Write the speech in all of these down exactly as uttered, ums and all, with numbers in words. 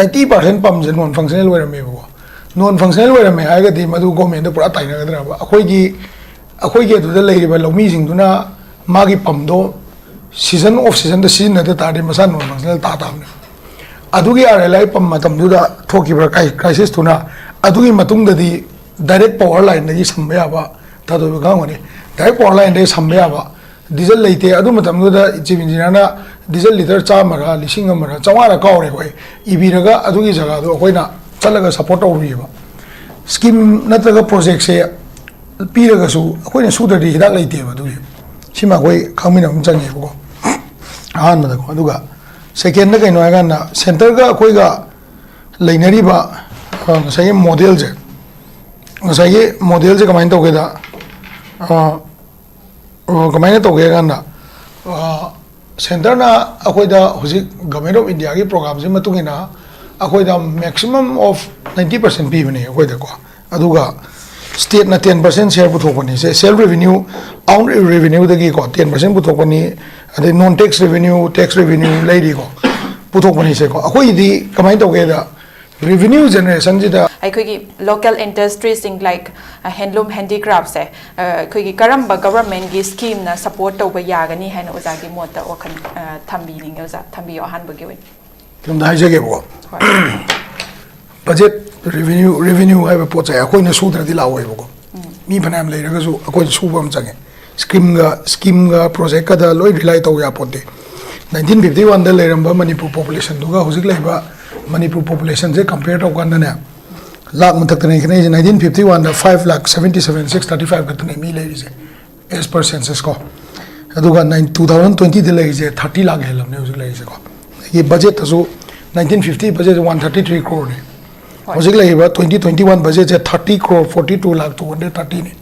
ninety percent ꯄꯝꯁꯦ non functional ꯑꯣꯏꯔꯝꯃꯦꯕꯀꯣ꯫ Non functional ꯑꯣꯏꯔꯝꯃꯦ ꯍꯥꯏꯔꯒꯗꯤ ꯃꯗꯨ government ꯇ ꯄꯨꯔꯥ ꯇꯥꯏꯅꯒꯗ꯭ꯔꯕ? ꯑꯩꯈꯣꯏꯒꯤ ꯑꯩꯈꯣꯏꯒꯤ ꯑꯗꯨꯗ ꯂꯩꯔꯤꯕ ꯂꯧꯃꯤꯁꯤꯡꯗꯨꯅ ꯃꯥꯒꯤ ꯄꯝꯗꯣ season off season ꯗ ꯁꯤꯖꯤꯟꯅꯗ ꯇꯥꯔꯗꯤ ꯃꯁꯥ non functional ꯇꯥ ꯇꯥꯕꯅꯦ꯫ ꯑꯗꯨꯒꯤ R L I ꯄꯝ ꯃꯇꯝꯗꯨꯗ ꯊꯣꯛꯈꯤꯕ crisis ꯇꯨꯅ ꯑꯗꯨꯒꯤ ꯃꯇꯨꯡꯗꯗꯤ direct power line ꯗꯒꯤ ꯁꯝꯕ ꯌꯥꯕ, ꯊꯥꯗꯣꯏꯕ ꯈꯪꯉꯝꯒꯅꯤ, direct power line ꯗꯒꯤ ꯁꯝꯕ ꯌꯥꯕ ꯗꯤꯖꯜ ꯂꯩꯇꯦ꯫ ꯑꯗꯨ ꯃꯇꯝꯗꯨꯗ chief engineer ꯅ ꯗꯤꯖꯜ ꯂꯤꯇꯔ ꯆꯥꯝꯃꯔ ꯂꯤꯁꯤꯡ ꯑꯃꯔ ꯆꯥꯝꯃꯉꯥꯔ ꯀꯥꯎꯔꯦ ꯑꯩꯈꯣꯏ, ꯏꯕꯤꯔꯒ ꯑꯗꯨꯒꯤ ꯖꯒꯥꯗꯣ ꯑꯩꯈꯣꯏꯅ ꯆꯠꯂꯒ support ꯇꯧꯔꯨꯏꯕ꯫ Scheme ꯅꯠꯇ꯭ꯔꯒ project ꯁꯦ ꯄꯤꯔꯒꯁꯨ ꯑꯩꯈꯣꯏꯅ ꯁꯨꯗ꯭ꯔꯗꯤ ꯍꯤꯗꯥꯛ ꯂꯩꯇꯦꯕ꯫ ꯑꯗꯨꯒꯤ ꯁꯤꯃ ꯑꯩꯈꯣꯏ ꯈꯪꯃꯤꯟꯅꯕ ꯑꯃ ꯆꯪꯉꯦꯕꯀꯣ, ꯑꯍꯥꯟꯕꯗꯀꯣ꯫ ꯑꯗꯨꯒ second ꯗ ꯀꯩꯅꯣ ꯍꯥꯏꯀꯥꯟꯗ, centre ꯒ ꯑꯩꯈꯣꯏꯒ ꯂꯩꯅꯔꯤꯕ, ꯑ, ꯉꯁꯥꯏꯒꯤ model ꯁꯦ, ꯉꯁꯥꯏꯒꯤ model ꯁꯦ ꯀꯃꯥꯏꯅ ꯇꯧꯒꯦꯗ, ꯑ, ꯑ, ꯀꯃꯥꯏꯅ ꯇꯧꯒꯦ ꯍꯥꯏ ꯀꯥꯟꯗ, ꯑ, centre ꯅ ꯑꯩꯈꯣꯏꯗ ꯍꯧꯖꯤꯛ Government of India ꯒꯤ program ꯁꯤ ꯃꯇꯨꯡ ꯏꯟꯅ ꯑꯩꯈꯣꯏꯗ maximum of ninety percent ꯄꯤꯕꯅꯦ ꯑꯩꯈꯣꯏꯗꯀꯣ꯫ ꯑꯗꯨꯒ state ꯅ ten percent share ꯄꯨꯊꯣꯛꯄꯅꯤ꯫ ꯁꯦ, self revenue, own revenue ꯗꯒꯤꯀꯣ ten percent ꯄꯨꯊꯣꯛꯄꯅꯤ꯫ ꯑꯗꯩ non tax revenue, tax revenue ꯂꯩꯔꯤꯀꯣ, ꯄꯨꯊꯣꯛꯄꯅꯤꯁꯦꯀꯣ꯫ ꯑꯩꯈꯣꯏꯒꯤꯗꯤ ꯀꯃꯥꯏꯅ ꯇꯧꯒꯦꯗ, revenue generation ꯁꯤꯗ ꯑꯩꯈꯣꯏꯒꯤ local industries ꯁꯤꯡ like handloom handicraft ꯁꯦ ꯑꯩꯈꯣꯏꯒꯤ ꯀꯔꯝꯕ government ꯀꯤ scheme ꯅ support ꯇꯧꯕ ꯌꯥꯒꯅꯤ ꯍꯥꯏꯅ ꯑꯣꯖꯥꯒꯤ ꯃꯣꯠꯇ ꯋꯥꯈꯜ ꯊꯝꯕꯤꯅꯤꯡꯉꯦ? ꯑꯣꯖꯥ, ꯊꯝꯕꯤꯌꯣ ꯑꯍꯥꯟꯕꯒꯤ ꯑꯣꯏꯅ꯫ ꯁꯣꯝꯗ ꯍꯥꯏꯖꯒꯦꯕꯀꯣ꯫ Budget revenue, revenue ꯍꯥꯏꯕ ꯄꯣꯠꯁꯦ ꯑꯩꯈꯣꯏꯅ ꯁꯨꯗ꯭ꯔꯗꯤ ꯂꯥꯛꯑꯣꯏꯕꯀꯣ꯫ ꯃꯤ ꯐꯅꯌꯥꯝ ꯂꯩꯔꯒꯁꯨ ꯑꯩꯈꯣꯏꯅ ꯁꯨꯕ ꯑꯃ ꯆꯪꯉꯦ꯫ Scheme ꯒ, scheme ꯒ project ꯀꯗ ꯂꯣꯏ rely ꯇꯧ ꯌꯥꯄꯣꯠꯇꯦ꯫ Nineteen fifty one ꯗ ꯂꯩꯔꯝꯕ ꯃꯅꯤꯄꯨꯔ population ꯗꯨꯒ ꯍꯧꯖꯤꯛ ꯂꯩꯕ ꯃꯅꯤꯄꯨꯔ population ꯁꯦ compare ꯇꯧ ꯀꯥꯟꯗꯅꯦ, ꯂꯥꯛ ꯃꯊꯛꯇꯅꯦ ꯈꯦꯠꯅꯩꯁꯦ꯫ Nineteen fifty one ꯗ five lakh seventy seven six thirty five ꯈꯛꯇꯅꯦ ꯃꯤ ꯂꯩꯔꯤꯁꯦ, as per census ꯀꯣ꯫ ꯑꯗꯨꯒ nine, two thousand twenty ꯗ ꯂꯩꯔꯤꯁꯦ thirty ꯂꯥꯛ ꯍꯦꯜꯂꯕꯅꯦ ꯍꯧꯖꯤꯛ ꯂꯩꯔꯤꯁꯦꯀꯣ꯫ ꯑꯗꯒꯤ budget ꯇꯁꯨ nineteen fifty budget one thirty three crore ꯅꯦ꯫ ꯍꯧꯖꯤꯛ ꯂꯩꯔꯤꯕ twenty twenty one budget ꯁꯦ thirty crore forty two lakh two hundred thirty ꯅꯤ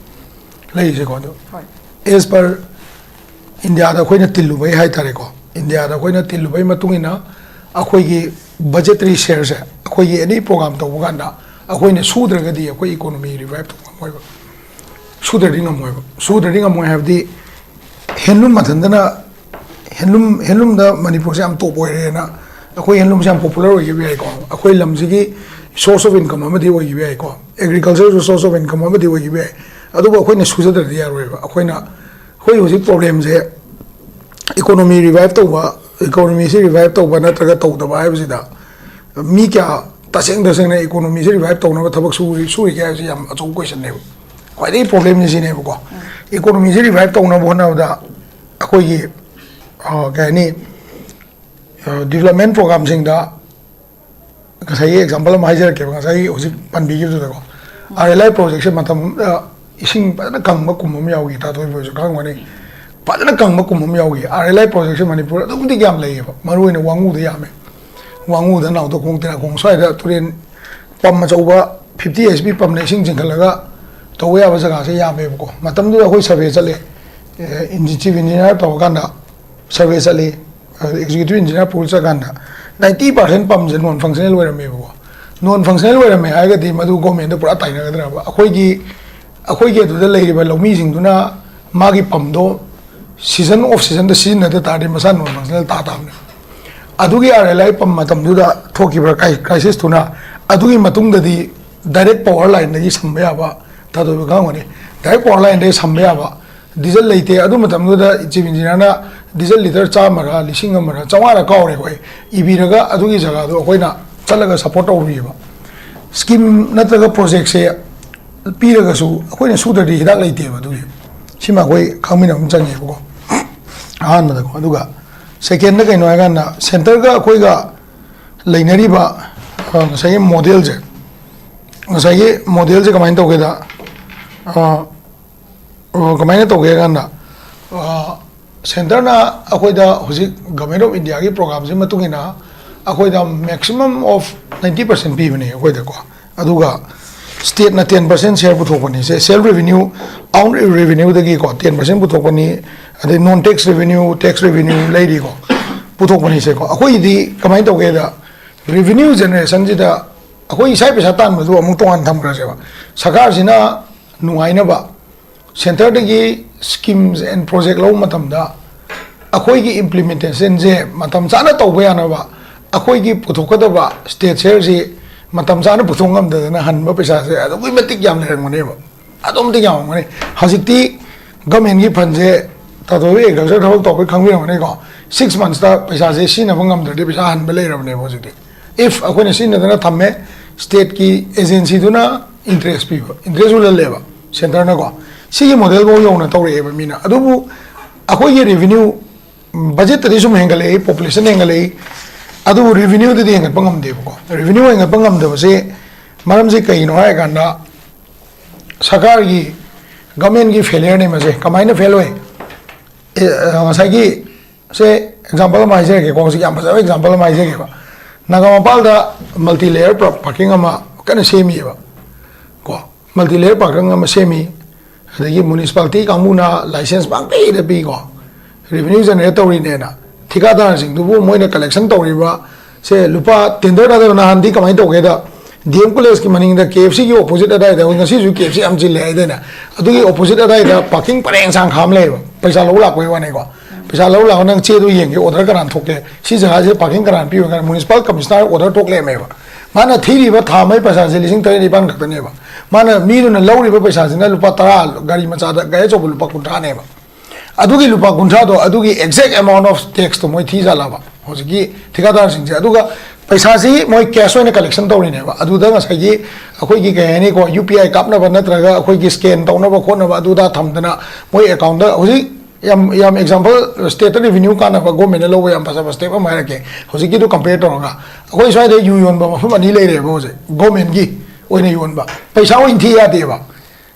ꯂꯩꯔꯤꯁꯦꯀꯣ꯫ ꯑꯗꯣ as per India ꯗ ꯑꯩꯈꯣꯏꯅ ꯇꯤꯜꯂꯨꯕꯩ ꯍꯥꯏꯇꯥꯔꯦꯀꯣ, India ꯗ ꯑꯩꯈꯣꯏꯅ ꯇꯤꯜꯂꯨꯕꯩ ꯃꯇꯨꯡ ꯏꯟꯅ ꯑꯩꯈꯣꯏꯒꯤ budgetary share ꯁꯦ, ꯑꯩꯈꯣꯏꯒꯤ any program ꯇꯧꯕ ꯀꯥꯟꯗ ꯑꯩꯈꯣꯏꯅ ꯁꯨꯗ꯭ꯔꯒꯗꯤ ꯑꯩꯈꯣꯏ economy revive ꯇꯧꯕ ꯉꯝꯃꯣꯏꯕ꯫ ꯁꯨꯗ꯭ꯔꯗꯤ ꯉꯝꯃꯣꯏꯕ꯫ ꯁꯨꯗ꯭ꯔꯗꯤ ꯉꯝꯃꯣꯏ ꯍꯥꯏꯕꯗꯤ handloom ꯃꯊꯟꯇꯅ, handloom, handloom ꯗ ꯃꯅꯤꯄꯨꯔꯁꯦ ꯌꯥꯝ top ꯑꯣꯏꯔꯦꯅ ꯑꯩꯈꯣꯏ ꯍꯦꯟꯂꯨꯝꯁꯦ ꯌꯥꯝ ꯄꯣꯄꯨꯂꯔ ꯑꯣꯏꯈꯤꯕ ꯌꯥꯏꯀꯣ, ꯑꯩꯈꯣꯏ ꯂꯝꯁꯤꯒꯤ ꯁꯣꯔꯁ ꯑꯣꯐ ꯏꯟꯀꯝ ꯑꯃꯗꯤ ꯑꯣꯏꯈꯤꯕ ꯌꯥꯏꯀꯣ, ꯑꯦꯒ꯭ꯔꯤꯀꯜꯆꯔꯁꯨ ꯁꯣꯔꯁ ꯑꯣꯐ ꯏꯟꯀꯝ ꯑꯃꯗꯤ ꯑꯣꯏꯈꯤꯕ ꯌꯥꯏ꯫ ꯑꯗꯨꯕꯨ ꯑꯩꯈꯣꯏꯅ ꯁꯨꯖꯗ꯭ꯔꯗꯤ ꯌꯥꯔꯣꯏꯕ꯫ ꯑꯩꯈꯣꯏꯅ ꯑꯩꯈꯣꯏ ꯍꯧꯖꯤꯛ ꯄ꯭ꯔꯣꯕ꯭ꯂꯦꯝꯁꯦ ꯏꯀꯣꯅꯣꯃꯤ ꯔꯤꯚꯥꯏꯞ ꯇꯧꯕ, ꯏꯀꯣꯅꯣꯃꯤꯁꯤ ꯔꯤꯚꯥꯏꯞ ꯇꯧꯕ ꯅꯠꯇ꯭ꯔꯒ ꯇꯧꯗꯕ ꯍꯥꯏꯕꯁꯤꯗ, ꯃꯤ ꯀꯌꯥ ꯇꯁꯦꯡ ꯇꯁꯦꯡꯅ ꯏꯀꯣꯅꯣꯃꯤꯁꯤ ꯔꯤꯚꯥꯏꯞ ꯇꯧꯅꯕ ꯊꯕꯛ ꯁꯨꯔꯤ ꯁꯨꯔꯤꯒꯦ ꯍꯥꯏꯕꯁꯤ ꯌꯥꯝ ꯑꯆꯧꯕ ꯀꯣꯏꯁꯟꯅꯦꯕ꯫ ꯈ꯭ꯋꯥꯏꯗꯒꯤ ꯄ꯭ꯔꯣꯕ꯭ꯂꯦꯝꯁꯤ ꯁꯤꯅꯦꯕꯀꯣ, ꯏꯀꯣꯅꯣꯃꯤꯁꯤ ꯔꯤꯚꯥꯏꯞ ꯇꯧꯅꯕ ꯍꯣꯠꯅꯕꯗ ꯑꯩꯈꯣꯏꯒꯤ, ꯑ, ꯀꯩ ꯍꯥꯏꯅꯤ, ꯗꯤꯕꯂꯞꯃꯦꯟ ꯄ꯭ꯔꯣꯒꯥꯝꯁꯤꯡꯗ ꯉꯁꯥꯏꯒꯤ ꯑꯦꯛꯖꯥꯝꯄꯜ ꯑꯃ ꯍꯥꯏꯖꯔꯛꯀꯦꯕ, ꯉꯁꯥꯏꯒꯤ ꯍꯧꯖꯤꯛ ꯄꯟꯕꯤꯈꯤꯕꯗꯨꯗꯀꯣ, ꯑꯥꯔ ꯑꯦꯜ ꯑꯥꯏ ꯄ꯭ꯔꯣꯖꯦꯛꯁꯦ ꯃꯇꯝ ꯑꯃꯗ ꯏꯁꯤꯡ ꯐꯖꯅ ꯀꯪꯕ ꯀꯨꯝ ꯑꯃ ꯌꯥꯎꯈꯤ, ꯇꯥꯇꯣꯟ ꯍꯣꯏꯁꯨ ꯈꯪꯉꯝꯒꯅꯤ꯫ ꯐꯖꯅ ꯀꯪꯕ ꯀꯨꯝ ꯑꯃ ꯌꯥꯎꯈꯤ꯫ ꯑꯥꯔ ꯑꯦꯜ ꯑꯥꯏ ꯄ꯭ꯔꯣꯖꯦꯛꯁꯦ ꯃꯅꯤꯄꯨꯔ ꯑꯗꯨꯛ ꯃꯇꯤꯛ ꯌꯥꯝ ꯂꯩꯌꯦꯕ, ꯃꯔꯨꯑꯣꯏꯅ ꯋꯥꯉꯨꯗ ꯌꯥꯝꯃꯦ꯫ ꯋꯥꯉꯨꯗ, ꯅꯥꯎꯗꯈꯣꯡ, ꯇꯦꯔꯥꯈꯣꯡ ꯁ꯭ꯋꯥꯏꯗ ꯇꯨꯔꯦꯟ ꯄꯝ ꯑꯆꯧꯕ ꯐꯤꯐꯇꯤ ꯑꯩꯆ ꯄꯤ ꯄꯝꯅ ꯏꯁꯤꯡ ꯆꯤꯡꯈꯠꯂꯒ ꯇꯧꯕ ꯌꯥꯕ ꯖꯒꯥꯁꯦ ꯌꯥꯝꯃꯦꯕꯀꯣ꯫ ꯃꯇꯝꯗꯨꯗ ꯑꯩꯈꯣꯏ ꯁꯔꯚꯦ ꯆꯠꯂꯦ, ꯆꯤꯐ ꯏꯟꯖꯤꯅꯤꯌꯥꯔ ꯇꯧꯔꯀꯥꯟꯗ ꯁꯔꯚꯦ ꯆꯠꯂꯤ꯫ ꯑꯦꯛꯖꯤꯀ꯭ꯌꯨꯇꯤꯚ ꯏꯟꯖꯤꯅꯤꯌꯥꯔ ꯄꯨꯔ ꯆꯠꯀꯥꯟꯗ ꯅꯥꯏꯟꯇꯤ ꯄꯥꯔꯁꯦꯟ ꯄꯝꯁꯦ ꯅꯣꯟ ꯐꯪꯁꯅꯦꯜ ꯑꯣꯏꯔꯝꯃꯦꯕꯀꯣ꯫ ꯅꯣꯟ ꯐꯪꯁꯅꯦꯜ ꯑꯣꯏꯔꯝꯃꯦ ꯍꯥꯏꯔꯒꯗꯤ ꯃꯗꯨ ꯒꯣꯔꯃꯦꯟꯗ ꯄꯨꯔꯥ ꯇꯥꯏꯅꯒꯗ꯭ꯔꯕ? ꯑꯩꯈꯣꯏꯒꯤ, ꯑꯩꯈꯣꯏꯒꯤ ꯑꯗꯨꯗ ꯂꯩꯔꯤꯕ ꯂꯧꯃꯤꯁꯤꯡꯗꯨꯅ ꯃꯥꯒꯤ ꯄꯝꯗꯣ ꯁꯤꯖꯟ ꯑꯣꯐ ꯁꯤꯖꯟꯗ ꯁꯤꯖꯤꯟꯅꯗ ꯇꯥꯔꯗꯤ ꯃꯁꯥ ꯅꯣꯟ ꯐꯪꯁꯅꯦꯜ ꯇꯥ ꯇꯥꯕꯅꯦ꯫ ꯑꯗꯨꯒꯤ ꯑꯥꯔ ꯑꯦꯜ ꯑꯥꯏ ꯄꯝ ꯃꯇꯝꯗꯨꯗ ꯊꯣꯛꯈꯤꯕ ꯀ꯭ꯔꯥꯏ-, ꯀ꯭ꯔꯥꯏꯁꯤꯁꯇꯨꯅ ꯑꯗꯨꯒꯤ ꯃꯇꯨꯡꯗꯗꯤ ꯗꯥꯏꯔꯦꯛ ꯄꯋꯥꯔ ꯂꯥꯏꯟꯗꯒꯤ ꯁꯝꯕ ꯌꯥꯕ, ꯇꯥꯗꯣꯏꯕ ꯈꯪꯉꯝꯒꯅꯤ, ꯗꯥꯏꯔꯦꯛ ꯄꯋꯥꯔ ꯂꯥꯏꯟꯗꯒꯤ ꯁꯝꯕ ꯌꯥꯕ ꯗꯤꯖꯜ ꯂꯩꯇꯦ꯫ ꯑꯗꯨ ꯃꯇꯝꯗꯨꯗ ꯆꯤꯐ ꯏꯟꯖꯤꯅꯤꯌꯥꯔꯅ ꯗꯤꯖꯜ ꯂꯤꯇꯔ ꯆꯥꯝꯃꯔ ꯂꯤꯁꯤꯡ ꯑꯃꯔ ꯆꯥꯝꯃꯉꯥꯔ ꯀꯥꯎꯔꯦ ꯑꯩꯈꯣꯏ, ꯏꯕꯤꯔꯒ ꯑꯗꯨꯒꯤ ꯖꯒꯥꯗꯣ ꯑꯩꯈꯣꯏꯅ ꯆꯠꯂꯒ ꯁꯞꯄꯣꯔꯠ ꯇꯧꯔꯨꯏꯌꯦꯕ꯫ ꯁ꯭ꯀꯤꯝ ꯅꯠꯇ꯭ꯔꯒ ꯄ꯭ꯔꯣꯖꯦꯛꯁꯦ ꯄꯤꯔꯒꯁꯨ ꯑꯩꯈꯣꯏꯅ ꯁꯨꯗ꯭ꯔꯗꯤ ꯍꯤꯗꯥꯛ ꯂꯩꯇꯦꯕ꯫ ꯑꯗꯨꯒꯤ ꯁꯤꯃ ꯑꯩꯈꯣꯏ ꯈꯪꯃꯤꯟꯅꯕ ꯑꯃ ꯆꯪꯉꯦꯕꯀꯣ, ꯑꯍꯥꯟꯕꯗꯀꯣ꯫ ꯑꯗꯨꯒ ꯁꯦꯀꯦꯟꯗ ꯀꯩꯅꯣ ꯍꯥꯏꯀꯥꯟꯗ, ꯁꯦꯟꯇꯔꯒ ꯑꯩꯈꯣꯏꯒ ꯂꯩꯅꯔꯤꯕ, ꯑ, ꯉꯁꯥꯏꯒꯤ ꯃꯣꯗꯦꯜꯁꯦ, ꯉꯁꯥꯏꯒꯤ ꯃꯣꯗꯦꯜꯁꯦ ꯀꯃꯥꯏꯅ ꯇꯧꯒꯦꯗ, ꯑ, ꯑ, ꯀꯃꯥꯏꯅ ꯇꯧꯒꯦ ꯍꯥꯏ ꯀꯥꯟꯗ, ꯑ, ꯁꯦꯟꯇꯔꯅ ꯑꯩꯈꯣꯏꯗ ꯍꯧꯖꯤꯛ ꯒꯚꯔꯟꯃꯦꯟꯠ ꯑꯣꯐ ꯏꯟꯗꯤꯌꯥꯒꯤ ꯄ꯭ꯔꯣꯒꯥꯝꯁꯤ ꯃꯇꯨꯡ ꯏꯟꯅ ꯑꯩꯈꯣꯏꯗ maximum of ninety percent ꯄꯤꯕꯅꯦ ꯑꯩꯈꯣꯏꯗꯀꯣ꯫ ꯑꯗꯨꯒ ꯁ꯭ꯇꯦꯠꯅ ten percent share ꯄꯨꯊꯣꯛꯄꯅꯤ꯫ ꯁꯦ, self revenue, own revenue ꯗꯒꯤꯀꯣ ten percent ꯄꯨꯊꯣꯛꯄꯅꯤ꯫ ꯑꯗꯩ non tax revenue, tax revenue ꯂꯩꯔꯤꯀꯣ, ꯄꯨꯊꯣꯛꯄꯅꯤꯁꯦꯀꯣ꯫ ꯑꯩꯈꯣꯏꯒꯤꯗꯤ ꯀꯃꯥꯏꯅ ꯇꯧꯒꯦꯗ, revenue generation ꯁꯤꯗ ꯑꯩꯈꯣꯏ ꯏꯁꯥꯒꯤ ꯄꯩꯁꯥ ꯇꯥꯟꯕꯗꯨ ꯑꯃꯨꯛ ꯇꯣꯉꯥꯟꯅ ꯊꯝꯈ꯭ꯔꯁꯦꯕ꯫ ꯁꯔꯀꯥꯔꯁꯤꯅ ꯅꯨꯡꯉꯥꯏꯅꯕ ꯁꯦꯟꯇꯔꯗꯒꯤ schemes and project ꯂꯧꯕ ꯃꯇꯝꯗ ꯑꯩꯈꯣꯏꯒꯤ implementation ꯁꯦ ꯃꯇꯝ ꯆꯥꯅ ꯇꯧꯕ ꯌꯥꯅꯕ, ꯑꯩꯈꯣꯏꯒꯤ ꯄꯨꯊꯣꯛꯀꯗꯕ ꯁ꯭ꯇꯦꯠ ꯁꯤꯌꯔꯁꯤ ꯃꯇꯝ ꯆꯥꯅ ꯄꯨꯊꯣꯛ ꯉꯝꯗꯗꯅ ꯍꯟꯕ ꯄꯩꯁꯥꯁꯦ ꯑꯗꯨꯛꯀꯤ ꯃꯇꯤꯛ ꯌꯥꯝ ꯂꯩꯔꯝꯒꯅꯦꯕ꯫ ꯑꯗꯨꯛꯀꯤ ꯃꯇꯤꯛ ꯌꯥꯝꯃꯝꯒꯅꯤ꯫ ꯍꯧꯖꯤꯛꯇꯤ ꯒꯃꯦꯟꯒꯤ ꯐꯟꯁꯦ, ꯇꯥꯇꯣꯗ ꯑꯦꯒ꯭ꯔꯤꯀꯜꯆꯔ ꯊꯕꯛ ꯇꯧꯕꯩ ꯈꯪꯕꯤꯔꯝꯒꯅꯤꯀꯣ, ꯁꯤꯛꯁ ꯃꯟꯁꯇ ꯄꯩꯁꯥꯁꯦ ꯁꯤꯖꯤꯟꯅꯕ ꯉꯝꯗ꯭ꯔꯗꯤ ꯄꯩꯁꯥ ꯍꯟꯕ ꯂꯩꯔꯕꯅꯦꯕ ꯍꯧꯖꯤꯛꯇꯤ꯫ ꯏꯐ ꯑꯩꯈꯣꯏꯅ ꯁꯤꯖꯤꯟꯅꯗꯅ ꯊꯝꯃꯦ, ꯁ꯭ꯇꯦꯠꯀꯤ ꯑꯦꯖꯦꯟꯁꯤꯗꯨꯅ ꯏꯟꯇꯔꯦꯁ ꯄꯤꯕ, ꯏꯟꯇꯔꯦꯁ ꯍꯨꯜꯍꯜꯂꯦꯕ ꯁꯦꯟꯇꯔꯅꯀꯣ꯫ ꯁꯤꯒꯤ ꯃꯣꯗꯦꯜꯐꯥꯎ ꯌꯧꯅ ꯇꯧꯔꯛꯑꯦꯕ ꯃꯤꯅ꯫ ꯑꯗꯨꯕꯨ ꯑꯩꯈꯣꯏꯒꯤ ꯔꯦꯚꯤꯅ꯭ꯌꯨ, ꯕꯖꯦꯠꯇꯗꯤ ꯁꯨꯝ ꯍꯦꯟꯒꯠꯂꯛꯏ, ꯄꯣꯄꯨꯂꯦꯁꯟ ꯍꯦꯟꯒꯠꯂꯛꯏ, ꯑꯗꯨꯕꯨ ꯔꯦꯚꯤꯅ꯭ꯌꯨꯗꯗꯤ ꯍꯦꯟꯒꯠꯄ ꯉꯝꯗꯦꯕꯀꯣ꯫ ꯔꯦꯚꯤꯅ꯭ꯌꯨ ꯍꯦꯟꯒꯠꯄ ꯉꯝꯗꯕꯁꯦ ꯃꯔꯝꯁꯦ ꯀꯩꯒꯤꯅꯣ ꯍꯥꯏꯔꯀꯥꯟꯗ, ꯁꯔꯀꯥꯔꯒꯤ, ꯒꯃꯦꯟꯒꯤ ꯐꯦꯂꯤꯌꯔꯅꯦ ꯃꯁꯦ꯫ ꯀꯃꯥꯏꯅ ꯐꯦꯜ ꯑꯣꯏ? ꯑꯦ, ꯑ, ꯉꯁꯥꯏꯒꯤ, ꯁꯦ, ꯑꯦꯛꯖꯥꯝꯄꯜ ꯑꯃ ꯍꯥꯏꯖꯔꯒꯦꯀꯣ, ꯍꯧꯖꯤꯛ ꯌꯥꯝ ꯐꯖꯕ ꯑꯦꯛꯖꯥꯝꯄꯜ ꯑꯃ ꯍꯥꯏꯖꯒꯦꯕ꯫ ꯅꯥꯒꯥ ꯃꯄꯥꯜꯗ ꯃꯜꯇꯤ ꯂꯦꯌꯔ ꯄꯥꯔꯀꯤꯡ ꯑꯃ ꯀꯟꯅ ꯁꯦꯝꯃꯤꯑꯕ ꯀꯣ꯫ ꯃꯜꯇꯤ ꯂꯦꯌꯔ ꯄꯥꯔꯀꯤꯡ ꯑꯃ ꯁꯦꯝꯃꯤ, ꯑꯗꯒꯤ ꯃ꯭ꯌꯨꯅꯤꯁꯤꯄꯥꯂꯤꯇꯤ ꯀꯥꯡꯕꯨꯅ ꯂꯥꯏꯁꯦꯟꯁ ꯄꯥꯡꯄꯤꯗ ꯄꯤꯀꯣ, ꯔꯦꯚꯤꯅ꯭ꯌꯨ ꯖꯦꯅꯦꯔꯦꯠ ꯇꯧꯔꯤꯅꯦꯅ꯫ ꯊꯤꯀꯥꯗꯥꯔꯁꯤꯡꯗꯨꯕꯨ ꯃꯣꯏꯅ ꯀꯂꯦꯛꯁꯟ ꯇꯧꯔꯤꯕ ꯁꯦ ꯂꯨꯄꯥ, ꯇꯦꯟꯗꯔ ꯊꯥꯗꯕ ꯅꯍꯥꯟꯗꯤ ꯀꯃꯥꯏꯅ ꯇꯧꯒꯦꯗ, ꯗꯤ ꯑꯦꯝ ꯀꯣꯂꯦꯖꯀꯤ ꯃꯅꯤꯡꯗ ꯀꯦ ꯑꯦꯐ ꯁꯤꯒꯤ ꯑꯣꯄꯣꯖꯤꯠ ꯑꯗꯥꯏꯗ, ꯉꯁꯤꯁꯨ ꯀꯦ ꯑꯦꯐ ꯁꯤ ꯌꯥꯝ ꯆꯤꯜꯂꯦ ꯍꯥꯏꯗꯅ, ꯑꯗꯨꯒꯤ ꯑꯣꯄꯣꯖꯤꯠ ꯑꯗꯥꯏꯗ ꯄꯥꯔꯀꯤꯡ ꯄꯔꯦꯡ ꯁꯥꯡ ꯈꯥꯝ ꯂꯩꯌꯦꯕ, ꯄꯩꯁꯥ ꯂꯧ ꯂꯥꯛꯄꯩ ꯋꯥꯅꯤꯀꯣ꯫ ꯄꯩꯁꯥ ꯂꯧ ꯂꯥꯛꯑꯣ, ꯅꯪ ꯆꯦꯗꯣ ꯌꯦꯡꯒꯦ, ꯑꯣꯔꯗꯔ ꯀꯅꯥꯅ ꯊꯣꯛꯀꯦ, ꯁꯤ ꯖꯒꯥꯁꯤꯗ ꯄꯥꯔꯀꯤꯡ ꯀꯅꯥꯅ ꯄꯤꯌꯨ ꯀꯥꯏꯅ ꯃ꯭ꯌꯨꯅꯤꯁꯤꯄꯥꯜ ꯀꯃꯤꯁꯅꯔ ꯑꯣꯔꯗꯔ ꯊꯣꯛ ꯂꯩꯔꯝꯃꯦꯕ꯫ ꯃꯥꯅ ꯊꯤꯔꯤꯕ ꯊꯥ ꯑꯃꯒꯤ ꯄꯩꯁꯥꯁꯦ ꯂꯤꯁꯤꯡ ꯇꯔꯦꯠ ꯅꯤꯄꯥꯟ ꯈꯛꯇꯅꯦꯕ꯫ ꯃꯥꯅ, ꯃꯤꯗꯨꯅ ꯂꯧꯔꯤꯕ ꯄꯩꯁꯥꯁꯤꯅ ꯂꯨꯄꯥ ꯇꯔꯥ, ꯒꯥꯔꯤ ꯃꯆꯥꯗ, ꯒꯥꯔꯤ ꯑꯆꯧꯕ ꯂꯨꯄꯥ ꯀꯨꯟꯊ꯭ꯔꯥꯅꯦꯕ꯫ ꯑꯗꯨꯒꯤ ꯂꯨꯄꯥ ꯀꯨꯟꯊ꯭ꯔꯥꯗꯣ, ꯑꯗꯨꯒꯤ exact amount of taxꯇꯣ ꯃꯣꯏ ꯊꯤꯖꯥꯠꯂꯕ ꯍꯧꯖꯤꯛꯀꯤ ꯊꯤꯀꯥꯗꯥꯔꯁꯤꯡꯁꯦ? ꯑꯗꯨꯒ ꯄꯩꯁꯥꯁꯤ ꯃꯣꯏ ꯀꯦꯁ ꯑꯣꯏꯅ ꯀꯂꯦꯛꯁꯟ ꯇꯧꯔꯤꯅꯦꯕ꯫ ꯑꯗꯨꯗ ꯉꯁꯥꯏꯒꯤ ꯑꯩꯈꯣꯏꯒꯤ ꯀꯩ ꯍꯥꯏꯅꯤꯀꯣ, ꯌꯨ ꯄꯤ ꯑꯥꯏ ꯀꯥꯞꯅꯕ ꯅꯠꯇ꯭ꯔꯒ ꯑꯩꯈꯣꯏꯒꯤ ꯁ꯭ꯀꯦꯟ ꯇꯧꯅꯕ ꯈꯣꯠꯅꯕ ꯑꯗꯨꯗ ꯊꯝꯗꯅ ꯃꯣꯏ ꯑꯦꯀꯥꯎꯟꯗ ꯍꯧꯖꯤꯛ ꯌꯥꯝ, ꯌꯥꯝ ꯑꯦꯛꯖꯥꯝꯄꯜ, ꯁ꯭ꯇꯦꯠꯇ ꯔꯦꯚꯤꯅ꯭ꯌꯨ ꯀꯥꯟꯅꯕ ꯒꯣꯔꯃꯦꯟꯅ ꯂꯧꯕ ꯌꯥꯝ ꯐꯖꯕ ꯁ꯭ꯇꯦꯞ ꯑꯃ ꯍꯥꯏꯔꯛꯀꯦ꯫ ꯍꯧꯖꯤꯛꯀꯤꯗꯨ ꯀꯝꯄꯦꯌꯔ ꯇꯧꯔꯒ, ꯑꯩꯈꯣꯏ ꯁ꯭ꯋꯥꯏꯗ ꯌꯨ ꯌꯣꯟꯕ ꯃꯐꯝ ꯑꯅꯤ ꯂꯩꯔꯦꯕ ꯍꯧꯖꯤꯛ, ꯒꯣꯔꯃꯦꯟꯒꯤ ꯑꯣꯏꯅ ꯌꯣꯟꯕ, ꯄꯩꯁꯥ ꯑꯣꯏꯅ ꯊꯤ ꯌꯥꯗꯦꯕ꯫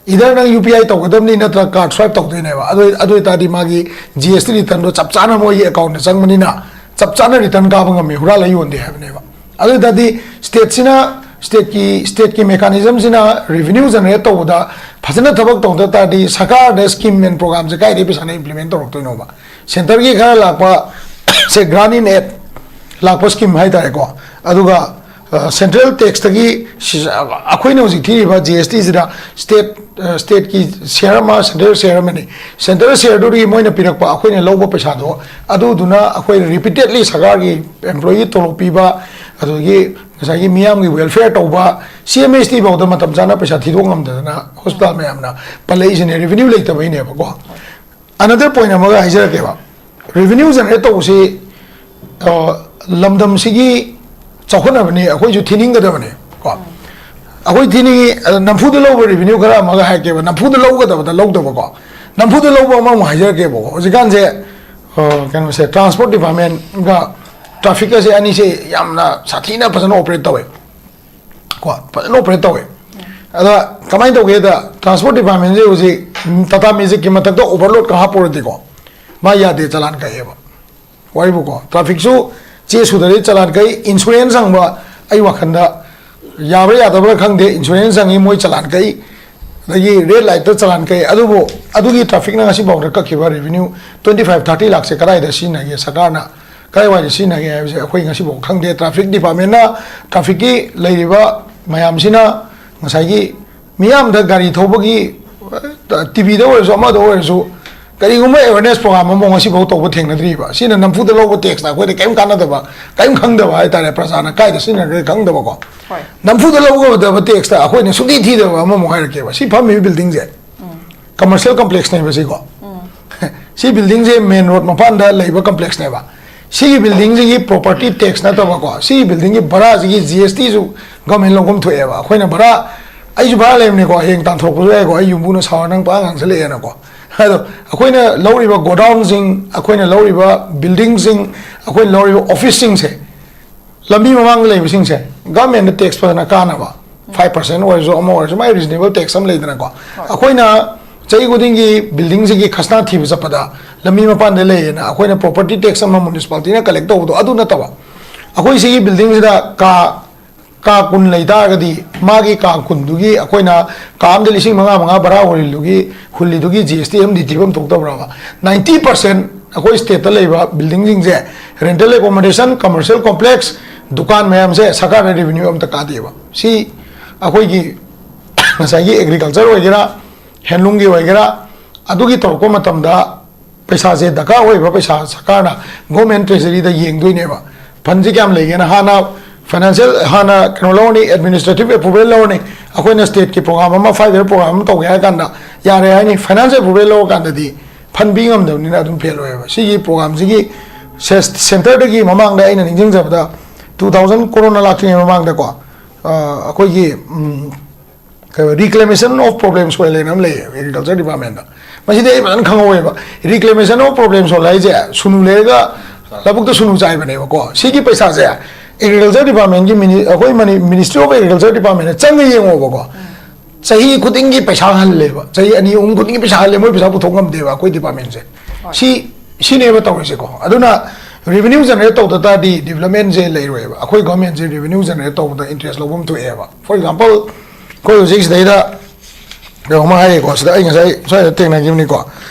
ꯏꯗꯔ ꯅꯪ ꯌꯨ ꯄꯤ ꯑꯥꯏ ꯇꯧꯒꯗꯕꯅꯤ ꯅꯠꯇ꯭ꯔꯒ ꯀꯥꯔꯗ ꯁ꯭ꯋꯥꯏꯞ ꯇꯧꯗꯣꯏꯅꯦꯕ꯫ ꯑꯗꯨ, ꯑꯗꯨ ꯑꯣꯏꯇꯥꯔꯗꯤ ꯃꯥꯒꯤ ꯖꯤ ꯑꯦꯁ ꯇꯤ ꯔꯤꯇꯔꯟꯗꯣ ꯆꯞ ꯆꯥꯅ ꯃꯣꯏꯒꯤ ꯑꯦꯀꯥꯎꯟꯗ ꯆꯪꯕꯅꯤꯅ ꯆꯞ ꯆꯥꯅ ꯔꯤꯇꯔꯟ ꯀꯥꯕ ꯉꯝꯃꯤ, ꯍꯨꯔꯥꯜꯂ ꯌꯣꯟꯗꯦ ꯍꯥꯏꯕꯅꯦꯕ꯫ ꯑꯗꯨ ꯑꯣꯏꯇꯥꯔꯗꯤ ꯁ꯭ꯇꯦꯠꯁꯤꯅ, ꯁ꯭ꯇꯦꯠꯀꯤ, ꯁ꯭ꯇꯦꯠꯀꯤ ꯃꯦꯀꯥꯅꯤꯖꯝꯁꯤꯅ ꯔꯦꯚꯤꯅ꯭ꯌꯨ ꯖꯦꯅꯦꯔꯦꯠ ꯇꯧꯕꯗ ꯐꯖꯅ ꯊꯕꯛ ꯇꯧꯗ ꯇꯥꯔꯗꯤ ꯁꯔꯀꯥꯔꯗ ꯁ꯭ꯀꯤꯝ ꯑꯦꯟ ꯄ꯭ꯔꯣꯒ꯭ꯔꯥꯝꯁꯦ ꯀꯥꯏꯗꯒꯤ ꯄꯩꯁꯥꯅ ꯏꯝꯄ꯭ꯂꯤꯃꯦꯟ ꯇꯧꯔꯛꯇꯣꯏꯅꯣꯕ? ꯁꯦꯟꯇꯔꯒꯤ ꯈꯔ ꯂꯥꯛꯄ, ꯁꯦ, ꯒ꯭ꯔꯥꯟ ꯏꯟ ꯑꯦꯗ ꯂꯥꯛꯄ ꯁ꯭ꯀꯤꯝ ꯍꯥꯏꯇꯥꯔꯦꯀꯣ, ꯑꯗꯨꯒ, ꯑ, ꯁꯦꯟꯇ꯭ꯔꯦꯜ ꯇꯦꯛꯁꯇꯒꯤ ꯁꯤ-, ꯑꯩꯈꯣꯏꯅ ꯍꯧꯖꯤꯛ ꯊꯤꯔꯤꯕ ꯖꯤ ꯑꯦꯁ ꯇꯤꯁꯤꯗ ꯁ꯭ꯇꯦꯠ, ꯁ꯭ꯇꯦꯠꯀꯤ ꯁꯤꯌꯔ ꯑꯃ, ꯁꯦꯟꯇ꯭ꯔꯦꯜ ꯁꯤꯌꯔ ꯑꯃꯅꯤ꯫ ꯁꯦꯟꯇ꯭ꯔꯦꯜ ꯁꯤꯌꯔꯗꯨꯗꯒꯤ ꯃꯣꯏꯅ ꯄꯤꯔꯛꯄ, ꯑꯩꯈꯣꯏꯅ ꯂꯧꯕ ꯄꯩꯁꯥꯗꯣ, ꯑꯗꯨꯗꯨꯅ ꯑꯩꯈꯣꯏ ꯔꯤꯄꯤꯇꯦꯗꯂꯤ ꯁꯔꯀꯥꯔꯒꯤ ꯑꯦꯝꯄ꯭ꯂꯣꯌꯤ ꯇꯣꯂꯣꯞ ꯄꯤꯕ, ꯑꯗꯨꯗꯒꯤ ꯉꯁꯥꯏꯒꯤ ꯃꯤꯌꯥꯝꯒꯤ ꯋꯦꯜꯐꯤꯌꯔ ꯇꯧꯕ, ꯁꯤ ꯑꯦꯝ ꯑꯦꯁ ꯇꯤ ꯐꯥꯎꯗ ꯃꯇꯝ ꯆꯥꯅ ꯄꯩꯁꯥ ꯊꯤꯗꯣꯛ ꯉꯝꯗꯗꯅ ꯍꯣꯁꯄꯤꯇꯥꯜ ꯃꯌꯥꯝꯅ ꯄꯜꯂꯛꯏꯁꯤꯅꯦ, ꯔꯦꯚꯤꯅ꯭ꯌꯨ ꯂꯩꯇꯕꯩꯅꯦꯕꯀꯣ꯫ ꯑꯅꯗꯔ ꯄꯣꯏꯟ ꯑꯃꯒ ꯍꯥꯏꯖꯔꯛꯀꯦꯕ꯫ ꯔꯦꯚꯤꯅ꯭ꯌꯨ ꯖꯦꯅꯦꯔꯦꯠ ꯇꯧꯕꯁꯤ, ꯑ, ꯂꯝꯗꯝꯁꯤꯒꯤ ꯆꯥꯎꯈꯠꯅꯕꯅꯤ, ꯑꯩꯈꯣꯏꯁꯨ ꯊꯤꯅꯤꯡꯒꯗꯕꯅꯤ ꯀꯣ꯫ ꯑꯩꯈꯣꯏ ꯊꯤꯅꯤꯡꯉꯤ, ꯑ, ꯅꯝꯐꯨꯗ ꯂꯧꯕ ꯔꯦꯚꯤꯅ꯭ꯌꯨ ꯈꯔ ꯑꯃꯒ ꯍꯥꯏꯔꯛꯀꯦꯕ, ꯅꯝꯐꯨꯗ ꯂꯧꯒꯗꯕꯗ ꯂꯧꯗꯕꯀꯣ꯫ ꯅꯝꯐꯨꯗ ꯂꯧꯕ ꯑꯃꯃꯨꯛ ꯍꯥꯏꯖꯔꯛꯀꯦꯕꯀꯣ꯫ ꯍꯧꯖꯤꯛꯀꯥꯟꯁꯦ, ꯑ, ꯀꯩꯅꯣꯁꯦ, ꯇ꯭ꯔꯥꯟꯁꯄꯣꯔꯠ ꯗꯤꯄꯥꯔꯠꯃꯦꯟꯒ ꯇ꯭ꯔꯥꯐꯤꯛꯀꯁꯦ ꯑꯅꯤꯁꯦ ꯌꯥꯝꯅ ꯁꯥꯊꯤꯅ ꯐꯖꯅ ꯑꯣꯄꯔꯦꯠ ꯇꯧꯋꯦ ꯀꯣ, ꯐꯖꯅ ꯑꯣꯄꯔꯦꯠ ꯇꯧꯋꯦ꯫ ꯑꯗ ꯀꯃꯥꯏꯅ ꯇꯧꯒꯦꯗ, ꯇ꯭ꯔꯥꯟꯁꯄꯣꯔꯠ ꯗꯤꯄꯥꯔꯠꯃꯦꯟꯁꯦ ꯍꯧꯖꯤꯛ, ꯎꯝ, ꯇꯥꯇꯥ ꯃꯦꯖꯤꯛꯀꯤ ꯃꯊꯛꯇ ꯑꯣꯚꯔꯂꯣꯗꯀ ꯍꯥꯞꯄꯨꯔꯗꯤꯀꯣ, ꯃꯥ ꯌꯥꯗꯦ, ꯆꯂꯥꯟ ꯀꯛꯑꯦꯕ꯫ ꯋꯥꯔꯤꯕꯨꯀꯣ, ꯇ꯭ꯔꯥꯐꯤꯛꯁꯨ ꯆꯦ ꯁꯨꯗꯔꯗꯤ ꯆꯂꯥꯟ ꯀꯛꯏ, ꯏꯟꯁꯨꯔꯦꯟꯁ ꯍꯪꯕ, ꯑꯩ ꯋꯥꯈꯜꯗ ꯌꯥꯕ꯭ꯔꯥ ꯌꯥꯗꯕ꯭ꯔꯥ ꯈꯪꯗꯦ, ꯏꯟꯁꯨꯔꯦꯟꯁ ꯍꯪꯉꯤ, ꯃꯣꯏ ꯆꯂꯥꯟ ꯀꯛꯏ, ꯑꯗꯒꯤ ꯔꯦꯗ ꯂꯥꯏꯠꯇ ꯆꯂꯥꯟ ꯀꯛꯏ꯫ ꯑꯗꯨꯕꯨ ꯑꯗꯨꯒꯤ ꯇ꯭ꯔꯥꯐꯤꯛꯅ ꯉꯁꯤꯐꯥꯎꯗ ꯀꯛꯈꯤꯕ ꯔꯦꯚꯤꯅ꯭ꯌꯨ twenty five thirty ꯂꯥꯛꯁꯦ ꯀꯗꯥꯏꯗ ꯁꯤꯖꯤꯟꯅꯒꯦ, ꯁꯔꯀꯥꯔꯅ ꯀꯗꯥꯏꯋꯥꯏꯗ ꯁꯤꯖꯤꯟꯅꯒꯦ ꯍꯥꯏꯕꯁꯦ ꯑꯩꯈꯣꯏ ꯉꯁꯤꯐꯥꯎ ꯈꯪꯗꯦ꯫ ꯇ꯭ꯔꯥꯐꯤꯛ ꯗꯤꯄꯥꯔꯠꯃꯦꯟꯅ, ꯇ꯭ꯔꯥꯐꯤꯛꯀꯤ ꯂꯩꯔꯤꯕ ꯃꯌꯥꯝꯁꯤꯅ ꯉꯁꯥꯏꯒꯤ ꯃꯤꯌꯥꯝꯗ ꯒꯥꯔꯤ ꯊꯧꯕꯒꯤ, ꯇꯤꯚꯤꯗ ꯑꯣꯏꯔꯁꯨ, ꯑꯃꯗ ꯑꯣꯏꯔꯁꯨ, ꯀꯔꯤꯒꯨꯝꯕ ꯑꯦꯋꯦꯔꯅꯦꯁ ꯄ꯭ꯔꯣꯒ꯭ꯔꯥꯝ ꯑꯃ ꯉꯁꯤꯐꯥꯎ ꯇꯧꯕ ꯊꯦꯡꯅꯗ꯭ꯔꯤꯕ꯫ ꯁꯤꯅ ꯅꯝꯐꯨꯗ ꯂꯧꯕ ꯇꯦꯛꯁꯅ ꯑꯩꯈꯣꯏꯗ ꯀꯔꯤꯝ ꯀꯥꯟꯅꯗꯕ, ꯀꯔꯤꯝ ꯈꯪꯗꯕ ꯍꯥꯏꯇꯥꯔꯦ, ꯄ꯭ꯔꯖꯥꯅ ꯀꯥꯏꯗ ꯁꯤꯖꯤꯟꯅꯒꯦ ꯈꯪꯗꯕꯀꯣ꯫ ꯍꯣꯏ꯫ ꯅꯝꯐꯨꯗ ꯂꯧꯒꯗꯕ ꯇꯦꯛꯁꯇ ꯑꯩꯈꯣꯏꯅ ꯁꯨꯡꯊꯤ ꯊꯤꯗꯕ ꯑꯃꯃꯨꯛ ꯍꯥꯏꯔꯛꯀꯦꯕ꯫ ꯁꯤ ꯐꯝꯃꯤꯕ ꯕꯤꯜꯗꯤꯡꯁꯦ ꯀꯃꯔꯁꯤꯌꯦꯜ ꯀꯝꯄ꯭ꯂꯦꯛꯁꯅꯦꯕ ꯁꯤꯀꯣ꯫ ꯁꯤ ꯕꯤꯜꯗꯤꯡꯁꯦ ꯃꯦꯟ ꯔꯣꯗ ꯃꯄꯥꯟꯗ ꯂꯩꯕ ꯀꯝꯄ꯭ꯂꯦꯛꯁꯅꯦꯕ꯫ ꯁꯤꯒꯤ ꯕꯤꯜꯗꯤꯡꯁꯤꯒꯤ ꯄ꯭ꯔꯣꯄꯔꯇꯤ ꯇꯦꯛꯁ ꯅꯠꯇꯕꯀꯣ, ꯁꯤꯒꯤ ꯕꯤꯜꯗꯤꯡꯒꯤ ꯚꯔꯥꯁꯤꯒꯤ ꯖꯤ ꯑꯦꯁ ꯇꯤꯁꯨ ꯒꯚꯔꯟꯃꯦꯟ ꯂꯧꯐꯝ ꯊꯣꯛꯑꯦꯕ꯫ ꯑꯩꯈꯣꯏꯅ ꯚꯔꯥ, ꯑꯩꯁꯨ ꯚꯔꯥ ꯂꯩꯕꯅꯤꯀꯣ, ꯍꯌꯦꯡ ꯇꯥꯟꯊꯣꯔꯛꯄꯁꯨ ꯌꯥꯏꯀꯣ, ꯑꯩ ꯌꯨꯝꯕꯨꯅ ꯁꯥꯎꯔ ꯅꯪ ꯄꯥꯛ ꯉꯥꯡꯁꯜꯂꯛꯑꯦꯅꯀꯣ꯫ ꯑꯗꯣ ꯑꯩꯈꯣꯏꯅ ꯂꯧꯔꯤꯕ ꯒꯣꯗꯥꯎꯟꯁꯤꯡ, ꯑꯩꯈꯣꯏꯅ ꯂꯧꯔꯤꯕ ꯕꯤꯜꯗꯤꯡꯁꯤꯡ, ꯑꯩꯈꯣꯏꯅ ꯂꯧꯔꯤꯕ ꯑꯣꯐꯤꯁꯁꯤꯡꯁꯦ, ꯂꯝꯕꯤ ꯃꯃꯥꯡꯗ ꯂꯩꯕꯁꯤꯡꯁꯦ ꯒꯚꯔꯟꯃꯦꯟꯗ ꯇꯦꯛꯁ ꯐꯖꯅ ꯀꯥꯅꯕ, ꯐꯥꯏꯚ ꯄꯥꯔꯁꯦꯟ ꯑꯣꯏꯔꯁꯨ, ꯑꯃ ꯑꯣꯏꯔꯁꯨ, ꯃꯥꯏ ꯔꯤꯖꯅꯦꯕꯜ ꯇꯦꯛꯁ ꯑꯃ ꯂꯩꯗꯅꯀꯣ꯫ ꯑꯩꯈꯣꯏꯅ ꯆꯍꯤ ꯈꯨꯗꯤꯡꯒꯤ ꯕꯤꯜꯗꯤꯡꯁꯤꯒꯤ ꯈꯁꯅꯥ ꯊꯤꯕ ꯆꯠꯄꯗ ꯂꯝꯕꯤ ꯃꯄꯥꯟꯗ ꯂꯩꯌꯦꯅ ꯑꯩꯈꯣꯏꯅ ꯄ꯭ꯔꯣꯄꯔꯇꯤ ꯇꯦꯛꯁ ꯑꯃ ꯃ꯭ꯌꯨꯅꯤꯁꯤꯄꯥꯂꯤꯇꯤꯅ ꯀꯂꯦꯛ ꯇꯧꯕꯗꯣ ꯑꯗꯨ ꯅꯠꯇꯕ, ꯑꯩꯈꯣꯏ ꯁꯤꯒꯤ ꯕꯤꯜꯗꯤꯡꯁꯤꯗ ꯀꯥ, ꯀꯥ ꯀꯨꯟ ꯂꯩ ꯇꯥꯔꯒꯗꯤ, ꯃꯥꯒꯤ ꯀꯥ ꯀꯨꯟꯗꯨꯒꯤ ꯑꯩꯈꯣꯏꯅ ꯀꯥ ꯑꯃꯗ ꯂꯤꯁꯤꯡ ꯃꯉꯥ ꯃꯉꯥ ꯚꯔꯥ ꯍꯨꯜꯂꯤꯗꯨꯒꯤ, ꯍꯨꯜꯂꯤꯗꯨꯒꯤ ꯖꯤ ꯑꯦꯁ ꯇꯤ ꯑꯃꯗꯤ ꯊꯤꯐꯝ ꯊꯣꯛꯇꯕ꯭ꯔꯕ? ꯅꯥꯏꯟꯇꯤ ꯄꯥꯔꯁꯦꯟ ꯑꯩꯈꯣꯏ ꯁ꯭ꯇꯦꯠꯇ ꯂꯩꯕ ꯕꯤꯜꯗꯤꯡꯁꯤꯡꯁꯦ, ꯔꯦꯟꯇꯦꯜ ꯑꯦꯀꯣꯃꯣꯗꯦꯁꯟ, ꯀꯃꯔꯁꯤꯌꯦꯜ ꯀꯣꯝꯄ꯭ꯂꯦꯛꯁ, ꯗꯨꯀꯥꯟ ꯃꯌꯥꯝꯁꯦ ꯁꯔꯀꯥꯔꯗ ꯔꯦꯚꯤꯅ꯭ꯌꯨ ꯑꯝꯇ ꯀꯥꯗꯦꯕ꯫ ꯁꯤ ꯑꯩꯈꯣꯏꯒꯤ ꯉꯁꯥꯏꯒꯤ ꯑꯦꯒ꯭ꯔꯤꯀꯜꯆꯔ ꯑꯣꯏꯒꯦꯔꯥ, ꯍꯦꯟꯂꯨꯝꯒꯤ ꯑꯣꯏꯒꯦꯔꯥ, ꯑꯗꯨꯒꯤ ꯇꯧꯔꯛꯄ ꯃꯇꯝꯗ ꯄꯩꯁꯥꯁꯦ, ꯗꯔꯀꯥꯔ ꯑꯣꯏꯕ ꯄꯩꯁꯥ ꯁꯔꯀꯥꯔꯅ ꯒꯣꯔꯃꯦꯟ ꯇ꯭ꯔꯦꯖꯔꯤꯗ ꯌꯦꯡꯗꯣꯏꯅꯦꯕ꯫ ꯐꯟꯁꯦ ꯀꯌꯥꯝ ꯂꯩꯒꯦꯅ ꯍꯥꯟꯅ ꯐꯥꯏꯅꯥꯟꯁꯤꯌꯦꯜ, ꯍꯥꯟꯅ ꯀꯩꯅꯣ ꯂꯧꯔꯅꯤ, ꯑꯦꯗꯃꯤꯅꯤꯁꯇ꯭ꯔꯦꯇꯤꯞ ꯑꯦꯄ꯭ꯔꯨꯕꯦꯜ ꯂꯧꯔꯅꯤ꯫ ꯑꯩꯈꯣꯏꯅ ꯁ꯭ꯇꯦꯠꯀꯤ ꯄ꯭ꯔꯣꯒ꯭ꯔꯥꯝ ꯑꯃ, ꯐꯥꯏꯚ ꯏꯌꯔ ꯄ꯭ꯔꯣꯒ꯭ꯔꯥꯝ ꯑꯃ ꯇꯧꯒꯦ ꯍꯥꯏ ꯀꯥꯟꯗ ꯌꯥꯔꯦ ꯍꯥꯏꯅꯤ꯫ ꯐꯥꯏꯅꯥꯟꯁꯤꯌꯦꯜ ꯑꯦꯄ꯭ꯔꯨꯕꯦꯜ ꯂꯧꯔꯀꯥꯟꯗꯗꯤ ꯐꯟ ꯄꯤ ꯉꯝꯗꯕꯅꯤꯅ ꯑꯗꯨꯝ ꯐꯦꯜ ꯑꯣꯏꯌꯦꯕ꯫ ꯁꯤꯒꯤ ꯄ꯭ꯔꯣꯒ꯭ꯔꯥꯝꯁꯤꯒꯤ ꯁꯦꯟꯇꯔꯗꯒꯤ ꯃꯃꯥꯡꯗ ꯑꯩꯅ ꯅꯤꯡꯁꯤꯡꯖꯕꯗ, ꯇꯨ ꯊꯥꯎꯖꯟ ꯀꯣꯔꯣꯅꯥ ꯂꯥꯛꯇ꯭ꯔꯤꯉꯩ ꯃꯃꯥꯡꯗꯀꯣ, ꯑ, ꯑꯩꯈꯣꯏꯒꯤ, ꯎꯝ, ꯀꯩꯕ, ꯔꯤꯀ꯭ꯂꯦꯃꯦꯁꯟ ꯑꯣꯐ ꯄ꯭ꯔꯣꯕ꯭ꯂꯦꯝ ꯁꯣꯏꯜ ꯍꯥꯏꯅ ꯑꯃ ꯂꯩꯌꯦ ꯑꯦꯒ꯭ꯔꯤꯀꯜꯆꯔ ꯗꯤꯄꯥꯔꯠꯃꯦꯟꯗ꯫ ꯃꯁꯤꯗꯤ ꯑꯩ ꯐꯖꯅ ꯈꯪꯍꯧꯋꯦꯕ꯫ ꯔꯤꯀ꯭ꯂꯦꯃꯦꯁꯟ ꯑꯣꯐ ꯄ꯭ꯔꯣꯕ꯭ꯂꯦꯝ ꯁꯣꯏꯜ ꯍꯥꯏꯁꯦ ꯁꯨꯅꯨ ꯂꯩꯔꯒ ꯂꯧꯕꯨꯛꯇ ꯁꯨꯅꯨ ꯆꯥꯏꯕꯅꯦꯕꯀꯣ꯫ ꯁꯤꯒꯤ ꯄꯩꯁꯥꯁꯦ ꯑꯦꯒ꯭ꯔꯤꯀꯜꯆꯔ ꯗꯤꯄꯥꯔꯠꯃꯦꯟꯒꯤ ꯃꯤꯅꯤ-, ꯑꯩꯈꯣꯏ ꯃꯅꯤ-, ꯃꯤꯅꯤꯁꯇ꯭ꯔꯤ ꯑꯣꯐ ꯑꯦꯒ꯭ꯔꯤꯀꯜꯆꯔ ꯗꯤꯄꯥꯔꯠꯃꯦꯟꯗ ꯆꯪꯉ ꯌꯦꯡꯉꯣꯕꯀꯣ꯫ ꯆꯍꯤ ꯈꯨꯗꯤꯡꯒꯤ ꯄꯩꯁꯥ ꯍꯜꯂꯦꯕ, ꯆꯍꯤ ꯑꯅꯤ ꯑꯍꯨꯝ ꯈꯨꯗꯤꯡꯒꯤ ꯄꯩꯁꯥ ꯍꯜꯂꯦ꯫ ꯃꯣꯏ ꯄꯩꯁꯥ ꯄꯨꯊꯣꯛ ꯉꯝꯗꯦꯕ ꯑꯩꯈꯣꯏ ꯗꯤꯄꯥꯔꯠꯃꯦꯟꯁꯦ꯫ ꯁꯤ, ꯁꯤꯅꯦꯕ ꯇꯧꯔꯤꯁꯦꯀꯣ꯫ ꯑꯗꯨꯅ ꯔꯦꯚꯤꯅ꯭ꯌꯨ ꯖꯦꯅꯔꯦꯠ ꯇꯧꯗ ꯇꯥꯔꯗꯤ ꯗꯤꯕꯂꯞꯃꯦꯟꯁꯦ ꯂꯩꯔꯣꯏꯕ꯫ ꯑꯩꯈꯣꯏ ꯒꯣꯔꯃꯦꯟꯁꯦ ꯔꯦꯚꯤꯅ꯭ꯌꯨ ꯖꯦꯅꯔꯦꯠ ꯇꯧꯕꯗ ꯏꯟꯇꯔꯦꯁ ꯂꯧꯐꯝ ꯊꯣꯛꯑꯦꯕ꯫ ꯐꯣꯔ ꯑꯦꯛꯖꯥꯝꯄꯜ, ꯑꯩꯈꯣꯏ ꯍꯧꯖꯤꯛ ꯁꯤꯗꯩꯗ ꯀꯩꯅꯣꯝꯃ ꯍꯥꯏꯔꯦꯀꯣ, ꯁꯤꯗ ꯑꯩ ꯉꯁꯥꯏ ꯁ꯭ꯋꯥꯏꯗ ꯊꯦꯡꯅꯈꯤꯕꯅꯤꯀꯣ꯫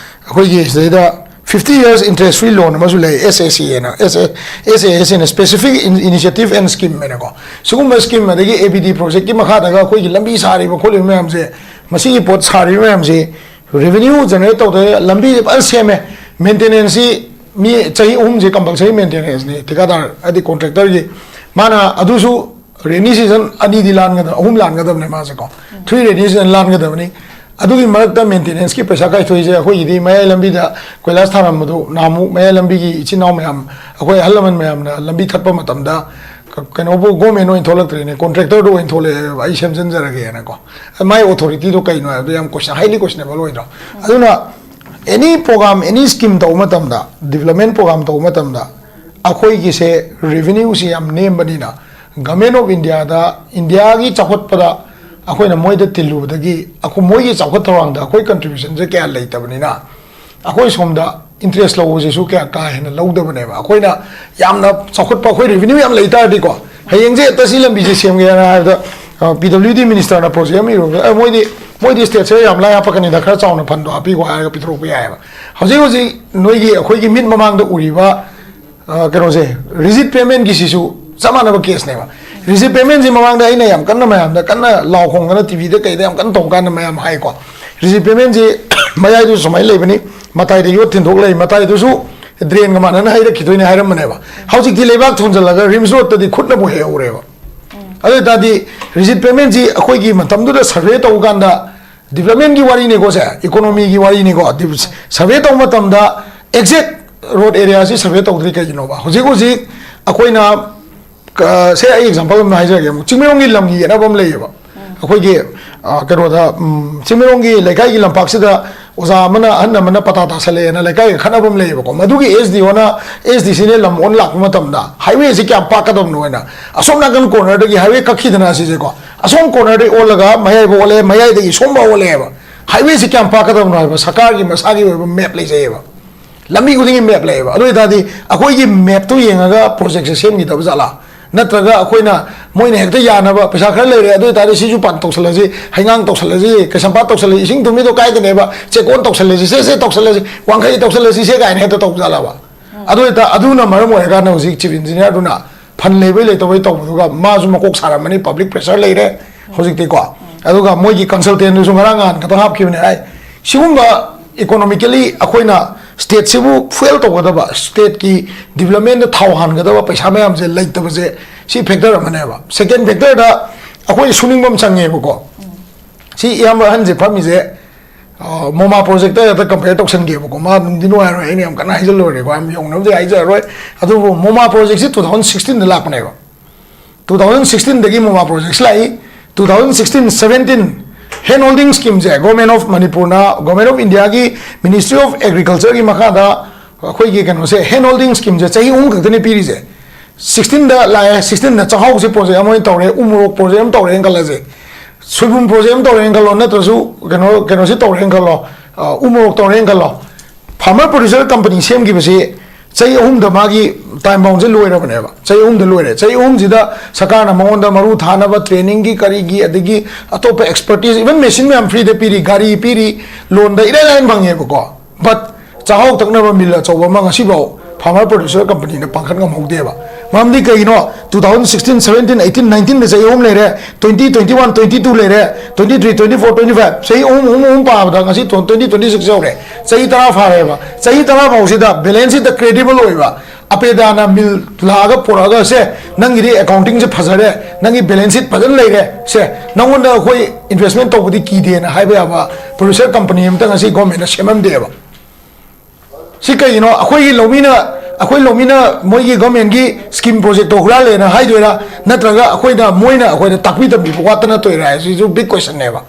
ꯑꯩꯈꯣꯏꯒꯤ ꯁꯤꯗꯩꯗ ꯐꯤꯐꯇꯤ ꯌꯔꯁ ꯏꯟꯇꯔꯦꯁ ꯐ꯭ꯔꯤ ꯂꯣꯟ ꯑꯃꯁꯨ ꯂꯩ, ꯑꯦꯁ ꯑꯦ ꯁꯤ ꯍꯥꯏꯅ, ꯑꯦꯁ ꯑꯦ, ꯑꯦꯁ ꯑꯦ ꯑꯦꯁ ꯍꯥꯏꯅ, ꯁ꯭ꯄꯦꯁꯤꯐꯤꯛ ꯏꯅꯤꯁꯤꯌꯦꯇꯤꯚ ꯑꯦꯟ ꯁ꯭ꯀꯤꯝ ꯍꯥꯏꯅꯀꯣ꯫ ꯁꯤꯒꯨꯝꯕ ꯁ꯭ꯀꯤꯝ, ꯑꯗꯒꯤ ꯑꯦ ꯕꯤ ꯗꯤ ꯄ꯭ꯔꯣꯖꯦꯛꯀꯤ ꯃꯈꯥꯗꯒ ꯑꯩꯈꯣꯏꯒꯤ ꯂꯝꯕꯤ ꯁꯥꯔꯤꯕ ꯈꯣꯠꯂꯤꯕ ꯃꯌꯥꯝꯁꯦ, ꯃꯁꯤꯒꯤ ꯄꯣꯠ ꯁꯥꯔꯤꯕ ꯃꯌꯥꯝꯁꯦ ꯔꯦꯚꯤꯅ꯭ꯌꯨ ꯖꯦꯅꯔꯦꯠ ꯇꯧꯗ, ꯂꯝꯕꯤꯁꯦ ꯐꯖꯅ ꯁꯦꯝꯃꯦ, ꯃꯦꯟꯇꯦꯅꯦꯟꯁꯁꯤ ꯃꯤ ꯆꯍꯤ ꯑꯍꯨꯝꯁꯦ ꯀꯝꯄꯜꯁꯔꯤ ꯃꯦꯟꯇꯦꯅꯦꯟꯁꯅꯤ ꯊꯤꯀꯥꯗꯥꯔ, ꯍꯥꯏꯗꯤ ꯀꯣꯟꯇ꯭ꯔꯦꯛꯇꯔꯒꯤ꯫ ꯃꯥꯅ ꯑꯗꯨꯁꯨ ꯔꯦꯅꯤ ꯁꯤꯖꯟ ꯑꯅꯤꯗꯤ ꯂꯥꯟꯒꯗꯕ, ꯑꯍꯨꯝ ꯂꯥꯟꯒꯗꯕꯅꯦ ꯃꯥꯁꯦꯀꯣ꯫ ꯊ꯭ꯔꯤ ꯔꯦꯅꯤ ꯁꯤꯖꯟ ꯂꯥꯟꯒꯗꯕꯅꯤ꯫ ꯑꯗꯨꯒꯤ ꯃꯔꯛꯇ ꯃꯦꯟꯇꯦꯅꯦꯟꯁꯀꯤ ꯄꯩꯁꯥ ꯀꯥꯏꯊꯣꯛꯏꯁꯦ ꯑꯩꯈꯣꯏꯒꯤꯗꯤ ꯃꯌꯥꯏ ꯂꯝꯕꯤꯗ ꯀꯣꯏꯂꯥꯁ ꯊꯥꯔꯝꯕꯗꯨ ꯅꯍꯥꯟꯃꯨꯛ ꯃꯌꯥꯏ ꯂꯝꯕꯤꯒꯤ ꯏꯆꯤꯟ ꯏꯅꯥꯎ ꯃꯌꯥꯝ, ꯑꯩꯈꯣꯏ ꯑꯍꯜ ꯂꯃꯟ ꯃꯌꯥꯝꯅ ꯂꯝꯕꯤ ꯊꯠꯄ ꯃꯇꯝꯗ ꯀ-, ꯀꯩꯅꯣꯕꯨ ꯒꯣꯔꯃꯦꯟ ꯑꯣꯏꯅ ꯊꯣꯛꯂꯛꯇ꯭ꯔꯦꯅꯦ, ꯀꯣꯟꯇ꯭ꯔꯦꯛꯇꯔꯗꯨ ꯑꯣꯏꯅ ꯊꯣꯛꯂꯛꯑꯦꯕ, "ꯑꯩ ꯁꯦꯝꯖꯤꯟꯖꯔꯒꯦꯅꯀꯣ"꯫ ꯃꯥꯏ ꯑꯣꯊꯣꯔꯤꯇꯤꯗꯣ ꯀꯩꯅꯣ ꯍꯥꯏꯕꯗꯣ ꯌꯥꯝ ꯀꯣꯏꯁꯟ, ꯍꯥꯏꯂꯤ ꯀꯣꯏꯁꯅꯦꯕꯜ ꯑꯣꯏꯗ꯭ꯔꯣ? ꯑꯗꯨꯅ ꯑꯦꯅꯤ ꯄ꯭ꯔꯣꯒ꯭ꯔꯥꯝ, ꯑꯦꯅꯤ ꯁ꯭ꯀꯤꯝ ꯇꯧꯕ ꯃꯇꯝꯗ, ꯗꯤꯕꯂꯞꯃꯦꯟ ꯄ꯭ꯔꯣꯒ꯭ꯔꯥꯝ ꯇꯧꯕ ꯃꯇꯝꯗ ꯑꯩꯈꯣꯏꯒꯤꯁꯦ ꯔꯦꯚꯤꯅ꯭ꯌꯨꯁꯤ ꯌꯥꯝ ꯅꯦꯝꯕꯅꯤꯅ, ꯒꯃꯦꯟ ꯑꯣꯐ ꯏꯟꯗꯤꯌꯥꯗ, ꯏꯟꯗꯤꯌꯥꯒꯤ ꯆꯥꯎꯈꯠꯄꯗ ꯑꯩꯈꯣꯏꯅ ꯃꯣꯏꯗ ꯇꯤꯜꯂꯨꯕꯗꯒꯤ ꯑꯩꯈꯣꯏ, ꯃꯣꯏꯒꯤ ꯆꯥꯎꯈꯠ ꯊꯧꯔꯥꯡꯗ ꯑꯩꯈꯣꯏ ꯀꯟꯇ꯭ꯔꯤꯕ꯭ꯌꯨꯁꯟꯁꯦ ꯀꯌꯥ ꯂꯩꯇꯕꯅꯤꯅ, ꯑꯩꯈꯣꯏ ꯁꯣꯝꯗ ꯏꯟꯇꯔꯦꯁ ꯂꯧꯕꯁꯤꯁꯨ ꯀꯌꯥ ꯀꯥ ꯍꯦꯟꯅ ꯂꯧꯗꯕꯅꯦꯕ꯫ ꯑꯩꯈꯣꯏꯅ ꯌꯥꯝꯅ ꯆꯥꯎꯈꯠꯄ, ꯑꯩꯈꯣꯏ ꯔꯦꯚꯤꯅ꯭ꯌꯨ ꯌꯥꯝ ꯂꯩ ꯇꯥꯔꯗꯤꯀꯣ, ꯍꯌꯦꯡꯁꯦ ꯍꯦꯛꯇ ꯁꯤ ꯂꯝꯕꯤꯁꯦ ꯁꯦꯝꯒꯦꯅ ꯍꯥꯏꯕꯗ, ꯑ, ꯄꯤ ꯗꯕ꯭ꯂꯤꯎ ꯗꯤ ꯃꯤꯅꯤꯁꯇꯔꯅ ꯄ꯭ꯔꯣꯖꯦꯛ ꯑꯃ ꯏꯔꯨꯕꯗ, "ꯑꯦ, ꯃꯣꯏꯗꯤ, ꯃꯣꯏꯗꯤ ꯁ꯭ꯇꯦꯠꯁꯦ ꯌꯥꯝ ꯂꯥꯏ ꯍꯥꯞꯄꯛꯀꯅꯤꯗ, ꯈꯔ ꯆꯥꯎꯅ ꯐꯟꯗꯣ ꯍꯥꯞꯄꯤꯈꯣ" ꯍꯥꯏꯔꯒ ꯄꯤꯊꯣꯔꯛꯄ ꯌꯥꯏꯑꯕ꯫ ꯍꯧꯖꯤꯛ ꯍꯧꯖꯤꯛ ꯅꯣꯏꯒꯤ, ꯑꯩꯈꯣꯏꯒꯤ ꯃꯤꯠ ꯃꯃꯥꯡꯗ ꯎꯔꯤꯕ, ꯑ, ꯀꯩꯅꯣꯁꯦ, ꯔꯤꯖꯤꯠ ꯄꯦꯃꯦꯟꯒꯤꯁꯤꯁꯨ ꯆꯞ ꯃꯥꯟꯅꯕ ꯀꯦꯁꯅꯦꯕ꯫ ꯔꯤꯁꯤꯞ ꯄꯦꯃꯦꯟꯁꯤ ꯃꯃꯥꯡꯗ ꯑꯩꯅ ꯌꯥꯝ ꯀꯟꯅ ꯃꯌꯥꯝꯗ ꯀꯟꯅ ꯂꯥꯎ ꯈꯣꯡꯗꯅ ꯇꯤꯚꯤꯗ ꯀꯩꯗ ꯌꯥꯝ ꯀꯟꯅ ꯇꯧꯕ ꯀꯥꯟꯗ ꯃꯌꯥꯝ ꯍꯥꯏꯀꯣ, ꯔꯤꯁꯤꯞ ꯄꯦꯃꯦꯟꯁꯤ ꯃꯌꯥꯏꯗꯨꯁꯨ ꯁꯨꯃꯥꯏꯅ ꯂꯩꯕꯅꯤ, ꯃꯇꯥꯏꯗ ꯌꯣꯠ ꯊꯤꯟꯗꯣꯛ ꯂꯩ, ꯃꯇꯥꯏꯗꯨꯁꯨ ꯗ꯭ꯔꯦꯟꯒ ꯃꯥꯟꯅꯅ ꯍꯩꯔꯛꯈꯤꯗꯣꯏꯅꯦ ꯍꯥꯏꯔꯝꯕꯅꯦꯕ꯫ ꯍꯧꯖꯤꯛꯇꯤ ꯂꯩꯕꯥꯛ ꯊꯣꯟꯖꯜꯂꯒ ꯔꯤꯝꯁ ꯔꯣꯗꯇꯗꯤ ꯈꯨꯠꯅꯕꯨ ꯍꯦꯛꯍꯧꯔꯦꯕ꯫ ꯑꯗꯨ ꯑꯣꯏꯇꯥꯔꯗꯤ ꯔꯤꯁꯤꯞ ꯄꯦꯃꯦꯟꯁꯤ ꯑꯩꯈꯣꯏꯒꯤ ꯃꯇꯝꯗꯨꯗ ꯁꯔꯚꯦ ꯇꯧꯕ ꯀꯥꯟꯗ ꯗꯤꯕ꯭ꯂꯞꯃꯦꯟꯒꯤ ꯋꯥꯔꯤꯅꯤꯀꯣ ꯁꯦ, ꯏꯀꯣꯅꯣꯃꯤꯒꯤ ꯋꯥꯔꯤꯅꯤꯀꯣ꯫ ꯁꯔꯚꯦ ꯇꯧꯕ ꯃꯇꯝꯗ ꯑꯦꯛꯖꯦꯛ ꯔꯣꯗ ꯑꯦꯔꯤꯌꯥꯁꯤ ꯁꯔꯚꯦ ꯇꯧꯗ꯭ꯔꯤ ꯀꯩꯒꯤꯅꯣꯕ? ꯍꯧꯖꯤꯛ ꯍꯧꯖꯤꯛ ꯑꯩꯈꯣꯏꯅ, ꯁꯦ, ꯑꯩ ꯑꯦꯛꯖꯥꯝꯄꯜ ꯑꯃ ꯍꯥꯏꯖꯔꯒꯦ꯫ ꯑꯃꯨꯛ ꯆꯤꯡꯃꯩꯔꯣꯡꯒꯤ ꯂꯝꯒꯤ ꯌꯦꯠꯅꯕ ꯑꯃ ꯂꯩꯌꯦꯕ꯫ ꯑꯩꯈꯣꯏꯒꯤ, ꯑ, ꯀꯩꯅꯣꯗ, ꯎꯝ, ꯆꯤꯡꯃꯩꯔꯣꯡꯒꯤ ꯂꯩꯀꯥꯏꯒꯤ ꯂꯝꯄꯥꯛꯁꯤꯗ ꯑꯣꯖꯥ ꯑꯃꯅ, ꯑꯍꯟ ꯑꯃꯅ ꯄꯇꯥ ꯇꯥꯁꯜꯂꯛꯑꯦꯅ ꯂꯩꯀꯥꯏꯒ ꯈꯠꯅꯕ ꯑꯃ ꯂꯩꯌꯦꯕꯀꯣ꯫ ꯃꯗꯨꯒꯤ ꯑꯦꯁ ꯗꯤ ꯑꯣꯅ, ꯑꯦꯁ ꯗꯤ ꯁꯤꯅ ꯂꯝ ꯑꯣꯟ ꯂꯥꯛꯄ ꯃꯇꯝꯗ ꯍꯥꯏꯋꯦꯁꯤ ꯀꯌꯥꯝ ꯄꯥꯛꯀꯗꯕꯅꯣ ꯍꯥꯏꯅ, ꯑꯁꯣꯝ ꯅꯥꯀꯟ ꯀꯣꯔꯅꯔꯗꯒꯤ ꯍꯥꯏꯋꯦ ꯀꯛꯈꯤꯗꯅ ꯑꯁꯤꯁꯦꯀꯣ, ꯑꯁꯣꯝ ꯀꯣꯔꯅꯔꯗꯒꯤ ꯑꯣꯜꯂꯒ ꯃꯌꯥꯏꯐꯥꯎ ꯑꯣꯜꯂꯦ, ꯃꯌꯥꯏꯗꯒꯤ ꯁꯣꯝꯐꯥꯎ ꯑꯣꯜꯂꯦꯕ꯫ ꯍꯥꯏꯋꯦꯁꯤ ꯀꯌꯥꯝ ꯄꯥꯛꯀꯗꯕꯅꯣ ꯍꯥꯏꯕ ꯁꯔꯀꯥꯔꯒꯤ ꯃꯁꯥꯒꯤ ꯑꯣꯏꯕ ꯃꯦꯞ ꯂꯩꯖꯩꯑꯕ꯫ ꯂꯝꯕꯤ ꯈꯨꯗꯤꯡꯒꯤ ꯃꯦꯞ ꯂꯩꯌꯦꯕ꯫ ꯑꯗꯨ ꯑꯣꯏꯇꯥꯔꯗꯤ ꯑꯩꯈꯣꯏꯒꯤ ꯃꯦꯞꯇꯨ ꯌꯦꯡꯉꯒ ꯄ꯭ꯔꯣꯖꯦꯛꯁꯦ ꯁꯦꯝꯈꯤꯗꯕ ꯖꯥꯠꯂꯥ? ꯅꯠꯇ꯭ꯔꯒ ꯑꯩꯈꯣꯏꯅ, ꯃꯣꯏꯅ ꯍꯦꯛꯇ ꯌꯥꯅꯕ, "ꯄꯩꯁꯥ ꯈꯔ ꯂꯩꯔꯦ, ꯑꯗꯨ ꯑꯣꯏꯇꯥꯔꯗꯤ ꯁꯤꯁꯨ ꯄꯥꯟ ꯇꯧꯁꯜꯂꯁꯤ, ꯍꯩꯉꯥꯡ ꯇꯧꯁꯜꯂꯁꯤ, ꯀꯩꯁꯥꯝꯄꯥꯠ ꯇꯧꯁꯜꯂꯁꯤ, ꯏꯁꯤꯡ ꯊꯨꯝꯃꯤꯗꯣ ꯀꯥꯏꯗꯅꯦꯕ, ꯆꯦꯛꯀꯣꯟ ꯇꯧꯁꯜꯂꯁꯤ, ꯁꯦ ꯁꯦ ꯇꯧꯁꯜꯂꯁꯤ, ꯋꯥꯡꯈꯩ ꯇꯧꯁꯜꯂꯁꯤ ꯁꯦ" ꯀꯥꯏꯅ ꯍꯦꯛꯇ ꯇꯧꯕ ꯖꯥꯠꯂꯕ? ꯑꯗꯨ ꯑꯣꯏꯇꯥ-, ꯑꯗꯨꯅ ꯃꯔꯝ ꯑꯣꯏꯔꯀꯥꯟꯗ ꯍꯧꯖꯤꯛ ꯆꯤꯐ ꯏꯟꯖꯤꯅꯤꯌꯥꯔꯗꯨꯅ ꯐꯟ ꯂꯩꯕꯩ ꯂꯩꯇꯕꯩ ꯇꯧꯕꯗꯨꯒ ꯃꯥꯁꯨ ꯃꯀꯣꯛ ꯁꯥꯔꯝꯃꯅꯤ, ꯄꯕ꯭ꯂꯤꯛ ꯄ꯭ꯔꯦꯁꯔ ꯂꯩꯔꯦ ꯍꯧꯖꯤꯛꯇꯤꯀꯣ꯫ ꯑꯗꯨꯒ ꯃꯣꯏꯒꯤ ꯀꯟꯁꯜꯇꯦꯟꯗꯨꯁꯨ ꯉꯔꯥꯡ ꯅꯍꯥꯟ ꯈꯛꯇꯪ ꯍꯥꯞꯈꯤꯕꯅꯦ ꯍꯥꯏ꯫ ꯁꯤꯒꯨꯝꯕ ꯏꯀꯣꯅꯣꯃꯤꯀꯦꯂꯤ ꯑꯩꯈꯣꯏꯅ ꯁ꯭ꯇꯦꯠꯁꯤꯕꯨ ꯐꯨꯑꯦꯜ ꯇꯧꯒꯗꯕ, ꯁ꯭ꯇꯦꯠꯀꯤ ꯗꯤꯕ꯭ꯂꯞꯃꯦꯟꯗ ꯊꯥꯎ ꯍꯥꯟꯒꯗꯕ ꯄꯩꯁꯥ ꯃꯌꯥꯝꯁꯦ ꯂꯩꯇꯕꯁꯦ, ꯁꯤ ꯐꯦꯛꯇꯔ ꯑꯃꯅꯦꯕ꯫ ꯁꯦꯀꯦꯟ ꯐꯦꯛꯇꯔꯗ ꯑꯩꯈꯣꯏ ꯁꯨꯅꯤꯡꯕ ꯑꯃ ꯆꯪꯉꯦꯕꯀꯣ꯫ ꯁꯤ ꯏꯌꯥꯝꯕ ꯑꯍꯟꯁꯦ ꯐꯝꯃꯤꯁꯦ, ꯑ, ꯃꯣꯃꯥ ꯄ꯭ꯔꯣꯖꯦꯛꯇ ꯍꯦꯛꯇ ꯀꯝꯄꯦꯌꯔ ꯇꯧꯁꯟꯒꯦꯕꯀꯣ꯫ ꯃꯥ ꯅꯨꯡꯗꯤ ꯅꯨꯡꯉꯥꯏꯔꯣꯏ, ꯑꯩꯅ ꯌꯥꯝ ꯀꯟꯅ ꯍꯥꯏꯖꯜꯂꯨꯔꯦꯀꯣ, ꯌꯥꯝ ꯌꯧꯅꯕꯗꯤ ꯍꯥꯏꯖꯔꯔꯣꯏ꯫ ꯑꯗꯨꯕꯨ ꯃꯣꯃꯥ ꯄ꯭ꯔꯣꯖꯦꯛꯁꯤ ꯇꯨ ꯊꯥꯎꯖꯟ ꯁꯤꯛꯁꯇꯤꯟꯗ ꯂꯥꯛꯄꯅꯦꯕ꯫ ꯇꯨ ꯊꯥꯎꯖꯟ ꯁꯤꯛꯁꯇꯤꯟꯗꯒꯤ ꯃꯣꯃꯥ ꯄ꯭ꯔꯣꯖꯦꯛꯁꯤ ꯂꯥꯛꯏ꯫ Two thousand sixteen seventeen hen holding ꯁ꯭ꯀꯤꯝꯁꯦ ꯒꯣꯔꯃꯦꯟ ꯑꯣꯐ ꯃꯅꯤꯄꯨꯔꯅ, ꯒꯣꯔꯃꯦꯟ ꯑꯣꯐ ꯏꯟꯗꯤꯌꯥꯒꯤ ꯃꯤꯅꯤꯁꯇ꯭ꯔꯤ ꯑꯣꯐ ꯑꯦꯒ꯭ꯔꯤꯀꯜꯆꯔꯒꯤ ꯃꯈꯥꯗ ꯑꯩꯈꯣꯏꯒꯤ ꯀꯩꯅꯣꯁꯦ, ꯍꯦꯟ ꯍꯣꯜꯗꯤꯡ ꯁ꯭ꯀꯤꯝꯁꯦ ꯆꯍꯤ ꯑꯍꯨꯝ ꯈꯛꯇꯅꯤ ꯄꯤꯔꯤꯁꯦ꯫ ꯁꯤꯛꯁꯇꯤꯟꯗ ꯂꯥꯛꯑꯦ, ꯁꯤꯛꯁꯇꯤꯟꯗ ꯆꯥꯛꯍꯥꯎꯁꯦ ꯄ꯭ꯔꯣꯖꯦꯛ ꯑꯃ ꯑꯣꯏꯅ ꯇꯧꯔꯦ, ꯎ ꯃꯣꯔꯣꯛ ꯄ꯭ꯔꯣꯖꯦꯛ ꯑꯃ ꯇꯧꯔꯦꯅ ꯈꯜꯂꯁꯦ, ꯁꯣꯏꯕꯨꯝ ꯄ꯭ꯔꯣꯖꯦꯛ ꯑꯃ ꯇꯧꯔꯦꯅ ꯈꯜꯂꯣ, ꯅꯠꯇ꯭ꯔꯁꯨ ꯀꯩꯅꯣ, ꯀꯩꯅꯣꯁꯤ ꯇꯧꯔꯦꯅ ꯈꯜꯂꯣ, ꯑ, ꯎ ꯃꯣꯔꯣꯛ ꯇꯧꯔꯦꯅ ꯈꯜꯂꯣ꯫ ꯐꯥꯔꯃꯔ ꯄ꯭ꯔꯣꯗ꯭ꯌꯨꯁꯔ ꯀꯝꯄꯅꯤ ꯁꯦꯝꯈꯤꯕꯁꯤ ꯆꯍꯤ ꯑꯍꯨꯝꯗ ꯃꯥꯒꯤ ꯇꯥꯏꯝ ꯕꯥꯎꯟꯁꯦ ꯂꯣꯏꯔꯕꯅꯦꯕ꯫ ꯆꯍꯤ ꯑꯍꯨꯝꯗ ꯂꯣꯏꯔꯦ꯫ ꯆꯍꯤ ꯑꯍꯨꯝꯁꯤꯗ ꯁꯔꯀꯥꯔꯅ ꯃꯉꯣꯟꯗ ꯃꯔꯨ ꯊꯥꯅꯕ ꯇ꯭ꯔꯦꯅꯤꯡꯒꯤ, ꯀꯔꯤꯒꯤ, ꯑꯗꯒꯤ ꯑꯇꯣꯞꯄ ꯑꯦꯛꯁꯄꯔꯇꯤꯁ, ꯏꯚꯟ ꯃꯦꯆꯤꯟ ꯃꯌꯥꯝ ꯐ꯭ꯔꯤꯗ ꯄꯤꯔꯤ, ꯒꯥꯔꯤ ꯄꯤꯔꯤ, ꯂꯣꯟꯗ ꯏꯔꯥꯏ ꯂꯥꯏꯅ ꯐꯪꯉꯦꯕꯀꯣ꯫ ꯕꯠ ꯆꯥꯛꯍꯥꯎ ꯇꯛꯅꯕ ꯃꯤꯜ ꯑꯆꯧꯕ ꯑꯃ ꯉꯁꯤꯐꯥꯎ farmer producer companyꯅ ꯄꯥꯡꯈꯠ ꯉꯝꯍꯧꯗꯦꯕ꯫ ꯃꯔꯝꯗꯤ ꯀꯩꯒꯤꯅꯣ? Two thousand sixteen, seventeen, eighteen, nineteenꯗ ꯆꯍꯤ ꯑꯍꯨꯝ ꯂꯩꯔꯦ, twenty, twenty-one, twenty-two ꯂꯩꯔꯦ, twenty-three, twenty-four, twenty-five, ꯆꯍꯤ ꯑꯍꯨꯝ ꯑꯍꯨꯝ ꯑꯍꯨꯝ ꯄꯥꯕꯗ ꯉꯁꯤ twenty twenty-six ꯌꯧꯔꯦ꯫ ꯆꯍꯤ ꯇꯔꯥ ꯐꯥꯔꯦꯕ꯫ ꯆꯍꯤ ꯇꯔꯥ ꯐꯥꯎꯁꯤꯗ balance sheetꯇ credible ꯑꯣꯏꯕ, ꯑꯄꯦꯗꯥꯅ ꯃꯤꯜ ꯂꯥꯛꯑꯒ ꯄꯨꯔꯛꯑꯒ, "ꯁꯦ, ꯅꯪꯒꯤꯗꯤ accountingꯁꯦ ꯐꯖꯔꯦ, ꯅꯪꯒꯤ balance sheet ꯐꯖꯅ ꯂꯩꯔꯦ, ꯁꯦ, ꯅꯪꯉꯣꯟꯗ ꯑꯩꯈꯣꯏ investment ꯇꯧꯕꯗꯤ ꯀꯤꯗꯦꯅ" ꯍꯥꯏꯕ ꯌꯥꯕ producer company ꯑꯃꯇ ꯉꯁꯤ governmentꯅ ꯁꯦꯝꯍꯟꯗꯦꯕ꯫ ꯁꯤ ꯀꯩꯒꯤꯅꯣ? ꯑꯩꯈꯣꯏꯒꯤ ꯂꯧꯃꯤꯅ, ꯑꯩꯈꯣꯏ ꯂꯧꯃꯤꯅ ꯃꯣꯏꯒꯤ governmentꯀꯤ scheme projectꯇꯣ ꯍꯨꯔꯥꯜꯂꯦꯅ ꯍꯥꯏꯗꯣꯏꯔꯥ, ꯅꯠꯇ꯭ꯔꯒ ꯑꯩꯈꯣꯏꯅ, ꯃꯣꯏꯅ ꯑꯩꯈꯣꯏꯗ ꯇꯥꯛꯄꯤ ꯇꯝꯕꯤꯕ ꯋꯥꯠꯇꯅ ꯇꯧꯔꯤꯔꯥ ꯍꯥꯏꯁꯤꯁꯨ big questionꯅꯦꯕ꯫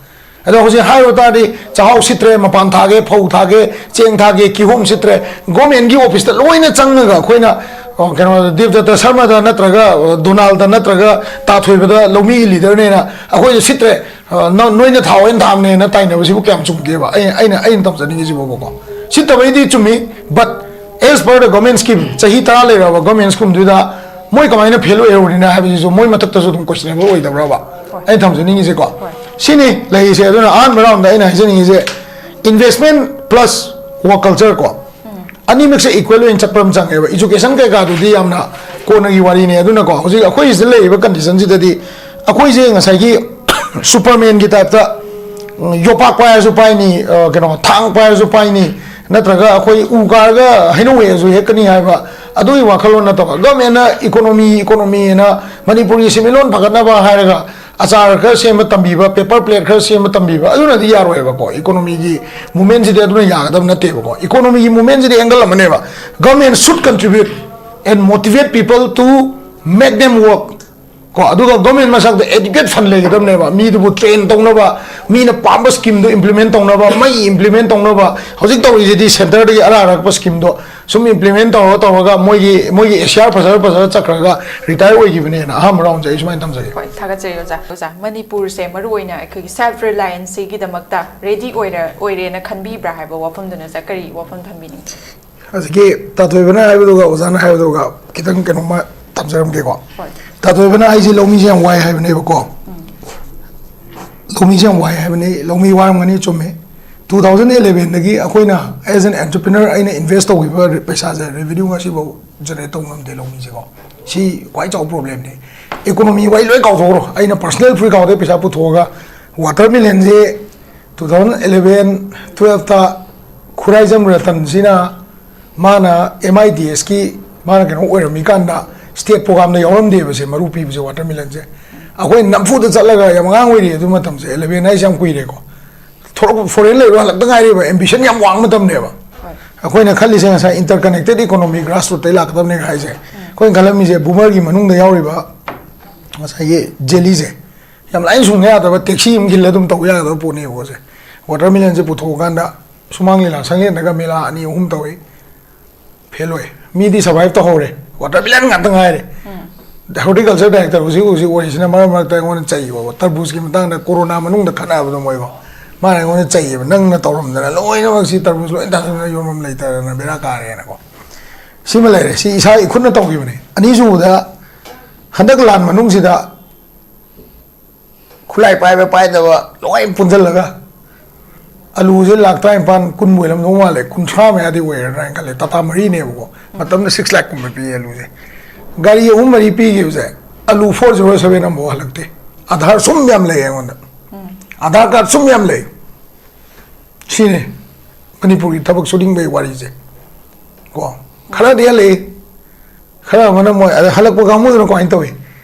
ꯑꯗꯣ ꯍꯧꯖꯤꯛ ꯍꯥꯏꯔꯨ ꯇꯥꯔꯗꯤ, ꯆꯥꯛꯍꯥꯎ ꯁꯤꯠꯇ꯭ꯔꯦ, ꯃꯄꯥꯟ ꯊꯥꯒꯦ, ꯐꯧ ꯊꯥꯒꯦ, ꯆꯦꯡ ꯊꯥꯒꯦ, ꯀꯤꯍꯣꯝ ꯁꯤꯠꯇ꯭ꯔꯦ, governmentꯀꯤ officeꯇ ꯂꯣꯏꯅ ꯆꯪꯉꯒ ꯑꯩꯈꯣꯏꯅ, ꯑ, ꯀꯩꯅꯣ, ꯗꯦꯕꯗꯠꯇ ꯁꯔꯃꯗ ꯅꯠꯇ꯭ꯔꯒ, ꯑ, ꯗꯣꯅꯥꯜꯗ ꯅꯠꯇ꯭ꯔꯒ ꯇꯥꯊꯣꯏꯕꯗ ꯂꯧꯃꯤꯒꯤ leaderꯅꯦꯅ ꯑꯩꯈꯣꯏꯁꯨ ꯁꯤꯠꯇ꯭ꯔꯦ, ꯑ, ꯅ-, ꯅꯣꯏꯅ ꯊꯥꯎ ꯑꯩꯅ ꯊꯥꯕꯅꯦꯅ ꯇꯥꯏꯅꯕꯁꯤꯕꯨ ꯀꯌꯥꯝ ꯆꯨꯝꯒꯦꯕ? ꯑꯩ, ꯑꯩꯅ, ꯑꯩꯅ ꯇꯝꯖꯅꯤꯡꯉꯤꯁꯤꯕꯨꯕꯀꯣ꯫ ꯁꯤꯠꯇꯕꯩꯗꯤ ꯆꯨꯝꯃꯤ, but as per the government scheme, ꯆꯍꯤ ꯇꯔꯥ ꯂꯩꯔꯕ government schemeꯗꯨꯗ ꯃꯣꯏ ꯀꯃꯥꯏꯅ fail ꯑꯣꯏꯍꯧꯔꯤꯅꯣ ꯍꯥꯏꯕꯁꯤꯁꯨ ꯃꯣꯏ ꯃꯊꯛꯇꯁꯨ ꯑꯗꯨꯝ questionable ꯑꯣꯏꯗꯕ꯭ꯔꯕ? ꯑꯩꯅ ꯊꯝꯖꯅꯤꯡꯉꯤꯁꯦꯀꯣ꯫ ꯁꯤꯅꯤ ꯂꯩꯔꯤꯁꯦ꯫ ꯑꯗꯨꯅ ꯑꯍꯥꯟꯕ roundꯗ ꯑꯩꯅ ꯍꯥꯏꯖꯅꯤꯡꯉꯤꯁꯦ, investment plus work culture ꯀꯣ꯫ ꯑꯅꯤꯃꯛꯁꯦ equal ꯑꯣꯏꯅ ꯆꯠꯄ ꯑꯃ ꯆꯪꯉꯦꯕ꯫ Education ꯀꯩꯀꯥꯗꯨꯗꯤ ꯌꯥꯝꯅ ꯀꯣꯟꯅꯒꯤ ꯋꯥꯔꯤꯅꯦ꯫ ꯑꯗꯨꯅꯀꯣ, ꯍꯧꯖꯤꯛ ꯑꯩꯈꯣꯏ ꯁꯤꯗ ꯂꯩꯔꯤꯕ conditionꯁꯤꯗꯗꯤ ꯑꯩꯈꯣꯏꯁꯦ ꯉꯁꯥꯏꯒꯤ Supermanꯒꯤ typeꯇ, ꯎꯝ, ꯌꯣꯄꯥꯛ ꯄꯥꯏꯔꯁꯨ ꯄꯥꯏꯅꯤ, ꯑ, ꯀꯩꯅꯣ, ꯊꯥꯡ ꯄꯥꯏꯔꯁꯨ ꯄꯥꯏꯅꯤ, ꯅꯠꯇ꯭ꯔꯒ ꯑꯩꯈꯣꯏ ꯎ ꯀꯥꯔꯒ ꯍꯩꯅꯧ ꯍꯦꯛꯑꯁꯨ ꯍꯦꯛꯀꯅꯤ ꯍꯥꯏꯕ ꯑꯗꯨꯒꯤ ꯋꯥꯈꯜꯂꯣꯟ ꯅꯠꯇꯕ, governmentꯅ economy, economyꯅ ꯃꯅꯤꯄꯨꯔꯒꯤ ꯁꯦꯟꯃꯤꯠꯂꯣꯟ ꯐꯒꯠꯅꯕ ꯍꯥꯏꯔꯒ ꯑꯆꯥꯔ ꯈꯔ ꯁꯦꯝꯕ ꯇꯝꯕꯤꯕ, paper plate ꯈꯔ ꯁꯦꯝꯕ ꯇꯝꯕꯤꯕ, ꯑꯗꯨꯅꯗꯤ ꯌꯥꯔꯣꯏꯕꯀꯣ꯫ Economyꯒꯤ movementꯁꯤꯗꯤ ꯑꯗꯨꯅ ꯌꯥꯒꯗꯕ ꯅꯠꯇꯦꯕꯀꯣ꯫ Economyꯒꯤ movementꯁꯤꯗꯤ angle ꯑꯃꯅꯦꯕ꯫ Government should contribute and motivate people to make them work꯫ ꯀꯣ, ꯑꯗꯨꯒ government ꯃꯁꯥꯗ adequate fund ꯂꯩꯒꯗꯕꯅꯦꯕ, ꯃꯤꯗꯨꯕꯨ train ꯇꯧꯅꯕ, ꯃꯤꯅ ꯄꯥꯝꯕ schemeꯗꯨ implement ꯇꯧꯅꯕ, ꯃꯩ implement ꯇꯧꯅꯕ꯫ ꯍꯧꯖꯤꯛ ꯇꯧꯔꯤꯁꯤꯗꯤ centreꯗꯒꯤ ꯑꯔꯥꯛ ꯑꯔꯥꯛꯄ schemeꯗꯣ ꯁꯨꯝ implement ꯇꯧꯔ ꯇꯧꯔꯒ ꯃꯣꯏꯒꯤ, ꯃꯣꯏꯒꯤ ACR ꯐꯖꯔ ꯐꯖꯔ ꯆꯠꯈ꯭ꯔꯒ retire ꯑꯣꯏꯈꯤꯕꯅꯦꯅ ꯑꯍꯥꯟꯕ roundꯁꯦ ꯑꯩ ꯁꯨꯃꯥꯏꯅ ꯊꯝꯖꯒꯦ꯫ ꯍꯣꯏ, ꯊꯥꯒꯠꯆꯔꯤ ꯑꯣꯖꯥ꯫ ꯑꯣꯖꯥ, ꯃꯅꯤꯄꯨꯔꯁꯦ ꯃꯔꯨꯑꯣꯏꯅ ꯑꯩꯈꯣꯏꯒꯤ self relianceꯁꯤꯒꯤꯗꯃꯛꯇ ready ꯑꯣꯏꯔ-, ꯑꯣꯏꯔꯦꯅ ꯈꯟꯕꯤꯕ꯭ꯔꯥ ꯍꯥꯏꯕ ꯋꯥꯐꯝꯗꯨꯅ ꯑꯣꯖꯥ ꯀꯔꯤ ꯋꯥꯐꯝ ꯊꯝꯕꯤꯅꯤꯡꯒꯦ? ꯍꯧꯖꯤꯛꯀꯤ ꯇꯥꯊꯣꯏꯕꯅ ꯍꯥꯏꯕꯗꯨꯒ ꯑꯣꯖꯥꯅ ꯍꯥꯏꯕꯗꯨꯒ ꯈꯤꯇꯪ ꯀꯩꯅꯣꯝꯃ ꯊꯝꯖꯔꯝꯒꯦꯀꯣ꯫ ꯍꯣꯏ꯫ ꯇꯥꯊꯣꯏꯕꯅ ꯍꯥꯏꯁꯤ ꯂꯧꯃꯤꯁꯦ ꯌꯥꯝ ꯋꯥꯏ ꯍꯥꯏꯕꯅꯦꯕꯀꯣ꯫ ꯎꯝ꯫ ꯂꯧꯃꯤꯁꯦ ꯌꯥꯝ ꯋꯥꯏ ꯍꯥꯏꯕꯅꯤ, ꯂꯧꯃꯤ ꯋꯥꯔꯝꯒꯅꯤ, ꯆꯨꯝꯃꯤ꯫ ꯇꯨ ꯊꯥꯎꯖꯟ ꯑꯦꯂꯦꯚꯦꯟꯗꯒꯤ ꯑꯩꯈꯣꯏꯅ as an entrepreneur ꯑꯩꯅ invest ꯇꯧꯈꯤꯕ ꯔꯤ- ꯄꯩꯁꯥꯁꯦ revenue ꯉꯁꯤꯐꯥꯎ generate ꯇꯧ ꯉꯝꯗꯦ ꯂꯧꯃꯤꯁꯦꯀꯣ꯫ ꯁꯤ ꯈ꯭ꯋꯥꯏ ꯆꯥꯎꯕ problemꯅꯦ꯫ Economy ꯋꯥꯔꯤ ꯂꯣꯏ ꯀꯥꯎꯊꯣꯛꯈ꯭ꯔꯣ, ꯑꯩꯅ personal free accountꯗꯒꯤ ꯄꯩꯁꯥ ꯄꯨꯊꯣꯛꯑꯒ watermelonꯁꯦ two thousand eleven twelfth Khuraijam ꯔꯇꯟꯁꯤꯅ ꯃꯥꯅ MIDSꯀꯤ ꯃꯥꯅ ꯀꯩꯅꯣ ꯑꯣꯏꯔꯝꯃꯤꯀꯥꯟꯗ state programꯗ ꯌꯥꯎꯔꯝꯗꯦꯕꯁꯦ, ꯃꯔꯨ ꯄꯤꯕꯁꯦ watermelonꯁꯦ꯫ ꯑꯩꯈꯣꯏ ꯅꯝꯐꯨꯗ ꯆꯠꯂꯒ, ꯌꯥꯝ ꯑꯉꯥꯡ ꯑꯣꯏꯔꯤ ꯑꯗꯨ ꯃꯇꯝꯁꯦ, ꯑꯦꯂꯦꯚꯦꯟ ꯍꯥꯏꯁꯦ ꯌꯥꯝ ꯀꯨꯏꯔꯦꯀꯣ꯫ ꯊꯣꯔꯛ foreign ꯂꯩꯔꯣ ꯍꯜꯂꯛꯇ ꯉꯥꯏꯔꯤꯕ, ambition ꯌꯥꯝ ꯋꯥꯡꯕ ꯃꯇꯝꯅꯦꯕ꯫ ꯑꯩꯈꯣꯏꯅ ꯈꯜꯂꯤꯁꯦ ꯉꯁꯥꯏ interconnected economy grassrootꯇꯩ ꯂꯥꯛꯀꯗꯕꯅꯦ ꯍꯥꯏꯁꯦ꯫ ꯑꯩꯈꯣꯏꯅ ꯈꯜꯂꯝꯃꯤꯁꯦ boomerꯒꯤ ꯃꯅꯨꯡꯗ ꯌꯥꯎꯔꯤꯕ ꯉꯁꯥꯏꯒꯤ jellyꯁꯦ ꯌꯥꯝ ꯂꯥꯏꯅ ꯁꯨꯡꯕ ꯌꯥꯗꯕ, taxi ꯑꯃ ꯈꯤꯜꯂ ꯑꯗꯨꯝ ꯇꯧꯕ ꯌꯥꯒꯗꯕ ꯄꯣꯠꯅꯦꯕꯀꯣ ꯁꯦ꯫ Watermelonꯁꯦ ꯄꯨꯊꯣꯛꯑꯀꯥꯟꯗ ꯁꯨꯃꯥꯡ ꯂꯤꯂꯥ ꯁꯪꯂꯦꯟꯗꯒ ꯃꯦꯂꯥ ꯑꯅꯤ ꯑꯍꯨꯝ ꯇꯧꯏ, ꯐꯦꯜ ꯑꯣꯏ꯫ ꯃꯤꯗꯤ survive ꯇꯧꯍꯧꯔꯦ, watermelon ꯉꯥꯛꯇ ꯉꯥꯏꯔꯦ꯫ Horticulture director ꯍꯧꯖꯤꯛ ꯍꯧꯖꯤꯛ ꯑꯣꯏꯔꯤꯁꯤꯅ ꯃꯔꯛ ꯃꯔꯛꯇ ꯑꯩꯉꯣꯟꯗ ꯆꯩꯕ, ꯇꯔꯕꯨꯖꯀꯤ ꯃꯇꯥꯡꯗ ꯀꯣꯔꯣꯅꯥ ꯃꯅꯨꯡꯗ ꯈꯠꯅꯕꯗꯣ ꯃꯣꯏꯀꯣ, ꯃꯥꯅ ꯑꯩꯉꯣꯟꯗ ꯆꯩꯌꯦꯕ, "ꯅꯪꯅ ꯇꯧꯔꯝꯗꯅ ꯂꯣꯏꯅꯃꯛ ꯁꯤ ꯇꯔꯕꯨꯖ ꯂꯣꯏ ꯇꯥꯁꯤꯟꯗꯅ ꯌꯣꯟꯐꯝ ꯂꯩꯇꯗꯅ ꯕꯦꯔꯥ ꯀꯥꯔꯦꯅꯀꯣ"꯫ ꯁꯤꯃ ꯂꯩꯔꯦ, ꯁꯤ ꯏꯁꯥ ꯏꯈꯨꯠꯅ ꯇꯧꯈꯤꯕꯅꯦ꯫ ꯑꯅꯤꯁꯨꯕꯗ, ꯍꯟꯗꯛ ꯂꯥꯟ ꯃꯅꯨꯡꯁꯤꯗ ꯈꯨꯠꯂꯥꯏ ꯄꯥꯏꯕ ꯄꯥꯏꯗꯕ ꯂꯣꯏ ꯄꯨꯟꯁꯤꯜꯂꯒ ꯑꯂꯨꯁꯦ ꯂꯥꯛ ꯇꯔꯥꯅꯤꯄꯥꯟ ꯀꯨꯟ ꯑꯣꯏꯔꯝꯗꯧ ꯃꯥꯜꯂꯦ, ꯀꯨꯟꯊ꯭ꯔꯥ ꯃꯌꯥꯗꯤ ꯑꯣꯏꯔꯗ꯭ꯔꯥ ꯍꯥꯏꯅ ꯈꯜꯂꯦ꯫ ꯇꯥꯇꯥ ꯃꯔꯤꯅꯦꯕꯀꯣ, ꯃꯇꯝꯗ six lakh ꯀꯨꯝꯕ ꯄꯤꯌꯦ ꯑꯂꯨꯁꯦ꯫ ꯒꯥꯔꯤ ꯑꯍꯨꯝ ꯃꯔꯤ ꯄꯤꯈꯤꯕꯁꯦ, ꯑꯂꯨ four zero seven ꯑꯃꯐꯥꯎ ꯍꯜꯂꯛꯇꯦ꯫ ꯑꯙꯥꯔ ꯁꯨꯝ ꯌꯥꯝ ꯂꯩ ꯑꯩꯉꯣꯟꯗ, ꯑꯙꯥꯔ ꯀꯥꯔꯗ ꯁꯨꯝ ꯌꯥꯝ ꯂꯩ꯫ ꯁꯤꯅꯤ ꯃꯅꯤꯄꯨꯔꯒꯤ ꯊꯕꯛ ꯁꯨꯅꯤꯡꯕꯒꯤ ꯋꯥꯔꯤꯁꯦ꯫ ꯀꯣ, ꯈꯔꯗꯤ ꯍꯜꯂꯛꯏ, ꯈꯔ ꯑꯃꯅ ꯃꯣꯏ ꯑꯗ ꯍꯜꯂꯛꯄ ꯀꯥꯡꯕꯨꯗꯨꯅ ꯀꯃꯥꯏꯅ ꯇꯧꯏ?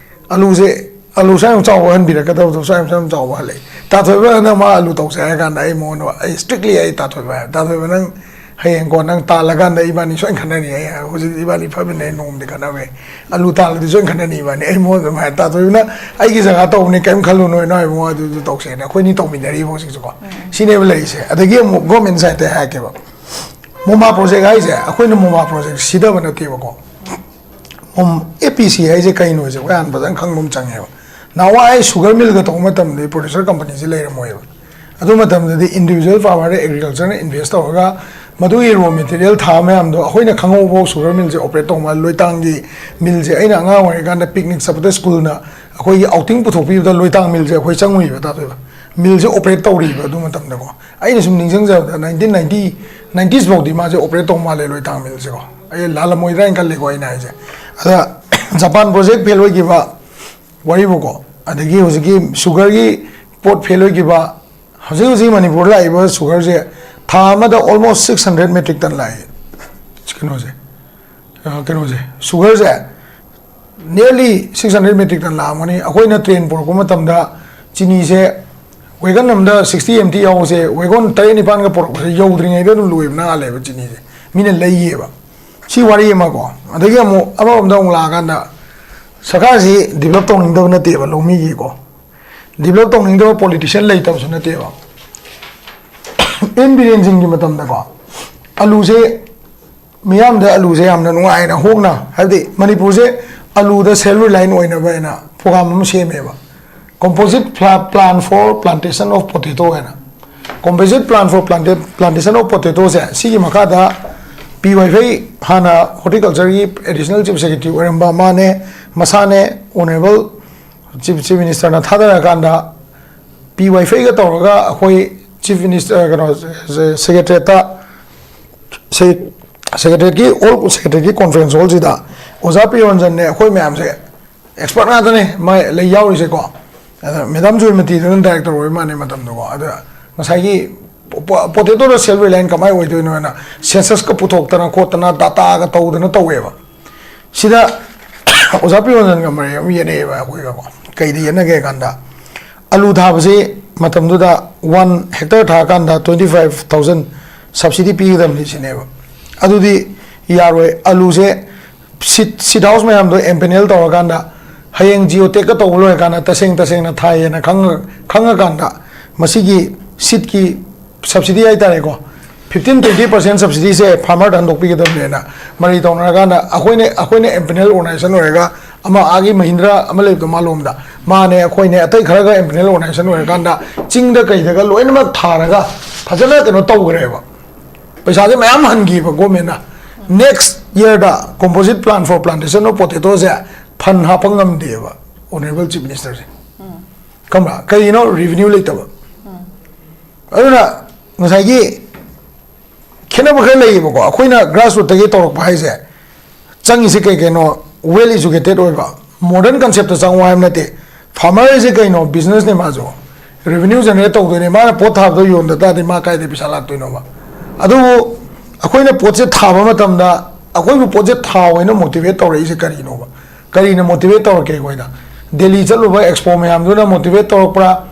ꯑꯂꯨꯁꯦ, ꯑꯂꯨ ꯁ꯭ꯋꯥꯏ ꯌꯥꯝ ꯆꯥꯎꯕ ꯍꯟꯕꯤꯔꯛꯀꯗꯕꯗꯣ ꯁ꯭ꯋꯥꯏ ꯌꯥꯝ ꯆꯥꯎꯕ ꯍꯜꯂꯛꯏ꯫ ꯇꯥꯊꯣꯏꯕꯅ ꯃꯥ ꯑꯂꯨ ꯇꯧꯁꯦ ꯍꯥꯏꯔ ꯀꯥꯟꯗ ꯑꯩ ꯃꯉꯣꯟꯗ, ꯑꯩ strictly ꯑꯩ ꯇꯥꯊꯣꯏꯕ ꯍꯥꯏ, "ꯇꯥꯊꯣꯏꯕ, ꯅꯪ ꯍꯌꯦꯡ ꯀꯣ ꯅꯪ ꯇꯥꯜꯂꯀꯥꯟꯗ ꯏꯕꯥꯅꯤ ꯁꯣꯏꯅ ꯈꯟꯅꯅꯤ, ꯑꯩ ꯍꯧꯖꯤꯛ ꯏꯕꯥꯅꯤ ꯐꯝꯃꯤꯟꯅꯩ, ꯅꯣꯡꯃꯗꯤ ꯈꯟꯅꯕ ꯌꯥꯏ, ꯑꯂꯨ ꯇꯥꯜꯂꯗꯤ ꯁꯣꯏꯅ ꯈꯟꯅꯅꯤ ꯏꯕꯥꯅꯤ"꯫ ꯑꯩ ꯃꯉꯣꯟꯗ ꯑꯗꯨꯝ ꯍꯥꯏ, "ꯇꯥꯊꯣꯏꯕꯅ ꯑꯩꯒꯤ ꯖꯒꯥ ꯇꯧꯕꯅꯤ, ꯀꯔꯤꯝ ꯈꯜꯂꯨꯅꯨ ꯏꯅꯥꯎ ꯏꯕꯨꯡꯉꯣ, ꯑꯗꯨꯗꯨ ꯇꯧꯁꯦꯅ"꯫ ꯑꯩꯈꯣꯏꯅꯤ ꯇꯧꯃꯤꯟꯅꯔꯤꯕ ꯍꯧꯖꯤꯛꯁꯨꯀꯣ꯫ ꯁꯤꯅꯦꯕ ꯂꯩꯔꯤꯁꯦ꯫ ꯑꯗꯒꯤ ꯑꯃꯨꯛ government sideꯇꯩ ꯍꯥꯏꯔꯛꯀꯦꯕ, ꯃꯣꯃꯥ project ꯍꯥꯏꯁꯦ ꯑꯩꯈꯣꯏꯅ ꯃꯣꯃꯥ project ꯁꯤꯗꯕ ꯅꯠꯇꯦꯕꯀꯣ꯫ ꯃꯣꯝ-, APC ꯍꯥꯏꯁꯦ ꯀꯩꯅꯣꯁꯦ ꯑꯩꯈꯣꯏ ꯍꯥꯟꯅ ꯐꯖꯅ ꯈꯪꯕ ꯑꯃ ꯆꯪꯉꯦꯕ꯫ ꯅꯍꯥꯟꯋꯥꯏ sugar millꯒ ꯇꯧꯕ ꯃꯇꯝꯗꯗꯤ producer companyꯁꯦ ꯂꯩꯔꯝꯃꯣꯏꯕ꯫ ꯑꯗꯨ ꯃꯇꯝꯗꯗꯤ individual farmerꯗ agricultureꯅ invest ꯇꯧꯔꯒ ꯃꯗꯨꯒꯤ raw material ꯊꯥꯕ ꯃꯌꯥꯝꯗꯣ ꯑꯩꯈꯣꯏꯅ ꯈꯪꯍꯧꯕ sugar millꯁꯦ operate ꯇꯧꯕ, ꯂꯣꯏꯇꯥꯡꯒꯤ millꯁꯦ ꯑꯩꯅ ꯑꯉꯥꯡ ꯑꯣꯏꯔꯤꯀꯥꯟꯗ picnic ꯆꯠꯄꯗ schoolꯅ ꯑꯩꯈꯣꯏꯒꯤ outing ꯄꯨꯊꯣꯛꯄꯤꯕꯗ ꯂꯣꯏꯇꯥꯡ millꯁꯦ ꯑꯩꯈꯣꯏ ꯆꯪꯉꯨꯏꯕ ꯇꯥꯇꯣꯏꯕ꯫ ꯃꯤꯜꯁꯦ ꯑꯣꯄꯔꯦꯠ ꯇꯧꯔꯤꯕ ꯑꯗꯨ ꯃꯇꯝꯗꯀꯣ꯫ ꯑꯩꯅ ꯁꯨꯝ ꯅꯤꯡꯁꯤꯡꯖꯕꯗ ꯅꯥꯏꯟꯇꯤꯟ ꯅꯥꯏꯟꯇꯤ ꯅꯥꯏꯟꯇꯤꯁ ꯐꯥꯎꯗꯤ ꯃꯥꯁꯦ ꯑꯣꯄꯔꯦꯠ ꯇꯧ ꯃꯥꯜꯂꯦ ꯂꯣꯏꯇꯥꯡ ꯃꯤꯜꯁꯦꯀꯣ꯫ ꯑꯩ ꯂꯥꯜꯂꯝꯃꯣꯏꯗ꯭ꯔꯥ ꯍꯥꯏꯅ ꯈꯜꯂꯦꯀꯣ ꯑꯩꯅ ꯍꯥꯏꯁꯦ꯫ ꯑꯗ ꯖꯄꯥꯟ ꯄ꯭ꯔꯣꯖꯦꯛ ꯐꯦꯜ ꯑꯣꯏꯈꯤꯕ ꯋꯥꯔꯤꯕꯨꯀꯣ, ꯑꯗꯒꯤ ꯍꯧꯖꯤꯛꯀꯤ ꯁꯨꯒꯔꯒꯤ ꯄꯣꯠ ꯐꯦꯜ ꯑꯣꯏꯈꯤꯕ, ꯍꯧꯖꯤꯛ ꯍꯧꯖꯤꯛ ꯃꯅꯤꯄꯨꯔꯗ ꯂꯥꯛꯏꯕ ꯁꯨꯒꯔꯁꯦ ꯊꯥ ꯑꯃꯗ almost six hundred metric ton ꯂꯥꯛꯑꯦ꯫ ꯀꯩꯅꯣꯁꯦ, ꯑ, ꯀꯩꯅꯣꯁꯦ, ꯁꯨꯒꯔꯁꯦ nearly six hundred metric ton ꯂꯥꯛꯑꯝꯒꯅꯤ꯫ ꯑꯩꯈꯣꯏꯅ ꯇ꯭ꯔꯦꯟ ꯄꯨꯔꯛꯄ ꯃꯇꯝꯗ ꯆꯤꯅꯤꯁꯦ ꯋꯦꯒꯟ ꯑꯃꯗ sixty MT ꯌꯥꯎꯕꯁꯦ ꯋꯦꯒꯟ ꯇꯔꯦꯠ ꯅꯤꯄꯥꯟꯒ ꯄꯨꯔꯛꯄꯁꯦ ꯌꯧꯗ꯭ꯔꯤꯉꯩꯗ ꯑꯗꯨꯝ ꯂꯣꯏꯕꯅ ꯍꯥꯜꯂꯦꯕ ꯆꯤꯅꯤꯁꯦ꯫ ꯃꯤꯅ ꯂꯩꯌꯦꯕ꯫ ꯁꯤ ꯋꯥꯔꯤ ꯑꯃꯀꯣ꯫ ꯑꯗꯒꯤ ꯑꯃꯨꯛ ꯑꯃꯔꯣꯝꯗ ꯑꯃꯨꯛ ꯂꯥꯛꯑꯀꯥꯟꯗ ꯁꯔꯀꯥꯔꯁꯤ ꯗꯤꯕꯂꯞ ꯇꯧꯅꯤꯡꯗꯕ ꯅꯠꯇꯦꯕ ꯂꯧꯃꯤꯒꯤꯀꯣ꯫ ꯗꯤꯕꯂꯞ ꯇꯧꯅꯤꯡꯗꯕ ꯄꯣꯂꯤꯇꯤꯁꯤꯌꯥꯟ ꯂꯩꯇꯕꯁꯨ ꯅꯠꯇꯦꯕ꯫ ꯑꯦꯟ ꯕꯤꯔꯦꯟ ꯁꯤꯡꯒꯤ ꯃꯇꯝꯗꯀꯣ ꯑꯂꯨꯁꯦ, ꯃꯤꯌꯥꯝꯗ ꯑꯂꯨꯁꯦ ꯌꯥꯝꯅ ꯅꯨꯡꯉꯥꯏꯅ ꯍꯣꯡꯅ, ꯍꯥꯏꯕꯗꯤ ꯃꯅꯤꯄꯨꯔꯁꯦ ꯑꯂꯨꯗ ꯁꯦꯜꯐ ꯔꯤꯂꯥꯏꯟ ꯑꯣꯏꯅꯕ ꯍꯥꯏꯅ ꯄ꯭ꯔꯣꯒ꯭ꯔꯥꯝ ꯑꯃ ꯁꯦꯝꯃꯦꯕ꯫ Composite Pla- Plan for Plantation of Potato ꯍꯥꯏꯅ꯫ Composite Plan for Planta- Plantation of Potato ꯁꯦ ꯁꯤꯒꯤ ꯃꯈꯥꯗ ꯄꯤ ꯋꯥꯏꯐꯩ, ꯍꯥꯟꯅ ꯍꯣꯔꯇꯤꯀꯜꯆꯔꯒꯤ ꯑꯦꯗꯤꯁꯅꯦꯜ ꯆꯤꯐ ꯁꯦꯀ꯭ꯔꯦꯇꯔꯤ ꯑꯣꯏꯔꯝꯕ ꯃꯥꯅꯦ, ꯃꯁꯥꯅꯦ ꯑꯣꯅꯔꯦꯕꯜ ꯆꯤꯐ ꯆꯤꯐ ꯃꯤꯅꯤꯁꯇꯔꯅ ꯊꯥꯗꯔꯀꯥꯟꯗ ꯄꯤ ꯋꯥꯏꯐꯩꯒ ꯇꯧꯔꯒ ꯑꯩꯈꯣꯏ ꯆꯤꯐ ꯃꯤꯅꯤꯁꯇꯔ, ꯀꯩꯅꯣ, ꯁꯦꯀ꯭ꯔꯦꯇꯔꯤꯌꯦꯠꯇ ꯁꯦꯀ꯭ꯔꯦꯇꯔꯤꯌꯦꯠꯀꯤ ꯑꯣꯜ ꯁꯦꯀ꯭ꯔꯦꯇꯔꯤꯌꯦꯠꯀꯤ ꯀꯣꯟꯐ꯭ꯔꯦꯟꯁ ꯍꯣꯜꯁꯤꯗ ꯑꯣꯖꯥ ꯄꯤꯔꯣꯟꯖꯟꯅꯦ, ꯑꯩꯈꯣꯏ ꯃꯌꯥꯝꯁꯦ ꯑꯦꯛꯁꯄꯔꯠ ꯉꯥꯛꯇꯅꯦ ꯃꯥꯏ ꯂꯩ ꯌꯥꯎꯔꯤꯁꯦꯀꯣ꯫ ꯑꯗ ꯃꯦꯗꯥꯝ ꯖꯣꯏꯃꯇꯤꯗꯨꯅ ꯗꯥꯏꯔꯦꯛꯇꯔ ꯑꯣꯏꯕ ꯃꯥꯅꯦ ꯃꯇꯝꯗꯨꯀꯣ꯫ ꯑꯗ ꯉꯁꯥꯏꯒꯤ ꯄꯣꯇꯦꯇꯣꯗ ꯁꯦꯜꯐ ꯔꯤꯂꯥꯏꯟ ꯀꯃꯥꯏꯅ ꯑꯣꯏꯗꯣꯏꯅꯣ ꯍꯥꯏꯅ ꯁꯦꯟꯁꯁꯀ ꯄꯨꯊꯣꯛꯇꯅ ꯈꯣꯠꯇꯅ ꯗꯥꯇꯥꯒ ꯇꯧꯗꯅ ꯇꯧꯋꯦꯕ꯫ ꯁꯤꯗ ꯑꯣꯖꯥ ꯄꯤꯔꯣꯟꯖꯟꯒ ꯃꯔꯩ ꯑꯃ ꯌꯦꯠꯅꯩꯑꯕ ꯑꯩꯈꯣꯏꯒꯀꯣ꯫ ꯀꯩꯗ ꯌꯦꯠꯅꯒꯦ ꯍꯥꯏ ꯀꯥꯟꯗ, ꯑꯂꯨ ꯊꯥꯕꯁꯤ ꯃꯇꯝꯗꯨꯗ ꯋꯥꯟ ꯍꯦꯛꯇꯔ ꯊꯥꯔꯀꯥꯟꯗ twenty five thousand subsidy ꯄꯤꯒꯗꯕꯅꯤ ꯁꯤꯅꯦꯕ꯫ ꯑꯗꯨꯗꯤ ꯌꯥꯔꯣꯏ꯫ ꯑꯂꯨꯁꯦ ꯁꯤꯠ ꯁꯤꯠ ꯍꯥꯎꯁ ꯃꯌꯥꯝꯗꯣ ꯑꯦꯝꯄꯦꯅꯦꯜ ꯇꯧꯔꯀꯥꯟꯗ, ꯍꯌꯦꯡ ꯖꯤꯑꯣ ꯇꯦꯛꯀ ꯇꯧꯕ ꯂꯣꯏꯔꯀꯥꯟꯗ ꯇꯁꯦꯡ ꯇꯁꯦꯡꯅ ꯊꯥꯏꯌꯦꯅ ꯈꯪꯉ- ꯈꯪꯉꯀꯥꯟꯗ, ꯃꯁꯤꯒꯤ ꯁꯤꯠꯀꯤ ꯁꯕꯁꯤꯗꯤ ꯍꯥꯏꯇꯥꯔꯦꯀꯣ, fifteen twenty percent subsidy ꯁꯦ ꯐꯥꯔꯃꯔꯗ ꯍꯟꯗꯣꯛꯄꯤꯒꯗꯕꯅꯦꯅ ꯃꯔꯩ ꯇꯧꯅꯔꯀꯥꯟꯗ, ꯑꯩꯈꯣꯏꯅ ꯑꯩꯈꯣꯏꯅ ꯑꯦꯝꯄꯦꯅꯦꯜ ꯑꯣꯔꯒꯅꯥꯏꯖꯦꯁꯟ ꯑꯣꯏꯔꯒ ꯑꯃ ꯑꯥꯒꯤ ꯃꯍꯤꯟꯗ꯭ꯔꯥ ꯑꯃ ꯂꯩꯕꯗꯣ ꯃꯥꯂꯣꯝꯗ, ꯃꯥꯅꯦ, ꯑꯩꯈꯣꯏꯅꯦ, ꯑꯇꯩ ꯈꯔꯒ ꯑꯦꯝꯄꯦꯅꯦꯜ ꯑꯣꯔꯒꯅꯥꯏꯖꯦꯁꯟ ꯑꯣꯏꯔꯀꯥꯟꯗ ꯆꯤꯡꯗ ꯀꯩꯗꯒ ꯂꯣꯏꯅꯃꯛ ꯊꯥꯔꯒ ꯐꯖꯅ ꯀꯩꯅꯣ ꯇꯧꯈ꯭ꯔꯦꯕ꯫ ꯄꯩꯁꯥꯁꯦ ꯃꯌꯥꯝ ꯍꯟꯈꯤꯕ ꯒꯣꯔꯃꯦꯟꯅ꯫ Next year the Composite Plan for Plantation of Potato ꯁꯦ ꯐꯟ ꯍꯥꯞꯄ ꯉꯝꯗꯦꯕ ꯑꯣꯅꯔꯦꯕꯜ ꯆꯤꯐ ꯃꯤꯅꯤꯁꯇꯔꯁꯦ꯫ ꯈꯪꯕ꯭ꯔꯥ? ꯀꯔꯤꯒꯤꯅꯣ? ꯔꯤꯚꯤꯅ꯭ꯌꯨ ꯂꯩꯇꯕ꯫ ꯑꯗꯨꯅ ꯉꯁꯥꯏꯒꯤ ꯈꯦꯠꯅꯕ ꯈꯔ ꯂꯩꯌꯦꯕꯀꯣ꯫ ꯑꯩꯈꯣꯏꯅ ꯒ꯭ꯔꯥꯁ ꯔꯨꯠꯇꯒꯤ ꯇꯧꯔꯛꯄ ꯍꯥꯏꯁꯦ ꯆꯪꯉꯤꯁꯦ ꯀꯩ ꯀꯩꯅꯣ? ꯋꯦꯜ ꯏꯖꯨꯀꯦꯇꯦꯠ ꯑꯣꯏꯕ, ꯃꯣꯗꯔꯟ ꯀꯟꯁꯦꯞꯇ ꯆꯪꯉꯣ ꯍꯥꯏꯕ ꯅꯠꯇꯦ꯫ ꯐꯥꯔꯃꯔ ꯍꯥꯏꯁꯦ ꯀꯩꯅꯣ? ꯕꯤꯖꯤꯅꯦꯁꯅꯦ ꯃꯥꯁꯨ꯫ ꯔꯦꯚꯤꯅ꯭ꯌꯨ ꯖꯦꯅꯦꯔꯦꯠ ꯇꯧꯗꯣꯏꯅꯦ꯫ ꯃꯥꯅ ꯄꯣꯠ ꯊꯥꯕꯗꯣ ꯌꯣꯟꯗ ꯇꯥꯔꯗꯤ ꯃꯥ ꯀꯥꯏꯗꯩ ꯄꯩꯁꯥ ꯂꯥꯛꯇꯣꯏꯅꯣꯕ? ꯑꯗꯨꯕꯨ ꯑꯩꯈꯣꯏꯅ ꯄꯣꯠꯁꯦ ꯊꯥꯕ ꯃꯇꯝꯗ ꯑꯩꯈꯣꯏꯕꯨ ꯄꯣꯠꯁꯦ ꯊꯥꯎ ꯍꯥꯏꯅ ꯃꯣꯇꯤꯚꯦꯠ ꯇꯧꯔꯛꯏꯁꯦ ꯀꯔꯤꯅꯣꯕ? ꯀꯔꯤꯅ ꯃꯣꯇꯤꯚꯦꯠ ꯇꯧꯔꯛꯀꯦ ꯑꯩꯈꯣꯏꯗ? ꯗꯦꯜꯂꯤ ꯆꯠꯂꯨꯕ ꯑꯦꯛꯁꯄꯣ ꯃꯌꯥꯝꯗꯨꯅ ꯃꯣꯇꯤꯚꯦꯠ ꯇꯧꯔꯛꯄ꯭ꯔꯥ?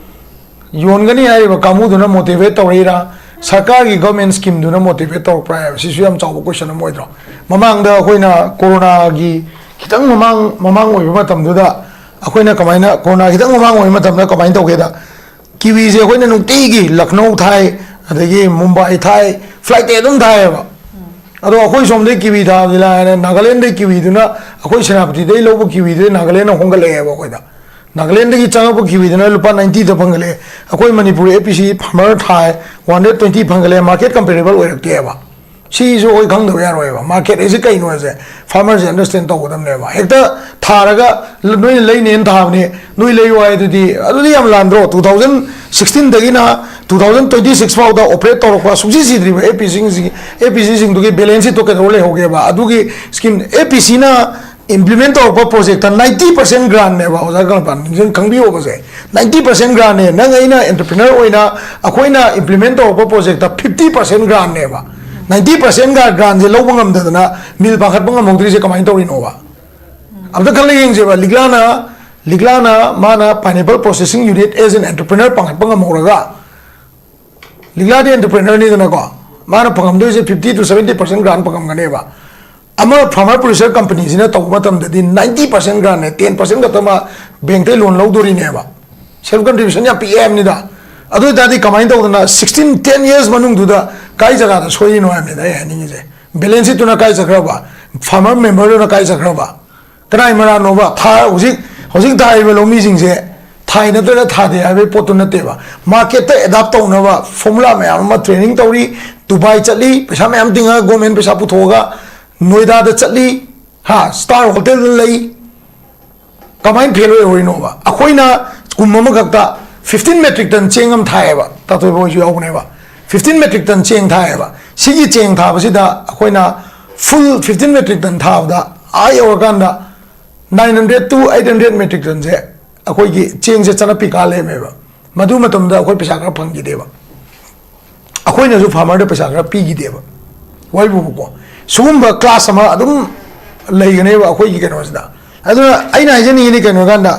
ꯌꯣꯟꯒꯅꯤ ꯍꯥꯏꯔꯤꯕ ꯀꯥꯡꯕꯨꯗꯨꯅ ꯃꯣꯇꯤꯚꯦꯠ ꯇꯧꯔꯛꯏꯔꯥ? ꯁꯔꯀꯥꯔꯒꯤ ꯒꯚꯔꯟꯃꯦꯟ ꯁ꯭ꯀꯤꯝꯗꯨꯅ ꯃꯣꯇꯤꯚꯦꯠ ꯇꯧꯔꯛꯄ꯭ꯔꯥ ꯍꯥꯏꯕ ꯁꯤꯁꯨ ꯌꯥꯝ ꯆꯥꯎꯕ ꯀꯣꯏꯁꯟ ꯑꯃ ꯑꯣꯏꯗ꯭ꯔꯣ? ꯃꯃꯥꯡꯗ ꯑꯩꯈꯣꯏꯅ ꯀꯣꯔꯣꯅꯥꯒꯤ ꯈꯤꯇꯪ ꯃꯃꯥꯡ ꯃꯃꯥꯡ ꯑꯣꯏꯕ ꯃꯇꯝꯗꯨꯗ ꯑꯩꯈꯣꯏꯅ ꯀꯃꯥꯏꯅ, ꯀꯣꯔꯣꯅꯥ ꯈꯤꯇꯪ ꯃꯃꯥꯡ ꯑꯣꯏꯕ ꯃꯇꯝꯗ ꯀꯃꯥꯏꯅ ꯇꯧꯒꯦꯗ, ꯀꯤꯋꯤꯁꯦ ꯑꯩꯈꯣꯏꯅ ꯅꯨꯡꯇꯤꯒꯤ ꯂꯈꯅꯧ ꯊꯥꯏ, ꯑꯗꯒꯤ ꯃꯨꯝꯕꯥꯏ ꯊꯥꯏ, ꯐ꯭ꯂꯥꯏꯠꯇꯩ ꯑꯗꯨꯝ ꯊꯥꯏꯌꯦꯕ꯫ ꯑꯗꯣ ꯑꯩꯈꯣꯏ ꯁꯣꯝꯗꯩ ꯀꯤꯋꯤ ꯊꯥꯕꯗꯤ ꯂꯥꯏꯔꯦ, ꯅꯥꯒꯥꯂꯦꯟꯗꯩ ꯀꯤꯋꯤꯗꯨꯅ, ꯑꯩꯈꯣꯏ ꯁꯦꯅꯥꯄꯇꯤꯗꯩ ꯂꯧꯕ ꯀꯤꯋꯤꯗꯨꯅ ꯅꯥꯒꯥꯂꯦꯟꯗ ꯍꯣꯡꯒꯠꯂꯛꯑꯦꯕ ꯑꯩꯈꯣꯏꯗ꯫ ꯅꯥꯒꯥꯂꯦꯟꯗꯒꯤ ꯆꯪꯉꯛꯄ ꯀꯤꯋꯤꯗꯨꯅ ꯂꯨꯄꯥ ꯅꯥꯏꯟꯇꯤꯗ ꯐꯪꯒꯠꯂꯛꯑꯦ꯫ ꯑꯩꯈꯣꯏ ꯃꯅꯤꯄꯨꯔ ꯑꯦ ꯄꯤ ꯁꯤ ꯐꯥꯔꯃꯔ ꯊꯥꯏ, ꯋꯥꯟ ꯍꯟꯗ꯭ꯔꯦꯠ ꯇ꯭ꯋꯦꯟꯇꯤ ꯐꯪꯒꯠꯂꯛꯑꯦ, ꯃꯥꯔꯀꯦꯠ ꯀꯝꯄꯦꯔꯦꯕꯜ ꯑꯣꯏꯔꯛꯇꯦꯕ꯫ ꯁꯤꯁꯨ ꯑꯩꯈꯣꯏ ꯈꯪꯗꯕ ꯌꯥꯔꯣꯏꯕ꯫ ꯃꯥꯔꯀꯦꯠ ꯍꯥꯏꯁꯦ ꯀꯩꯅꯣ ꯍꯥꯏꯁꯦ ꯐꯥꯔꯃꯔꯁꯦ ꯑꯟꯗꯔꯁ꯭ꯇꯦꯟ ꯇꯧꯒꯗꯕꯅꯦꯕ꯫ ꯍꯦꯛꯇ ꯊꯥꯔꯒ ꯅꯣꯏꯅ ꯂꯩꯅꯦꯅ ꯊꯥꯕꯅꯦ, ꯅꯣꯏ ꯂꯩꯌꯨ ꯍꯥꯏꯗꯨꯗꯤ, ꯑꯗꯨꯗꯤ ꯌꯥꯝ ꯂꯥꯟꯗ꯭ꯔꯣ? ꯇꯨ ꯊꯥꯎꯖꯟ ꯁꯤꯛꯁꯇꯤꯟꯗꯒꯤꯅ ꯇꯨ ꯊꯥꯎꯖꯟ ꯇ꯭ꯋꯦꯟꯇꯤ ꯁꯤꯛꯁ ꯐꯥꯎꯗ ꯑꯣꯄꯔꯦꯠ ꯇꯧꯔꯛꯄ, ꯁꯨꯡꯁꯤ ꯁꯤꯗ꯭ꯔꯤꯕ ꯑꯦ ꯄꯤ ꯁꯤꯁꯤꯡꯁꯤ, ꯑꯦ ꯄꯤ ꯁꯤꯁꯤꯡꯗꯨꯒꯤ ꯕꯦꯂꯦꯟꯁ ꯁꯤꯠꯇꯣ ꯀꯩꯗꯧꯔ ꯂꯩꯍꯧꯒꯦꯕ? ꯑꯗꯨꯒꯤ ꯁ꯭ꯀꯤꯝ, ꯑꯦ ꯄꯤ ꯁꯤꯅ ꯏꯝꯄ꯭ꯂꯤꯃꯦꯟ ꯇꯧꯔꯛꯄ ꯄ꯭ꯔꯣꯖꯦꯛꯇ ꯅꯥꯏꯟꯇꯤ ꯄꯥꯔꯁꯦꯟ ꯒ꯭ꯔꯥꯟꯅꯦꯕ, ꯑꯣꯖꯥ ꯀꯪꯂꯩꯄꯥꯟ, ꯅꯤꯡꯁꯤꯡ ꯈꯪꯕꯤꯌꯣꯕꯁꯦ꯫ Ninety percent ꯒ꯭ꯔꯥꯟꯅꯦ꯫ ꯅꯪ ꯑꯩꯅ ꯑꯦꯟꯇꯔꯄ꯭ꯔꯤꯅꯔ ꯑꯣꯏꯅ ꯑꯩꯈꯣꯏꯅ ꯏꯝꯄ꯭ꯂꯤꯃꯦꯟ ꯇꯧꯔꯛꯄ ꯄ꯭ꯔꯣꯖꯦꯛꯇ ꯐꯤꯐꯇꯤ ꯄꯥꯔꯁꯦꯟ ꯒ꯭ꯔꯥꯟꯅꯦꯕ꯫ ꯅꯥꯏꯟꯇꯤ ꯄꯥꯔꯁꯦꯟ ꯒ꯭ꯔꯥꯟꯁꯦ ꯂꯧꯕ ꯉꯝꯗꯗꯅ ꯃꯤꯜ ꯄꯥꯡꯈꯠꯄ ꯉꯝꯍꯧꯗ꯭ꯔꯤꯁꯦ ꯀꯃꯥꯏꯅ ꯇꯧꯔꯤꯅꯣꯕ? ꯑꯝꯇ ꯈꯜꯂ ꯌꯦꯡꯁꯦꯕ꯫ ꯂꯤꯛꯂꯥꯅ, ꯂꯤꯛꯂꯥꯅ ꯃꯥꯅ pineapple processing unit as an entrepreneur ꯄꯥꯡꯈꯠꯄ ꯉꯝꯍꯧꯔꯒ, ꯂꯤꯛꯂꯥꯗꯤ ꯑꯦꯟꯇꯔꯄ꯭ꯔꯤꯅꯔꯅꯤꯗꯅꯀꯣ, ꯃꯥꯅ ꯐꯪꯉꯝꯗꯣꯏꯁꯦ ꯐꯤꯐꯇꯤ ꯇꯨ ꯁꯚꯦꯟꯇꯤ ꯄꯥꯔꯁꯦꯟ ꯒ꯭ꯔꯥꯟ ꯐꯪꯉꯝꯒꯅꯦꯕ꯫ ꯑꯃ ꯐꯥꯔꯃꯔ ꯄ꯭ꯔꯣꯗ꯭ꯌꯨꯁꯔ ꯀꯝꯄꯅꯤꯁꯤꯅ ꯇꯧꯕ ꯃꯇꯝꯗꯗꯤ ꯅꯥꯏꯟꯇꯤ ꯄꯥꯔꯁꯦꯟ ꯒ꯭ꯔꯥꯟꯅꯦ, ꯇꯦꯟ ꯄꯥꯔꯁꯦꯟ ꯈꯛꯇ ꯃꯥ ꯕꯦꯡꯛꯇꯩ ꯂꯣꯟ ꯂꯧꯗꯣꯔꯤꯅꯦꯕ꯫ ꯁꯦꯜꯐ ꯀꯟꯇ꯭ꯔꯤꯕ꯭ꯌꯨꯁꯟ ꯌꯥꯝ ꯄꯤꯛꯑꯦ ꯍꯥꯏꯕꯅꯤꯗ꯫ ꯑꯗꯨ ꯑꯣꯏ ꯇꯥꯔꯗꯤ ꯀꯃꯥꯏꯅ ꯇꯧꯗꯅ ꯁꯤꯛꯁꯇꯤꯟ, ꯇꯦꯟ ꯌꯔꯁ ꯃꯅꯨꯡꯗꯨꯗ ꯀꯥꯏ ꯖꯒꯥꯗ ꯁꯣꯏꯔꯤꯅꯣ ꯍꯥꯏꯕꯅꯤꯗ ꯑꯩ ꯍꯥꯏꯅꯤꯡꯉꯤꯁꯦ꯫ ꯕꯦꯂꯦꯟꯁ ꯁꯤꯠꯇꯨꯅ ꯀꯥꯏ ꯆꯠꯈ꯭ꯔꯕ? ꯐꯥꯔꯃꯔ ꯃꯦꯝꯕꯔꯗꯨꯅ ꯀꯥꯏ ꯆꯠꯈ꯭ꯔꯕ? ꯀꯅꯥꯏ ꯃꯔꯥꯟꯅꯣꯕ? ꯊꯥ-, ꯍꯧꯖꯤꯛ, ꯍꯧꯖꯤꯛ ꯊꯥꯔꯤꯕ ꯂꯧꯃꯤꯁꯤꯡꯁꯦ ꯊꯥꯏ ꯅꯠꯇ꯭ꯔꯒ ꯊꯥꯗꯦ ꯍꯥꯏꯕꯒꯤ ꯄꯣꯠꯇꯨ ꯅꯠꯇꯦꯕ꯫ ꯃꯥꯔꯀꯦꯠꯇ ꯑꯦꯗꯥꯞ ꯇꯧꯅꯕ ꯐꯣꯔꯃꯨꯂꯥ ꯃꯌꯥꯝ ꯑꯃ ꯇ꯭ꯔꯦꯅꯤꯡ ꯇꯧꯔꯤ, ꯗꯨꯕꯥꯏ ꯆꯠꯂꯤ, ꯄꯩꯁꯥ ꯃꯌꯥꯝ ꯇꯤꯡꯉꯒ, ꯒꯣꯔꯃꯦꯟ ꯄꯩꯁꯥ ꯄꯨꯊꯣꯛꯑꯒ ꯅꯣꯏꯗꯥꯗ ꯆꯠꯂꯤ, ꯍꯥ, ꯁ꯭ꯇꯥꯔ ꯍꯣꯇꯦꯜꯗ ꯂꯩ꯫ ꯀꯃꯥꯏꯅ ꯐꯦꯜ ꯑꯣꯏꯍꯧꯔꯤꯅꯣꯕ? ꯑꯩꯈꯣꯏꯅ ꯀꯨꯝ ꯑꯃꯈꯛꯇ fifteen metric ton ꯆꯦꯡ ꯑꯃ ꯊꯥꯏꯌꯦꯕ, ꯇꯥꯇꯣꯏꯕ ꯍꯣꯏꯁꯨ ꯌꯥꯎꯕꯅꯦꯕ꯫ Fifteen metric ton ꯆꯦꯡ ꯊꯥꯏꯌꯦꯕ꯫ ꯁꯤꯒꯤ ꯆꯦꯡ ꯊꯥꯕꯁꯤꯗ ꯑꯩꯈꯣꯏꯅ full fifteen metric ton ꯊꯥꯕꯗ ꯑꯥ ꯌꯧꯔꯀꯥꯟꯗ nine hundred to eight hundred metric tonꯁꯦ ꯑꯩꯈꯣꯏꯒꯤ ꯆꯦꯡꯁꯦ ꯆꯅꯞꯄꯤ ꯀꯥ ꯂꯩꯔꯝꯃꯦꯕ꯫ ꯃꯗꯨ ꯃꯇꯝꯗ ꯑꯩꯈꯣꯏ ꯄꯩꯁꯥ ꯈꯔ ꯐꯪꯈꯤꯗꯦꯕ, ꯑꯩꯈꯣꯏꯅꯁꯨ farmerꯗ ꯄꯩꯁꯥ ꯈꯔ ꯄꯤꯈꯤꯗꯦꯕ꯫ ꯋꯥꯔꯤꯕꯨꯕꯀꯣ, ꯁꯤꯒꯨꯝꯕ class ꯑꯃ ꯑꯗꯨꯝ ꯂꯩꯒꯅꯦꯕ ꯑꯩꯈꯣꯏꯒꯤ ꯀꯩꯅꯣꯁꯤꯗ꯫ ꯑꯗꯨꯅ ꯑꯩꯅ ꯍꯥꯏꯖꯅꯤꯡꯉꯤꯗꯤ ꯀꯩꯅꯣ ꯍꯥꯏ ꯀꯥꯟꯗ,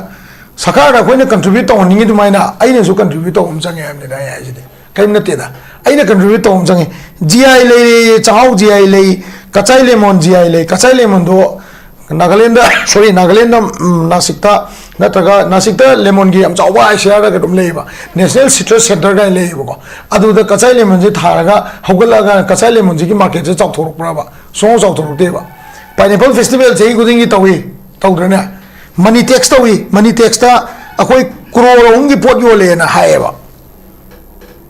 ꯁꯔꯀꯥꯔꯗ ꯑꯩꯈꯣꯏꯅ contribute ꯇꯧꯍꯟꯅꯤꯡꯉꯤ ꯑꯗꯨꯃꯥꯏꯅ ꯑꯩꯅꯁꯨ contribute ꯇꯧꯕ ꯑꯃ ꯆꯪꯉꯦ ꯍꯥꯏꯕꯅꯤꯗ ꯑꯩ ꯍꯥꯏꯁꯤꯗꯤ꯫ ꯀꯔꯤꯝ ꯅꯠꯇꯦꯗ꯫ ꯑꯩꯅ contribute ꯇꯧꯕ ꯑꯃ ꯆꯪꯉꯦ꯫ G I ꯂꯩꯔꯦ, ꯆꯥꯛꯍꯥꯎ G I ꯂꯩ, ꯀꯆꯥꯏ lemon G I ꯂꯩ꯫ ꯀꯆꯥꯏ lemonꯗꯣ ꯅꯥꯒꯥꯂꯦꯟꯗ, sorry, ꯅꯥꯒꯥꯂꯦꯟꯗ, ꯎꯝ, ꯅꯥꯁꯤꯛꯇ ꯅꯠꯇ꯭ꯔꯒ ꯅꯥꯁꯤꯛꯇ lemonꯒꯤ ꯌꯥꯝ ꯆꯥꯎꯕ ICRꯗ ꯀꯩꯅꯣꯝ ꯂꯩꯌꯦꯕ, National Citrus Centre ꯀꯥꯏꯅ ꯂꯩꯌꯦꯕꯀꯣ꯫ ꯑꯗꯨꯗ ꯀꯆꯥꯏ lemonꯁꯦ ꯊꯥꯔꯒ ꯍꯧꯒꯠꯂꯛꯑꯒ ꯀꯆꯥꯏ lemonꯁꯤꯒꯤ marketꯁꯦ ꯆꯥꯎꯊꯣꯔꯛꯄ꯭ꯔꯕ? ꯁꯨꯡꯆꯥꯎ ꯆꯥꯎꯊꯣꯔꯛꯇꯦꯕ꯫ Pineapple festival ꯆꯍꯤ ꯈꯨꯗꯤꯡꯒꯤ ꯇꯧꯏ, ꯇꯧꯗ꯭ꯔꯅꯦ? Money tax ꯇꯧꯏ, money taxꯇ ꯑꯩꯈꯣꯏ crore ꯑꯍꯨꯝꯒꯤ ꯄꯣꯠ ꯌꯣꯜꯂꯦꯅ ꯍꯥꯏꯌꯦꯕ꯫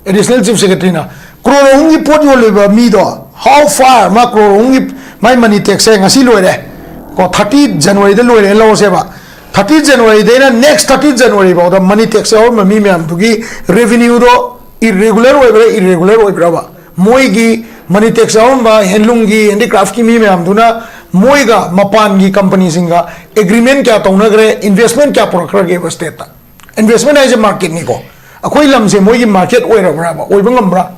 Additional Chief Secretaryꯅ crore ꯑꯍꯨꯝꯒꯤ ꯄꯣꯠ ꯌꯣꯜꯂꯤꯕ ꯃꯤꯗꯣ, how far ꯃꯥ crore ꯑꯍꯨꯝꯒꯤ ꯃꯥꯏ money taxꯁꯦ ꯉꯁꯤ ꯂꯣꯏꯔꯦ ꯀꯣ, thirty Januaryꯗ ꯂꯣꯏꯔꯦꯅ ꯂꯧꯔꯁꯦꯕ꯫ Thirty Januaryꯗꯩꯅ next thirty January ꯐꯥꯎꯗ money tax ꯌꯥꯎꯔꯝꯕ ꯃꯤ ꯃꯌꯥꯝꯗꯨꯒꯤ revenueꯗꯣ irregular ꯑꯣꯏꯕ꯭ꯔꯥ, irregular ꯑꯣꯏꯕ꯭ꯔꯕ? ꯃꯣꯏꯒꯤ money tax ꯌꯥꯎꯔꯝꯕ handloomꯒꯤ, handicraftꯀꯤ ꯃꯤ ꯃꯌꯥꯝꯗꯨꯅ ꯃꯣꯏꯒ ꯃꯄꯥꯟꯒꯤ companyꯁꯤꯡꯒ agreement ꯀꯌꯥ ꯇꯧꯅꯈ꯭ꯔꯦ, investment ꯀꯌꯥ ꯄꯨꯔꯛꯈ꯭ꯔꯒꯦꯕ stateꯇ? Investment ꯍꯥꯏꯁꯦ marketꯅꯤꯀꯣ꯫ ꯑꯩꯈꯣꯏ ꯂꯝꯁꯦ ꯃꯣꯏꯒꯤ market ꯑꯣꯏꯔꯕ꯭ꯔꯥꯕ? ꯑꯣꯏꯕ ꯉꯝꯕ꯭ꯔꯥ?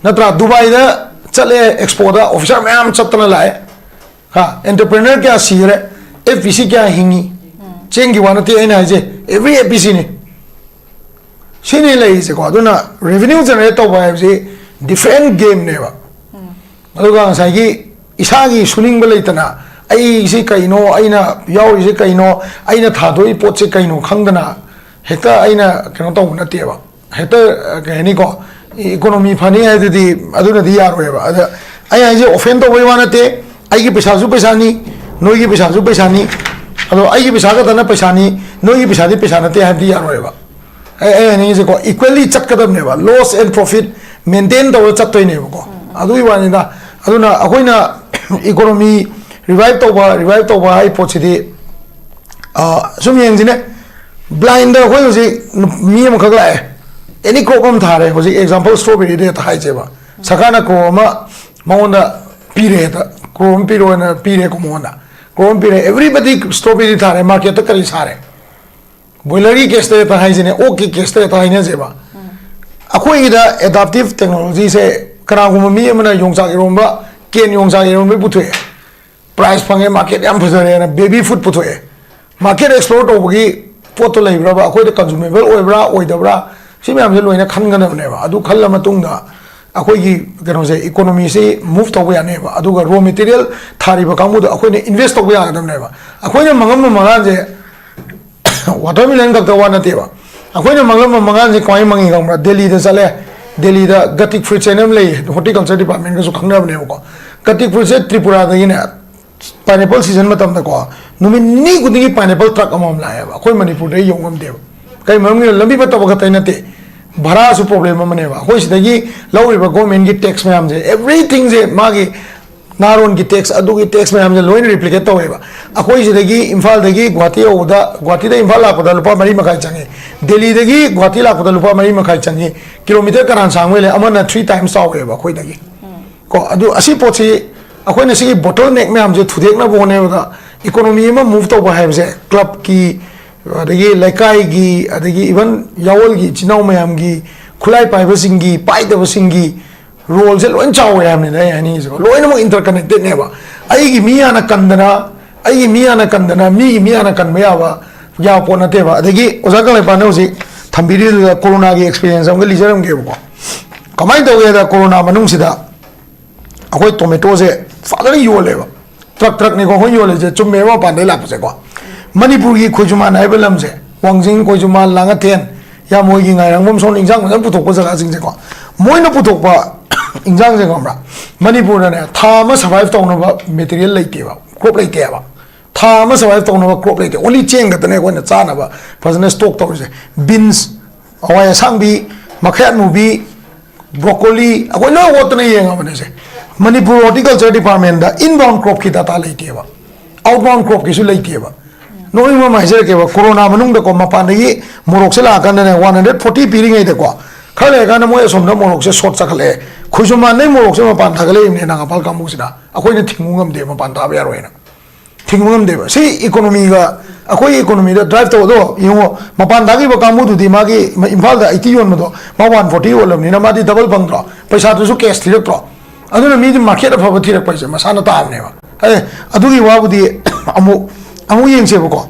ꯅꯠꯇ꯭ꯔꯥ? ꯗꯨꯕꯥꯏꯗ ꯆꯠꯂꯦ, expoꯗ officer ꯃꯌꯥꯝ ꯆꯠꯇꯅ ꯂꯥꯛꯑꯦ꯫ ꯍꯥ, entrepreneur ꯀꯌꯥ ꯁꯤꯈ꯭ꯔꯦ, FPC ꯀꯌꯥ ꯍꯤꯡꯉꯤ? ꯆꯦꯡꯒꯤ ꯋꯥ ꯅꯠꯇꯦ ꯑꯩꯅ ꯍꯥꯏꯁꯦ, every FPCꯅꯤ꯫ ꯁꯤꯅꯤ ꯂꯩꯔꯤꯁꯦꯀꯣ꯫ ꯑꯗꯨꯅ revenue generate ꯇꯧꯕ ꯍꯥꯏꯕꯁꯤ different gameꯅꯦꯕ꯫ ꯑꯗꯨꯒ ꯉꯁꯥꯏꯒꯤ ꯏꯁꯥꯒꯤ ꯁꯨꯅꯤꯡꯕ ꯂꯩꯇꯅ, ꯑꯩꯁꯤ ꯀꯩꯅꯣ, ꯑꯩꯅ ꯌꯥꯎꯔꯤꯁꯦ ꯀꯩꯅꯣ, ꯑꯩꯅ ꯊꯥꯗꯣꯛꯏ ꯄꯣꯠꯁꯦ ꯀꯩꯅꯣ ꯈꯪꯗꯅ ꯍꯦꯛꯇ ꯑꯩꯅ ꯀꯩꯅꯣ ꯇꯧꯕ ꯅꯠꯇꯦꯕ꯫ ꯍꯦꯛꯇ, ꯑ, ꯀꯩ ꯍꯥꯏꯅꯤꯀꯣ, economy ꯐꯅꯤ ꯍꯥꯏꯗꯨꯗꯤ ꯑꯗꯨꯅꯗꯤ ꯌꯥꯔꯣꯏꯕ꯫ ꯑꯗ ꯑꯩ ꯍꯥꯏꯁꯦ offend ꯇꯧꯕꯩ ꯋꯥ ꯅꯠꯇꯦ꯫ ꯑꯩꯒꯤ ꯄꯩꯁꯥꯁꯨ ꯄꯩꯁꯥꯅꯤ, ꯅꯣꯏꯒꯤ ꯄꯩꯁꯥꯁꯨ ꯄꯩꯁꯥꯅꯤ꯫ ꯑꯗꯣ ꯑꯩꯒꯤ ꯄꯩꯁꯥ ꯈꯛꯇꯅ ꯄꯩꯁꯥꯅꯤ, ꯅꯣꯏꯒꯤ ꯄꯩꯁꯥꯗꯤ ꯄꯩꯁꯥ ꯅꯠꯇꯦ ꯍꯥꯏꯕꯗꯤ ꯌꯥꯔꯣꯏꯕ꯫ ꯑꯩ, ꯑꯩ ꯍꯥꯏꯅꯤꯡꯉꯤꯁꯦꯀꯣ, equally ꯆꯠꯀꯗꯕꯅꯦꯕ, loss and profit maintain ꯇꯧꯔ ꯆꯠꯇꯣꯏꯅꯦꯕꯀꯣ꯫ ꯑꯗꯨꯒꯤ ꯋꯥꯅꯤꯗ꯫ ꯑꯗꯨꯅ ꯑꯩꯈꯣꯏꯅ economy revive ꯇꯧꯕ, revive ꯇꯧꯕ ꯍꯥꯏ ꯄꯣꯠꯁꯤꯗꯤ, ꯑ, ꯁꯨꯝ ꯌꯦꯡꯁꯤꯅꯦ, Blindꯗ ꯑꯩꯈꯣꯏ ꯍꯧꯖꯤꯛ ꯅꯨ- ꯃꯤ ꯑꯃꯈꯛ ꯂꯥꯛꯑꯦ, ꯑꯦꯅꯤ ꯀ꯭ꯔꯣꯞ ꯑꯃ ꯊꯥꯔꯦ꯫ ꯍꯧꯖꯤꯛ ꯑꯦꯛꯖꯥꯝꯄꯜ ꯁ꯭ꯇ꯭ꯔꯣꯕꯦꯔꯤꯗ ꯍꯦꯛꯇ ꯍꯥꯏꯁꯦꯕ, ꯁꯔꯀꯥꯔꯅ ꯀ꯭ꯔꯣꯔ ꯑꯃ ꯃꯉꯣꯟꯗ ꯄꯤꯔꯦ, ꯍꯦꯛꯇ ꯀ꯭ꯔꯣꯔ ꯑꯃ ꯄꯤꯔꯣꯅ ꯄꯤꯔꯦꯀꯣ ꯃꯉꯣꯟꯗ꯫ ꯀ꯭ꯔꯣꯔ ꯑꯃ ꯄꯤꯔꯦ, ꯑꯦꯕ꯭ꯔꯤꯕꯗꯤ ꯁ꯭ꯇ꯭ꯔꯣꯕꯦꯔꯤ ꯊꯥꯔꯦ, ꯃꯥꯔꯀꯦꯠꯇ ꯀꯔꯤ ꯁꯥꯔꯦ? ꯕꯣꯏꯂꯔꯒꯤ ꯀꯦꯁꯇ ꯍꯦꯛꯇ ꯍꯥꯏꯁꯤꯅꯦ, ꯑꯣꯛꯀꯤ ꯀꯦꯁꯇ ꯍꯦꯛꯇ ꯍꯥꯏꯅꯁꯦꯕ꯫ ꯑꯩꯈꯣꯏꯒꯤꯗ ꯑꯦꯗꯥꯞꯇꯤꯞ ꯇꯦꯛꯅꯣꯂꯣꯖꯤꯁꯦ, ꯀꯅꯥꯒꯨꯝꯕ ꯃꯤ ꯑꯃꯅ ꯌꯣꯡꯆꯥꯛ ꯏꯔꯣꯝꯕ, ꯀꯦꯟ ꯌꯣꯡꯆꯥꯛ ꯏꯔꯣꯝꯕ ꯄꯨꯊꯣꯛꯑꯦ, ꯄ꯭ꯔꯥꯏꯁ ꯐꯪꯉꯦ, ꯃꯥꯔꯀꯦꯠ ꯌꯥꯝ ꯐꯖꯔꯦꯅ ꯕꯦꯕꯤ ꯐꯨꯗ ꯄꯨꯊꯣꯛꯑꯦ꯫ ꯃꯥꯔꯀꯦꯠ ꯑꯦꯛꯁꯄ꯭ꯂꯣꯔ ꯇꯧꯕꯒꯤ ꯄꯣꯠꯇꯣ ꯂꯩꯕ꯭ꯔꯕ, ꯑꯩꯈꯣꯏꯗ ꯀꯟꯖꯨꯃꯦꯕꯜ ꯑꯣꯏꯕ꯭ꯔꯥ ꯑꯣꯏꯗꯕ꯭ꯔꯥ, ꯁꯤ ꯃꯌꯥꯝꯁꯦ ꯂꯣꯏꯅ ꯈꯟꯒꯗꯕꯅꯦꯕ꯫ ꯑꯗꯨ ꯈꯜꯂ ꯃꯇꯨꯡꯗ ꯑꯩꯈꯣꯏꯒꯤ ꯀꯩꯅꯣꯁꯦ, ꯏꯀꯣꯅꯣꯃꯤꯁꯤ ꯃꯨꯚ ꯇꯧꯕ ꯌꯥꯅꯦꯕ꯫ ꯑꯗꯨꯒ ꯔꯣ ꯃꯦꯇꯤꯔꯤꯌꯦꯜ ꯊꯥꯔꯤꯕ ꯀꯥꯡꯕꯨꯗꯣ ꯑꯩꯈꯣꯏꯅ ꯏꯟꯚꯦꯁ ꯇꯧꯕ ꯌꯥꯒꯗꯕꯅꯦꯕ꯫ ꯑꯩꯈꯣꯏꯅ ꯃꯪꯉꯝꯕ ꯃꯪꯉꯥꯟꯁꯦ ꯋꯥꯇꯔꯃꯦꯂꯟ ꯈꯛꯇ ꯋꯥ ꯅꯠꯇꯦꯕ꯫ ꯑꯩꯈꯣꯏꯅ ꯃꯪꯂꯝꯕ ꯃꯪꯉꯥꯟꯁꯦ ꯀꯃꯥꯏꯅ ꯃꯪꯉꯤ ꯈꯪꯕ꯭ꯔꯥ? ꯗꯦꯜꯂꯤꯗ ꯆꯠꯂꯦ, ꯗꯦꯜꯂꯤꯗ ꯒꯇꯤꯛ ꯐ꯭ꯔꯨꯏꯠꯁ ꯍꯥꯏꯅ ꯑꯃ ꯂꯩꯌꯦ, ꯍꯣꯔꯇꯤꯀꯜꯆꯔ ꯗꯤꯄꯥꯔꯠꯃꯦꯟꯒꯁꯨ ꯈꯪꯅꯕꯅꯦꯕꯀꯣ꯫ ꯒꯇꯤꯛ ꯐ꯭ꯔꯨꯏꯠꯁꯦ ꯇ꯭ꯔꯤꯄꯨꯔꯥꯗꯒꯤꯅꯦ, ꯄꯥꯏꯅꯦꯄꯜ ꯁꯤꯖꯟ ꯃꯇꯝꯗꯀꯣ, ꯅꯨꯃꯤꯠ ꯅꯤꯅꯤ ꯈꯨꯗꯤꯡꯒꯤ ꯄꯥꯏꯅꯦꯄꯜ ꯇ꯭ꯔꯛ ꯑꯃꯃꯝ ꯂꯥꯛꯑꯦꯕ, ꯑꯩꯈꯣꯏ ꯃꯅꯤꯄꯨꯔꯗ ꯌꯧ ꯉꯝꯗꯦꯕ꯫ ꯀꯩ ꯃꯔꯝꯒꯤꯅꯣ? ꯂꯝꯕꯤ ꯐꯠꯇꯕ ꯈꯛꯇ ꯅꯠꯇꯦ, ꯚꯔꯥꯁꯨ ꯄ꯭ꯔꯣꯕ꯭ꯂꯦꯝ ꯑꯃꯅꯦꯕ꯫ ꯑꯩꯈꯣꯏ ꯁꯤꯗꯒꯤ ꯂꯧꯔꯤꯕ ꯒꯣꯔꯃꯦꯟꯒꯤ ꯇꯦꯛꯁ ꯃꯌꯥꯝꯁꯦ, ꯑꯦꯕ꯭ꯔꯤꯊꯤꯡꯁꯦ, ꯃꯥꯒꯤ ꯅꯥꯔꯣꯟꯒꯤ ꯇꯦꯛꯁ, ꯑꯗꯨꯒꯤ ꯇꯦꯛꯁ ꯃꯌꯥꯝꯁꯦ ꯂꯣꯏꯅ ꯔꯤꯄ꯭ꯂꯤꯀꯦꯠ ꯇꯧꯋꯦꯕ꯫ ꯑꯩꯈꯣꯏ ꯁꯤꯗꯒꯤ ꯏꯝꯐꯥꯜꯗꯒꯤ ꯒꯨꯍꯥꯇꯤ ꯌꯧꯕꯗ, ꯒꯨꯍꯥꯇꯤꯗ ꯏꯝꯐꯥꯜ ꯂꯥꯛꯄꯗ ꯂꯨꯄꯥ ꯃꯔꯤ ꯃꯈꯥꯏ ꯆꯪꯉꯤ, ꯗꯦꯜꯂꯤꯗꯒꯤ ꯒꯨꯍꯥꯇꯤ ꯂꯥꯛꯄꯗ ꯂꯨꯄꯥ ꯃꯔꯤ ꯃꯈꯥꯏ ꯆꯪꯉꯤ꯫ ꯀꯤꯂꯣꯃꯤꯇꯔ ꯀꯅꯥꯅ ꯁꯥꯡꯕ ꯍꯦꯜꯂꯦ? ꯑꯃꯅ ꯊ꯭ꯔꯤ ꯇꯥꯏꯝꯁ ꯆꯥꯎꯋꯦꯕ ꯑꯩꯈꯣꯏꯗꯒꯤ꯫ ꯀꯣ, ꯑꯗꯨ ꯑꯁꯤ ꯄꯣꯠꯁꯤ, ꯑꯩꯈꯣꯏꯅ ꯁꯤꯒꯤ ꯕꯣꯇꯜ ꯅꯦꯛ ꯃꯌꯥꯝꯁꯦ ꯊꯨꯗꯦꯛꯅꯕ ꯍꯣꯠꯅꯕꯗ, ꯏꯀꯣꯅꯣꯃꯤ ꯑꯃ ꯃꯨꯚ ꯇꯧꯕ ꯍꯥꯏꯕꯁꯦ, ꯀ꯭ꯂꯕꯀꯤ, ꯑꯗꯒꯤ ꯂꯩꯀꯥꯏꯒꯤ, ꯑꯗꯒꯤ ꯏꯚꯟ ꯌꯥꯑꯣꯜꯒꯤ ꯏꯆꯤꯟ ꯏꯅꯥꯎ ꯃꯌꯥꯝꯒꯤ, ꯈꯨꯠꯂꯥꯏ ꯄꯥꯏꯕꯁꯤꯡꯒꯤ, ꯄꯥꯏꯗꯕꯁꯤꯡꯒꯤ ꯔꯣꯜꯁꯦ ꯂꯣꯏ ꯆꯥꯎꯋꯦ ꯍꯥꯏꯕꯅꯤꯗ ꯑꯩ ꯍꯥꯏꯅꯤꯡꯉꯤꯁꯦꯀꯣ꯫ ꯂꯣꯏꯅꯃꯛ ꯏꯟꯇꯔꯀꯅꯦꯛꯇꯦꯗꯅꯦꯕ꯫ ꯑꯩꯒꯤ ꯃꯤ ꯍꯥꯟꯅ ꯀꯟꯗꯅ, ꯑꯩꯒꯤ ꯃꯤ ꯍꯥꯟꯅ ꯀꯟꯗꯅ, ꯃꯤꯒꯤ ꯃꯤ ꯍꯥꯟꯅ ꯀꯟꯕ ꯌꯥꯕ, ꯌꯥꯕ ꯄꯣꯠ ꯅꯠꯇꯦꯕ꯫ ꯑꯗꯒꯤ ꯑꯣꯖꯥ ꯀꯪꯂꯩꯄꯥꯛꯅ ꯍꯧꯖꯤꯛ ꯊꯝꯕꯤꯔꯤꯗꯨꯗ ꯀꯣꯔꯣꯅꯥꯒꯤ ꯑꯦꯛꯁꯄꯤꯔꯤꯌꯦꯟꯁ ꯑꯃꯒ ꯂꯤꯖꯔꯝꯒꯦꯕꯀꯣ꯫ ꯀꯃꯥꯏꯅ ꯇꯧꯒꯦꯗ, ꯀꯣꯔꯣꯅꯥ ꯃꯅꯨꯡꯁꯤꯗ ꯑꯩꯈꯣꯏ ꯇꯣꯃꯦꯇꯣꯁꯦ ꯐꯖꯅ ꯌꯣꯜꯂꯦꯕ꯫ ꯇ꯭ꯔꯛ ꯇ꯭ꯔꯛꯅꯤꯀꯣ ꯑꯩꯈꯣꯏ ꯌꯣꯜꯂꯤꯁꯦ, ꯆꯨꯝꯃꯦꯕ, ꯃꯄꯥꯟꯗꯩ ꯂꯥꯛꯄꯁꯦꯀꯣ꯫ ꯃꯅꯤꯄꯨꯔꯒꯤ ꯈꯣꯏꯖꯨꯃꯥꯟ ꯍꯥꯏꯕ ꯂꯝꯁꯦ, ꯋꯥꯡꯖꯤꯡ, ꯈꯣꯏꯖꯨꯃꯥꯟ, ꯂꯥꯡꯉꯊꯦꯟ, ꯌꯥꯝꯃꯣꯏꯒꯤ ꯉꯥꯏꯔꯪꯕꯝ, ꯁꯣꯝ ꯏꯟꯖꯥꯡ ꯐꯖꯅ ꯄꯨꯊꯣꯛꯄ ꯖꯒꯥꯁꯤꯡꯁꯦꯀꯣ, ꯃꯣꯏꯅ ꯄꯨꯊꯣꯛꯄ ꯏꯟꯖꯥꯡꯁꯦ ꯈꯪꯕ꯭ꯔꯥ, ꯃꯅꯤꯄꯨꯔꯗꯅꯦ ꯊꯥ ꯑꯃ ꯁꯔꯚꯥꯏꯚ ꯇꯧꯅꯕ ꯃꯦꯇꯤꯔꯤꯌꯦꯜ ꯂꯩꯇꯦꯕ, ꯀ꯭ꯔꯣꯞ ꯂꯩꯇꯦꯕ꯫ ꯊꯥ ꯑꯃ ꯁꯔꯚꯥꯏꯚ ꯇꯧꯅꯕ ꯀ꯭ꯔꯣꯞ ꯂꯩꯇꯦ, ꯑꯣꯟꯂꯤ ꯆꯦꯡ ꯈꯛꯇꯅꯦ ꯑꯩꯈꯣꯏꯅ ꯆꯥꯅꯕ ꯐꯖꯅ ꯁ꯭ꯇꯣꯛ ꯇꯧꯔꯤꯁꯦ꯫ ꯕꯤꯟꯁ, ꯍꯋꯥꯏ ꯑꯁꯥꯡꯕꯤ, ꯃꯈꯌꯥꯠ ꯃꯨꯕꯤ, ꯕ꯭ꯔꯣꯀꯣꯂꯤ, ꯑꯩꯈꯣꯏ ꯂꯣꯏ ꯍꯣꯠꯇꯅ ꯌꯦꯡꯉꯕꯅꯦꯁꯦ꯫ ꯃꯅꯤꯄꯨꯔ ꯍꯣꯔꯇꯤꯀꯜꯆꯔ ꯗꯤꯄꯥꯔꯠꯃꯦꯟꯗ ꯏꯟꯕꯥꯎꯟ ꯀ꯭ꯔꯣꯞꯀꯤ ꯗꯥꯇꯥ ꯂꯩꯇꯦꯕ, ꯑꯥꯎꯠꯕꯥꯎꯟ ꯀ꯭ꯔꯣꯞꯀꯤꯁꯨ ꯂꯩꯇꯦꯕ꯫ ꯅꯣꯛꯅꯤꯡꯕ ꯑꯃ ꯍꯥꯏꯖꯔꯛꯀꯦꯕ, ꯀꯣꯔꯣꯅꯥ ꯃꯅꯨꯡꯗꯀꯣ, ꯃꯄꯥꯟꯗꯒꯤ ꯃꯣꯔꯣꯛꯁꯦ ꯂꯥꯛꯑꯀꯥꯟꯗꯅꯦ, ꯋꯥꯟ ꯍꯟꯗ꯭ꯔꯦꯠ ꯐꯣꯔꯇꯤ ꯄꯤꯔꯤꯉꯩꯗꯀꯣ, ꯈꯔ ꯂꯩꯔꯀꯥꯟꯗ ꯃꯣꯏ ꯑꯁꯣꯝꯗ ꯃꯣꯔꯣꯛꯁꯦ ꯁꯣꯔꯠ ꯆꯠꯈꯠꯂꯛꯑꯦ꯫ ꯈꯨꯖꯨꯃꯥꯟꯗꯩ ꯃꯣꯔꯣꯛꯁꯦ ꯃꯄꯥꯟ ꯊꯥꯒꯠꯂꯛꯏꯕꯅꯦ ꯅꯥꯒꯥꯃꯄꯥꯜ ꯀꯥꯡꯕꯨꯁꯤꯅ꯫ ꯑꯩꯈꯣꯏꯅ ꯊꯤꯡꯕ ꯉꯝꯗꯦ, ꯃꯄꯥꯟ ꯊꯥꯕ ꯌꯥꯔꯣꯏꯅ꯫ ꯊꯤꯡꯕ ꯉꯝꯗꯦꯕ꯫ ꯁꯤ ꯏꯀꯣꯅꯣꯃꯤꯒ, ꯑꯩꯈꯣꯏ ꯏꯀꯣꯅꯣꯃꯤꯗ ꯗ꯭ꯔꯥꯏꯚ ꯇꯧꯕꯗꯣ ꯌꯦꯡꯉꯣ꯫ ꯃꯄꯥꯟ ꯊꯥꯈꯤꯕ ꯀꯥꯡꯕꯨꯗꯨꯗꯤ ꯃꯥꯒꯤ ꯏꯝꯐꯥꯜꯗ ꯑꯩꯠꯇꯤ ꯌꯣꯟꯕꯗꯣ ꯃꯥ ꯋꯥꯟ ꯐꯣꯔꯇꯤ ꯌꯣꯜꯂꯕꯅꯤꯅ ꯃꯥꯗꯤ ꯗꯕꯜ ꯐꯪꯗ꯭ꯔꯣ? ꯄꯩꯁꯥꯗꯨꯁꯨ ꯀꯦꯁ ꯊꯤꯔꯛꯇ꯭ꯔꯣ? ꯑꯗꯨꯅ ꯃꯤꯗꯤ ꯃꯥꯔꯀꯦꯠ ꯑꯐꯕ ꯊꯤꯔꯛꯄ ꯍꯥꯏꯁꯦ ꯃꯁꯥꯅ ꯇꯥꯕꯅꯦꯕ꯫ ꯑꯦ, ꯑꯗꯨꯒꯤ ꯋꯥꯕꯨꯗꯤ ꯑꯃꯨꯛ, ꯑꯃꯨꯛ ꯌꯦꯡꯁꯦꯕꯀꯣ꯫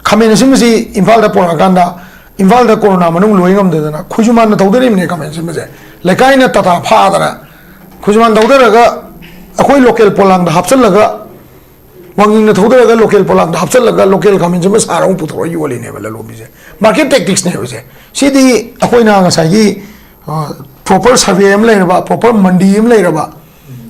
ꯈꯥꯃꯦꯟ ꯑꯁꯤꯟꯕꯁꯤ ꯏꯝꯐꯥꯜꯗ ꯄꯨꯔꯛꯑꯀꯥꯟꯗ, ꯏꯝꯐꯥꯜꯗ ꯀꯣꯔꯣꯅꯥ ꯃꯅꯨꯡ ꯂꯣꯏ ꯉꯝꯗꯗꯅ ꯈꯨꯖꯨꯃꯥꯟꯅ ꯊꯧꯗꯔꯤꯕꯅꯦ ꯈꯥꯃꯦꯟ ꯑꯁꯤꯟꯕꯁꯦ꯫ ꯂꯩꯀꯥꯏꯅ ꯇꯥꯇꯥ ꯐꯥꯗꯅ ꯈꯨꯖꯨꯃꯥꯟ ꯊꯧꯗꯔꯒ ꯑꯩꯈꯣꯏ ꯂꯣꯀꯦꯜ ꯄꯣꯂꯥꯡꯗ ꯍꯥꯞꯆꯤꯜꯂꯒ, ꯋꯥꯡꯖꯤꯡꯗ ꯊꯧꯗꯔꯒ ꯂꯣꯀꯦꯜ ꯄꯣꯂꯥꯡꯗ ꯍꯥꯞꯆꯤꯜꯂꯒ ꯂꯣꯀꯦꯜ ꯈꯥꯃꯦꯟ ꯑꯁꯤꯟꯕ ꯁꯥꯔ ꯑꯃꯨꯛ ꯄꯨꯊꯣꯔꯒ ꯌꯣꯜꯂꯤꯅꯦꯕ ꯂꯂꯣꯟꯕꯤꯁꯦ꯫ ꯃꯥꯔꯀꯦꯠ ꯇꯦꯛꯇꯤꯛꯁꯅꯦꯕ ꯁꯦ꯫ ꯁꯤꯗꯤ ꯑꯩꯈꯣꯏꯅ ꯉꯁꯥꯏꯒꯤ ꯄ꯭ꯔꯣꯄꯔ ꯁꯔꯚꯦ ꯑꯃ ꯂꯩꯔꯕ, ꯄ꯭ꯔꯣꯄꯔ ꯃꯟꯗꯤ ꯑꯃ ꯂꯩꯔꯕ,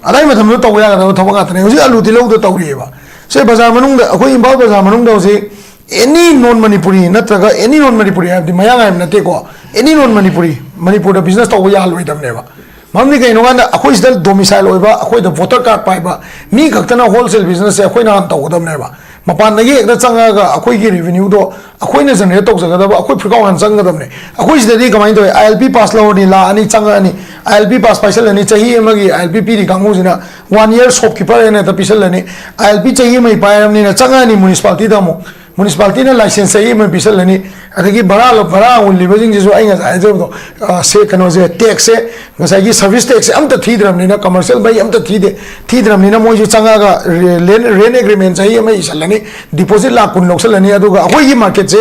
ꯑꯗꯥꯏ ꯃꯇꯝꯗ ꯇꯧꯕ ꯌꯥꯒꯗꯕ ꯊꯕꯛ ꯉꯥꯛꯇꯅꯦ꯫ ꯍꯧꯖꯤꯛ ꯑꯂꯨ ꯇꯤꯜꯍꯧꯗ ꯇꯧꯔꯤꯑꯕ꯫ ꯁꯦ, ꯕꯖꯥꯔ ꯃꯅꯨꯡꯗ, ꯑꯩꯈꯣꯏ ꯏꯝꯐꯥꯜ ꯕꯖꯥꯔ ꯃꯅꯨꯡꯗ ꯍꯧꯖꯤꯛ ꯑꯦꯅꯤ ꯅꯣꯟ ꯃꯅꯤꯄꯨꯔꯤ ꯅꯠꯇ꯭ꯔꯒ ꯑꯦꯅꯤ ꯅꯣꯟ ꯃꯅꯤꯄꯨꯔꯤ ꯍꯥꯏꯕꯗꯤ ꯃꯌꯥꯡ ꯍꯥꯏꯕ ꯅꯠꯇꯦꯀꯣ, ꯑꯦꯅꯤ ꯅꯣꯟ ꯃꯅꯤꯄꯨꯔꯤ ꯃꯅꯤꯄꯨꯔꯗ ꯕꯤꯖꯤꯅꯦꯁ ꯇꯧꯕ ꯌꯥꯍꯜꯂꯣꯏꯗꯕꯅꯦꯕ꯫ ꯃꯔꯝꯗꯤ ꯀꯩꯅꯣ ꯀꯥꯟꯗ ꯑꯩꯈꯣꯏ ꯁꯤꯗ ꯗꯣꯃꯤꯁꯥꯏꯜ ꯑꯣꯏꯕ, ꯑꯩꯈꯣꯏꯗ ꯚꯣꯇꯔ ꯀꯥꯔꯗ ꯄꯥꯏꯕ ꯃꯤ ꯈꯛꯇꯅ ꯍꯣꯜꯁꯦꯜ ꯕꯤꯖꯤꯅꯦꯁꯁꯦ ꯑꯩꯈꯣꯏꯅ ꯍꯥꯟꯅ ꯇꯧꯒꯗꯕꯅꯦꯕ꯫ ꯃꯄꯥꯟꯗꯒꯤ ꯍꯦꯛꯇ ꯆꯪꯉꯛꯑꯒ ꯑꯩꯈꯣꯏꯒꯤ ꯔꯦꯚꯤꯅ꯭ꯌꯨꯗꯣ ꯑꯩꯈꯣꯏꯅ ꯖꯦꯅꯔꯦꯠ ꯇꯧꯖꯒꯗꯕ, ꯑꯩꯈꯣꯏ ꯐꯤꯔꯀꯥꯎ ꯍꯥꯟꯅ ꯆꯪꯒꯗꯕꯅꯦ꯫ ꯑꯩꯈꯣꯏ ꯁꯤꯗꯗꯤ ꯀꯃꯥꯏꯅ ꯇꯧꯋꯤ? ꯑꯥꯏ ꯑꯦꯜ ꯄꯤ ꯄꯥꯁ ꯂꯧꯔꯅꯤ, ꯂꯥꯛꯑꯅꯤ, ꯆꯪꯉꯛꯑꯅꯤ, ꯑꯥꯏ ꯑꯦꯜ ꯄꯤ ꯄꯥꯁ ꯄꯥꯏꯁꯜꯂꯅꯤ, ꯆꯍꯤ ꯑꯃꯒꯤ ꯑꯥꯏ ꯑꯦꯜ ꯄꯤ ꯄꯤꯔꯤ ꯀꯥꯡꯕꯨꯁꯤꯅ ꯋꯥꯟ ꯏꯌꯔ ꯁꯣꯞꯀꯤꯄꯔ ꯍꯥꯏꯅ ꯍꯦꯛꯇ ꯄꯤꯁꯜꯂꯅꯤ꯫ ꯑꯥꯏ ꯑꯦꯜ ꯄꯤ ꯆꯍꯤ ꯑꯃꯒꯤ ꯄꯥꯏꯔꯕꯅꯤꯅ ꯆꯪꯉꯛꯑꯅꯤ ꯃ꯭ꯌꯨꯅꯤꯁꯤꯄꯥꯂꯤꯇꯤꯗ ꯑꯃꯨꯛ, ꯃ꯭ꯌꯨꯅꯤꯁꯤꯄꯥꯂꯤꯇꯤꯅ ꯂꯥꯏꯁꯦꯟꯁ ꯆꯍꯤ ꯑꯃ ꯄꯤꯁꯜꯂꯅꯤ꯫ ꯑꯗꯒꯤ ꯚꯔꯥ ꯂꯧ-, ꯚꯔꯥ ꯍꯨꯜꯂꯤꯕꯁꯤꯡꯁꯤꯁꯨ ꯑꯩ ꯉꯁꯥꯏ ꯍꯥꯏꯖꯕꯗꯣ, ꯑ, ꯁꯦ, ꯀꯩꯅꯣꯁꯦ, ꯇꯦꯛꯁꯁꯦ, ꯉꯁꯥꯏꯒꯤ ꯁꯔꯚꯤꯁ ꯇꯦꯛꯁꯁꯦ ꯑꯝꯇ ꯊꯤꯗ꯭ꯔꯕꯅꯤꯅ, ꯀꯃꯔꯁꯤꯌꯦꯜ ꯃꯩ ꯑꯝꯇ ꯊꯤꯗꯦ, ꯊꯤꯗ꯭ꯔꯕꯅꯤꯅ ꯃꯣꯏꯁꯨ ꯆꯪꯉꯒ ꯔꯦ-, ꯔꯦꯟ, ꯔꯦꯟ ꯑꯦꯒ꯭ꯔꯤꯃꯦꯟ ꯆꯍꯤ ꯑꯃ ꯏꯁꯜꯂꯅꯤ, ꯗꯤꯄꯣꯖꯤꯠ ꯂꯥꯛ ꯀꯨꯟ ꯂꯧꯁꯜꯂꯅꯤ꯫ ꯑꯗꯨꯒ ꯑꯩꯈꯣꯏꯒꯤ ꯃꯥꯔꯀꯦꯠꯁꯦ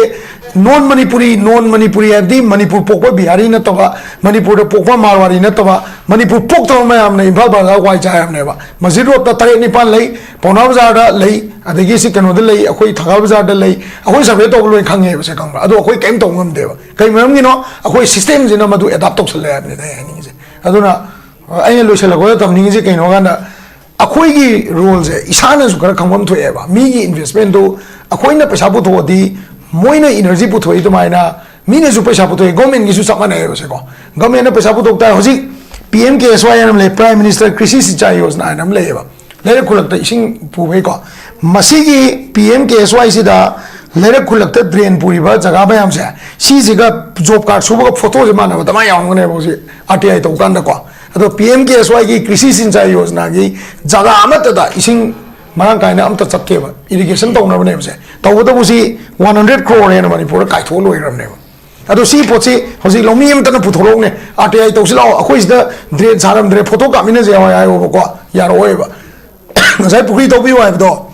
ꯅꯣꯟ ꯃꯅꯤꯄꯨꯔꯤ, ꯅꯣꯟ ꯃꯅꯤꯄꯨꯔꯤ ꯍꯥꯏꯕꯗꯤ ꯃꯅꯤꯄꯨꯔ ꯄꯣꯛꯄ ꯕꯤꯍꯥꯔꯤ ꯅꯠꯇꯕ, ꯃꯅꯤꯄꯨꯔꯗ ꯄꯣꯛꯄ ꯃꯥꯔꯋꯥꯔꯤ ꯅꯠꯇꯕ, ꯃꯅꯤꯄꯨꯔ ꯄꯣꯛꯇꯕ ꯃꯌꯥꯝꯅ ꯏꯝꯐꯥꯜ ꯕꯖꯥꯔꯗ ꯋꯥꯏ ꯆꯥꯏ ꯍꯥꯏꯕꯅꯦꯕ꯫ ꯃꯁꯖꯤꯗ ꯔꯣꯗꯇ ꯇꯔꯦꯠ ꯅꯤꯄꯥꯟ ꯂꯩ, ꯄꯥꯎꯅꯥ ꯕꯖꯥꯔꯗ ꯂꯩ, ꯑꯗꯒꯤ ꯁꯤ ꯀꯩꯅꯣꯗ ꯂꯩ, ꯑꯩꯈꯣꯏ ꯊꯪꯒꯥꯜ ꯕꯖꯥꯔꯗ ꯂꯩ, ꯑꯩꯈꯣꯏ ꯁꯔꯚꯦ ꯇꯧꯕ ꯂꯣꯏ ꯈꯪꯉꯦꯕ ꯁꯦ, ꯈꯪꯕ꯭ꯔꯥ? ꯑꯗꯣ ꯑꯩꯈꯣꯏ ꯀꯔꯤꯝ ꯇꯧꯕ ꯉꯝꯗꯦꯕ꯫ ꯀꯩ ꯃꯔꯝꯒꯤꯅꯣ? ꯑꯩꯈꯣꯏ ꯁꯤꯁꯇꯦꯝꯁꯤꯅ ꯃꯗꯨ ꯑꯦꯗꯥꯞ ꯇꯧꯁꯜꯂꯦ ꯍꯥꯏꯕꯅꯤꯗ ꯑꯩ ꯍꯥꯏꯅꯤꯡꯉꯤꯁꯦ꯫ ꯑꯗꯨꯅ, ꯑ, ꯑꯩꯅ ꯂꯣꯏꯁꯤꯜꯂꯛꯄꯗ ꯇꯝꯅꯤꯡꯉꯤꯁꯦ ꯀꯩꯅꯣ ꯀꯥꯟꯗ, ꯑꯩꯈꯣꯏꯒꯤ ꯔꯣꯜꯁꯦ ꯏꯁꯥꯅꯁꯨ ꯈꯔ ꯈꯪꯐꯝ ꯊꯣꯛꯑꯦꯕ꯫ ꯃꯤꯒꯤ ꯏꯟꯚꯦꯁꯃꯦꯟꯗꯨ ꯑꯩꯈꯣꯏꯅ ꯄꯩꯁꯥ ꯄꯨꯊꯣꯛꯑꯗꯤ ꯃꯣꯏꯅ ꯏꯅꯔꯖꯤ ꯄꯨꯊꯣꯛꯏ ꯑꯗꯨꯃꯥꯏꯅ ꯃꯤꯅꯁꯨ ꯄꯩꯁꯥ ꯄꯨꯊꯣꯛꯑꯦ, ꯒꯣꯔꯃꯦꯟꯒꯤꯁꯨ ꯆꯞ ꯃꯥꯟꯅꯩꯌꯦꯕ ꯁꯦꯀꯣ꯫ ꯒꯣꯔꯃꯦꯟꯅ ꯄꯩꯁꯥ ꯄꯨꯊꯣꯛ ꯇꯥꯔꯦ꯫ ꯍꯧꯖꯤꯛ ꯄꯤ ꯑꯦꯝ ꯀꯦ ꯑꯦꯁ ꯋꯥꯏ ꯍꯥꯏꯅ ꯑꯃ ꯂꯩ, ꯄ꯭ꯔꯥꯏꯝ ꯃꯤꯅꯤꯁꯇꯔ ꯀ꯭ꯔꯤꯁꯤ ꯁꯤꯆꯥꯏ ꯌꯣꯖꯅꯥ ꯍꯥꯏꯅ ꯑꯃ ꯂꯩꯌꯦꯕ꯫ ꯂꯩꯔꯛ ꯈꯨꯜꯂꯛꯇ ꯏꯁꯤꯡ ꯄꯨꯕꯩꯀꯣ꯫ ꯃꯁꯤꯒꯤ ꯄꯤ ꯑꯦꯝ ꯀꯦ ꯑꯦꯁ ꯋꯥꯏꯁꯤꯗ ꯂꯩꯔꯛ ꯈꯨꯜꯂꯛꯇ ꯗ꯭ꯔꯦꯟ ꯄꯨꯔꯤꯕ ꯖꯒꯥ ꯃꯌꯥꯝꯁꯦ, ꯁꯤꯁꯤꯒ ꯖꯣꯕ ꯀꯥꯔꯗ ꯁꯨꯕꯒ ꯐꯣꯇꯣꯁꯦ ꯃꯥꯟꯅꯕ ꯑꯗꯨꯃꯥꯏꯅ ꯌꯥꯎꯔꯝꯒꯅꯦꯕ ꯍꯧꯖꯤꯛ ꯑꯥꯔ ꯇꯤ ꯑꯥꯏ ꯇꯧꯕ ꯀꯥꯟꯗꯀꯣ꯫ ꯑꯗꯣ ꯄꯤ ꯑꯦꯝ ꯀꯦ ꯑꯦꯁ ꯋꯥꯏꯒꯤ ꯀ꯭ꯔꯤꯁꯤ ꯁꯤꯟꯆꯥꯏ ꯌꯣꯖꯅꯥꯒꯤ ꯖꯒꯥ ꯑꯃꯠꯇꯗ ꯏꯁꯤꯡ ꯃꯔꯥꯡ ꯀꯥꯏꯅ ꯑꯝꯇ ꯆꯠꯇꯦꯕ, ꯏꯔꯤꯒꯦꯁꯟ ꯇꯧꯅꯕꯅꯦꯕꯁꯦ꯫ ꯇꯧꯕꯇꯕꯨ ꯁꯤ ꯋꯥꯟ ꯍꯟꯗ꯭ꯔꯦꯠ ꯀ꯭ꯔꯣꯔ ꯍꯦꯟꯅ ꯃꯅꯤꯄꯨꯔꯗ ꯀꯥꯏꯊꯣꯛꯑ ꯂꯣꯏꯈ꯭ꯔꯕꯅꯦꯕ꯫ ꯑꯗꯣ ꯁꯤ ꯄꯣꯠꯁꯤ ꯍꯧꯖꯤꯛ ꯂꯧꯃꯤ ꯑꯃꯇꯅ ꯄꯨꯊꯣꯔꯛꯎꯅꯦ, "ꯑꯥꯔ ꯇꯤ ꯑꯥꯏ ꯇꯧꯁꯤ ꯂꯥꯛꯑꯣ, ꯑꯩꯈꯣꯏ ꯁꯤꯗ ꯗ꯭ꯔꯦꯟ ꯁꯥꯔꯝꯗ꯭ꯔꯦ, ꯐꯣꯇꯣ ꯀꯥꯞꯃꯤꯟꯅꯁꯦ" ꯍꯥꯏꯌꯣ ꯍꯥꯏꯌꯣꯕꯀꯣ, ꯌꯥꯔꯛꯑꯣꯏꯕ꯫ ꯉꯁꯥꯏ ꯄꯨꯈ꯭ꯔꯤ ꯇꯧꯕꯤꯌꯨ ꯍꯥꯏꯕꯗꯣ,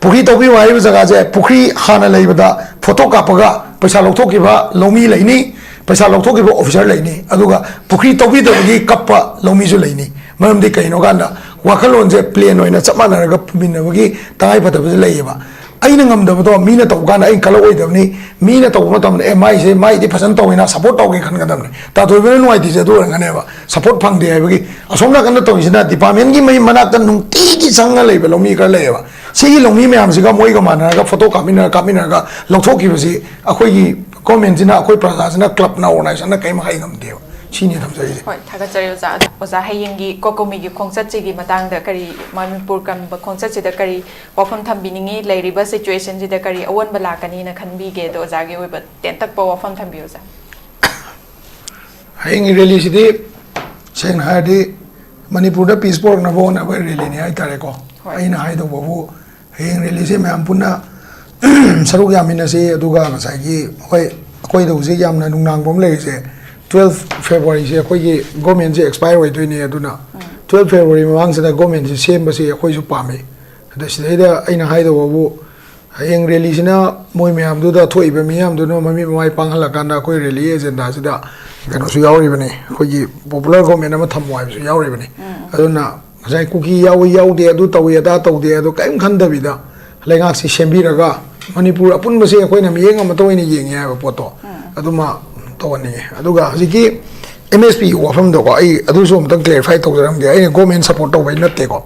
ꯄꯨꯈ꯭ꯔꯤ ꯇꯧꯕꯤꯌꯨ ꯍꯥꯏꯔꯤꯕ ꯖꯒꯥꯁꯦ, ꯄꯨꯈ꯭ꯔꯤ ꯍꯥꯟꯅ ꯂꯩꯕꯗ ꯐꯣꯇꯣ ꯀꯥꯞꯄꯒ ꯄꯩꯁꯥ ꯂꯧꯊꯣꯛꯈꯤꯕ ꯂꯧꯃꯤ ꯂꯩꯅꯤ, ꯄꯩꯁꯥ ꯂꯧꯊꯣꯛꯈꯤꯕ ꯑꯣꯐꯤꯁꯥꯔ ꯂꯩꯅꯤ, ꯑꯗꯨꯒ ꯄꯨꯈ꯭ꯔꯤ ꯇꯧꯕꯤꯗꯕꯒꯤ ꯀꯞꯄ ꯂꯧꯃꯤꯁꯨ ꯂꯩꯅꯤ꯫ ꯃꯔꯝꯗꯤ ꯀꯩꯅꯣ ꯀꯥꯟꯗ, ꯋꯥꯈꯜꯂꯣꯟꯁꯦ ꯄ꯭ꯂꯦꯟ ꯑꯣꯏꯅ ꯆꯞ ꯃꯥꯟꯅꯔꯒ ꯄꯨꯃꯤꯟꯅꯕꯒꯤ ꯇꯉꯥꯏꯐꯗꯕꯁꯦ ꯂꯩꯌꯦꯕ꯫ ꯑꯩꯅ ꯉꯝꯗꯕꯗꯣ ꯃꯤꯅ ꯇꯧꯕ ꯀꯥꯟꯗ ꯑꯩꯅ ꯀꯜꯂꯛꯑꯣꯏꯗꯕꯅꯤ꯫ ꯃꯤꯅ ꯇꯧꯕ ꯃꯇꯝꯗ, "ꯑꯦ, ꯃꯥꯏꯁꯦ, ꯃꯥꯏꯗꯤ ꯐꯖꯅ ꯇꯧꯋꯤꯅ, ꯁꯞꯄꯣꯔꯠ ꯇꯧꯒꯦ" ꯈꯟꯒꯗꯕꯅꯤ꯫ ꯇꯥ ꯊꯣꯏꯕꯅ ꯅꯨꯡꯉꯥꯏꯇ꯭ꯔꯤꯁꯦ ꯑꯗꯨ ꯑꯣꯏꯔꯝꯒꯅꯦꯕ, ꯁꯞꯄꯣꯔꯠ ꯐꯪꯗꯦ ꯍꯥꯏꯕꯒꯤ꯫ ꯑꯁꯣꯝ ꯅꯥꯀꯟꯗ ꯇꯧꯔꯤꯁꯤꯅ ꯗꯤꯄꯥꯔꯠꯃꯦꯟꯒꯤ ꯃꯩ ꯃꯅꯥꯛꯇ ꯅꯨꯡꯇꯤꯒꯤ ꯆꯪꯉ ꯂꯩꯕ ꯂꯧꯃꯤ ꯈꯔ ꯂꯩꯌꯦꯕ꯫ ꯁꯤꯒꯤ ꯂꯧꯃꯤ ꯃꯌꯥꯝꯁꯤꯒ ꯃꯣꯏꯒ ꯃꯥꯟꯅꯔꯒ ꯐꯣꯇꯣ ꯀꯥꯞꯃꯤꯟꯅꯔ ꯀꯥꯞꯃꯤꯟꯅꯔꯒ ꯂꯧꯊꯣꯛꯈꯤꯕꯁꯤ ꯑꯩꯈꯣꯏꯒꯤ ꯒꯣꯔꯃꯦꯟꯁꯤꯅ, ꯑꯩꯈꯣꯏ ꯄ꯭ꯔꯖꯥꯁꯤꯅ, ꯀ꯭ꯂꯕꯅ, ꯑꯣꯔꯒꯅꯥꯏꯖꯦꯁꯟꯅ ꯀꯔꯤꯝ ꯍꯥꯏ ꯉꯝꯗꯦꯕ꯫ ꯁꯤꯅꯤ ꯊꯝꯖꯔꯤꯁꯦ꯫ ꯍꯣꯏ, ꯊꯥꯒꯠꯆꯔꯤ ꯑꯣꯖꯥ꯫ ꯑꯗꯣ ꯑꯣꯖꯥ, ꯍꯌꯦꯡꯒꯤ ꯀꯣꯀꯣꯃꯤꯒꯤ ꯈꯣꯡꯆꯠꯁꯤꯒꯤ ꯃꯇꯥꯡꯗ ꯀꯔꯤ, ꯃꯅꯤꯄꯨꯔ ꯀꯟꯕ ꯈꯣꯡꯆꯠꯁꯤꯗ ꯀꯔꯤ ꯋꯥꯐꯝ ꯊꯝꯕꯤꯅꯤꯡꯉꯤ? ꯂꯩꯔꯤꯕ ꯁꯤꯆꯨꯋꯦꯁꯟꯁꯤꯗ ꯀꯔꯤ ꯑꯑꯣꯟꯕ ꯂꯥꯛꯀꯅꯤꯅ ꯈꯟꯕꯤꯒꯦ? ꯑꯗꯣ ꯑꯣꯖꯥꯒꯤ ꯑꯣꯏꯕ ꯇꯦꯟꯇꯛꯄ ꯋꯥꯐꯝ ꯊꯝꯕꯤꯌꯨ ꯑꯣꯖꯥ꯫ ꯍꯌꯦꯡꯒꯤ ꯔꯦꯂꯤꯁꯤꯗꯤ ꯁꯦꯡꯅ ꯍꯥꯏꯔꯗꯤ ꯃꯅꯤꯄꯨꯔꯗ ꯄꯤꯁ ꯄꯨꯔꯛꯅꯕ ꯍꯣꯠꯅꯕ ꯔꯦꯂꯤꯅꯤ ꯍꯥꯏꯇꯥꯔꯦꯀꯣ꯫ ꯍꯣꯏ꯫ ꯑꯩꯅ ꯍꯥꯏꯗꯧꯕꯕꯨ, ꯍꯌꯦꯡ ꯔꯦꯂꯤꯁꯦ ꯃꯌꯥꯝ ꯄꯨꯟꯅ ꯁꯔꯨꯛ ꯌꯥꯃꯤꯟꯅꯁꯤ꯫ ꯑꯗꯨꯒ ꯉꯁꯥꯏꯒꯤ, ꯍꯣꯏ, ꯑꯩꯈꯣꯏꯗ ꯍꯧꯖꯤꯛ ꯌꯥꯝꯅ ꯅꯨꯡꯅꯥꯡꯕ ꯑꯃ ꯂꯩꯔꯤꯁꯦ, ꯇꯨꯋꯦꯜꯐ ꯐꯦꯕ꯭ꯔꯨꯋꯥꯔꯤꯁꯦ ꯑꯩꯈꯣꯏꯒꯤ ꯒꯣꯔꯃꯦꯟꯁꯦ ꯑꯦꯛꯁꯄꯥꯌꯔ ꯑꯣꯏꯗꯣꯏꯅꯦ꯫ ꯑꯗꯨꯅ ꯇꯨꯋꯦꯜꯐ ꯐꯦꯕ꯭ꯔꯨꯋꯥꯔꯤ ꯃꯃꯥꯡꯁꯤꯗ ꯒꯣꯔꯃꯦꯟꯁꯦ ꯁꯦꯝꯕꯁꯤ ꯑꯩꯈꯣꯏꯁꯨ ꯄꯥꯝꯃꯤ꯫ ꯑꯗ ꯁꯤꯗꯩꯗ ꯑꯩꯅ ꯍꯥꯏꯗꯧꯕꯕꯨ, ꯍꯌꯦꯡ ꯔꯦꯂꯤꯁꯤꯅ ꯃꯣꯏ ꯃꯌꯥꯝꯗꯨꯗ, ꯊꯣꯛꯏꯕ ꯃꯤꯌꯥꯝꯗꯨꯅ ꯃꯃꯤꯠ ꯃꯃꯥꯏ ꯄꯥꯡꯍꯜꯂꯀꯥꯟꯗ ꯑꯩꯈꯣꯏ ꯔꯦꯂꯤ ꯑꯦꯖꯦꯟꯗꯥꯁꯤꯗ ꯀꯩꯅꯣꯁꯨ ꯌꯥꯎꯔꯤꯕꯅꯤ, ꯑꯩꯈꯣꯏꯒꯤ ꯄꯣꯄꯨꯂꯔ ꯒꯣꯔꯃꯦꯟ ꯑꯃ ꯊꯝꯃꯣ ꯍꯥꯏꯕꯁꯨ ꯌꯥꯎꯔꯤꯕꯅꯤ꯫ ꯑꯗꯨꯅ ꯉꯁꯥꯏ ꯀꯨꯀꯤ ꯌꯥꯎꯏ ꯌꯥꯎꯗꯦ, ꯑꯗꯨ ꯇꯧꯏ ꯑꯗꯥ ꯇꯧꯗꯦ, ꯑꯗꯨ ꯀꯔꯤꯝ ꯈꯟꯗꯕꯤꯗ ꯂꯩꯉꯥꯛꯁꯤ ꯁꯦꯝꯕꯤꯔꯒ ꯃꯅꯤꯄꯨꯔ ꯑꯄꯨꯟꯕꯁꯦ ꯑꯩꯈꯣꯏꯅ ꯃꯤꯠꯌꯦꯡ ꯑꯃꯠꯇ ꯑꯣꯏꯅ ꯌꯦꯡꯉꯦ ꯍꯥꯏꯕ ꯄꯣꯠꯇꯣ ꯑꯗꯨꯃ ꯇꯧꯍꯟꯅꯤꯡꯉꯦ꯫ ꯑꯗꯨꯒ ꯍꯧꯖꯤꯛꯀꯤ ꯑꯦꯝ ꯑꯦꯁ ꯄꯤꯒꯤ ꯋꯥꯐꯝꯗꯀꯣ, ꯑꯩ ꯑꯗꯨꯁꯨ ꯑꯃꯨꯛꯇꯪ ꯀ꯭ꯂꯦꯔꯤꯐꯥꯏ ꯇꯧꯖꯔꯝꯒꯦ꯫ ꯑꯩꯅ ꯒꯣꯔꯃꯦꯟ ꯁꯞꯄꯣꯔꯠ ꯇꯧꯕꯩ ꯅꯠꯇꯦꯀꯣ꯫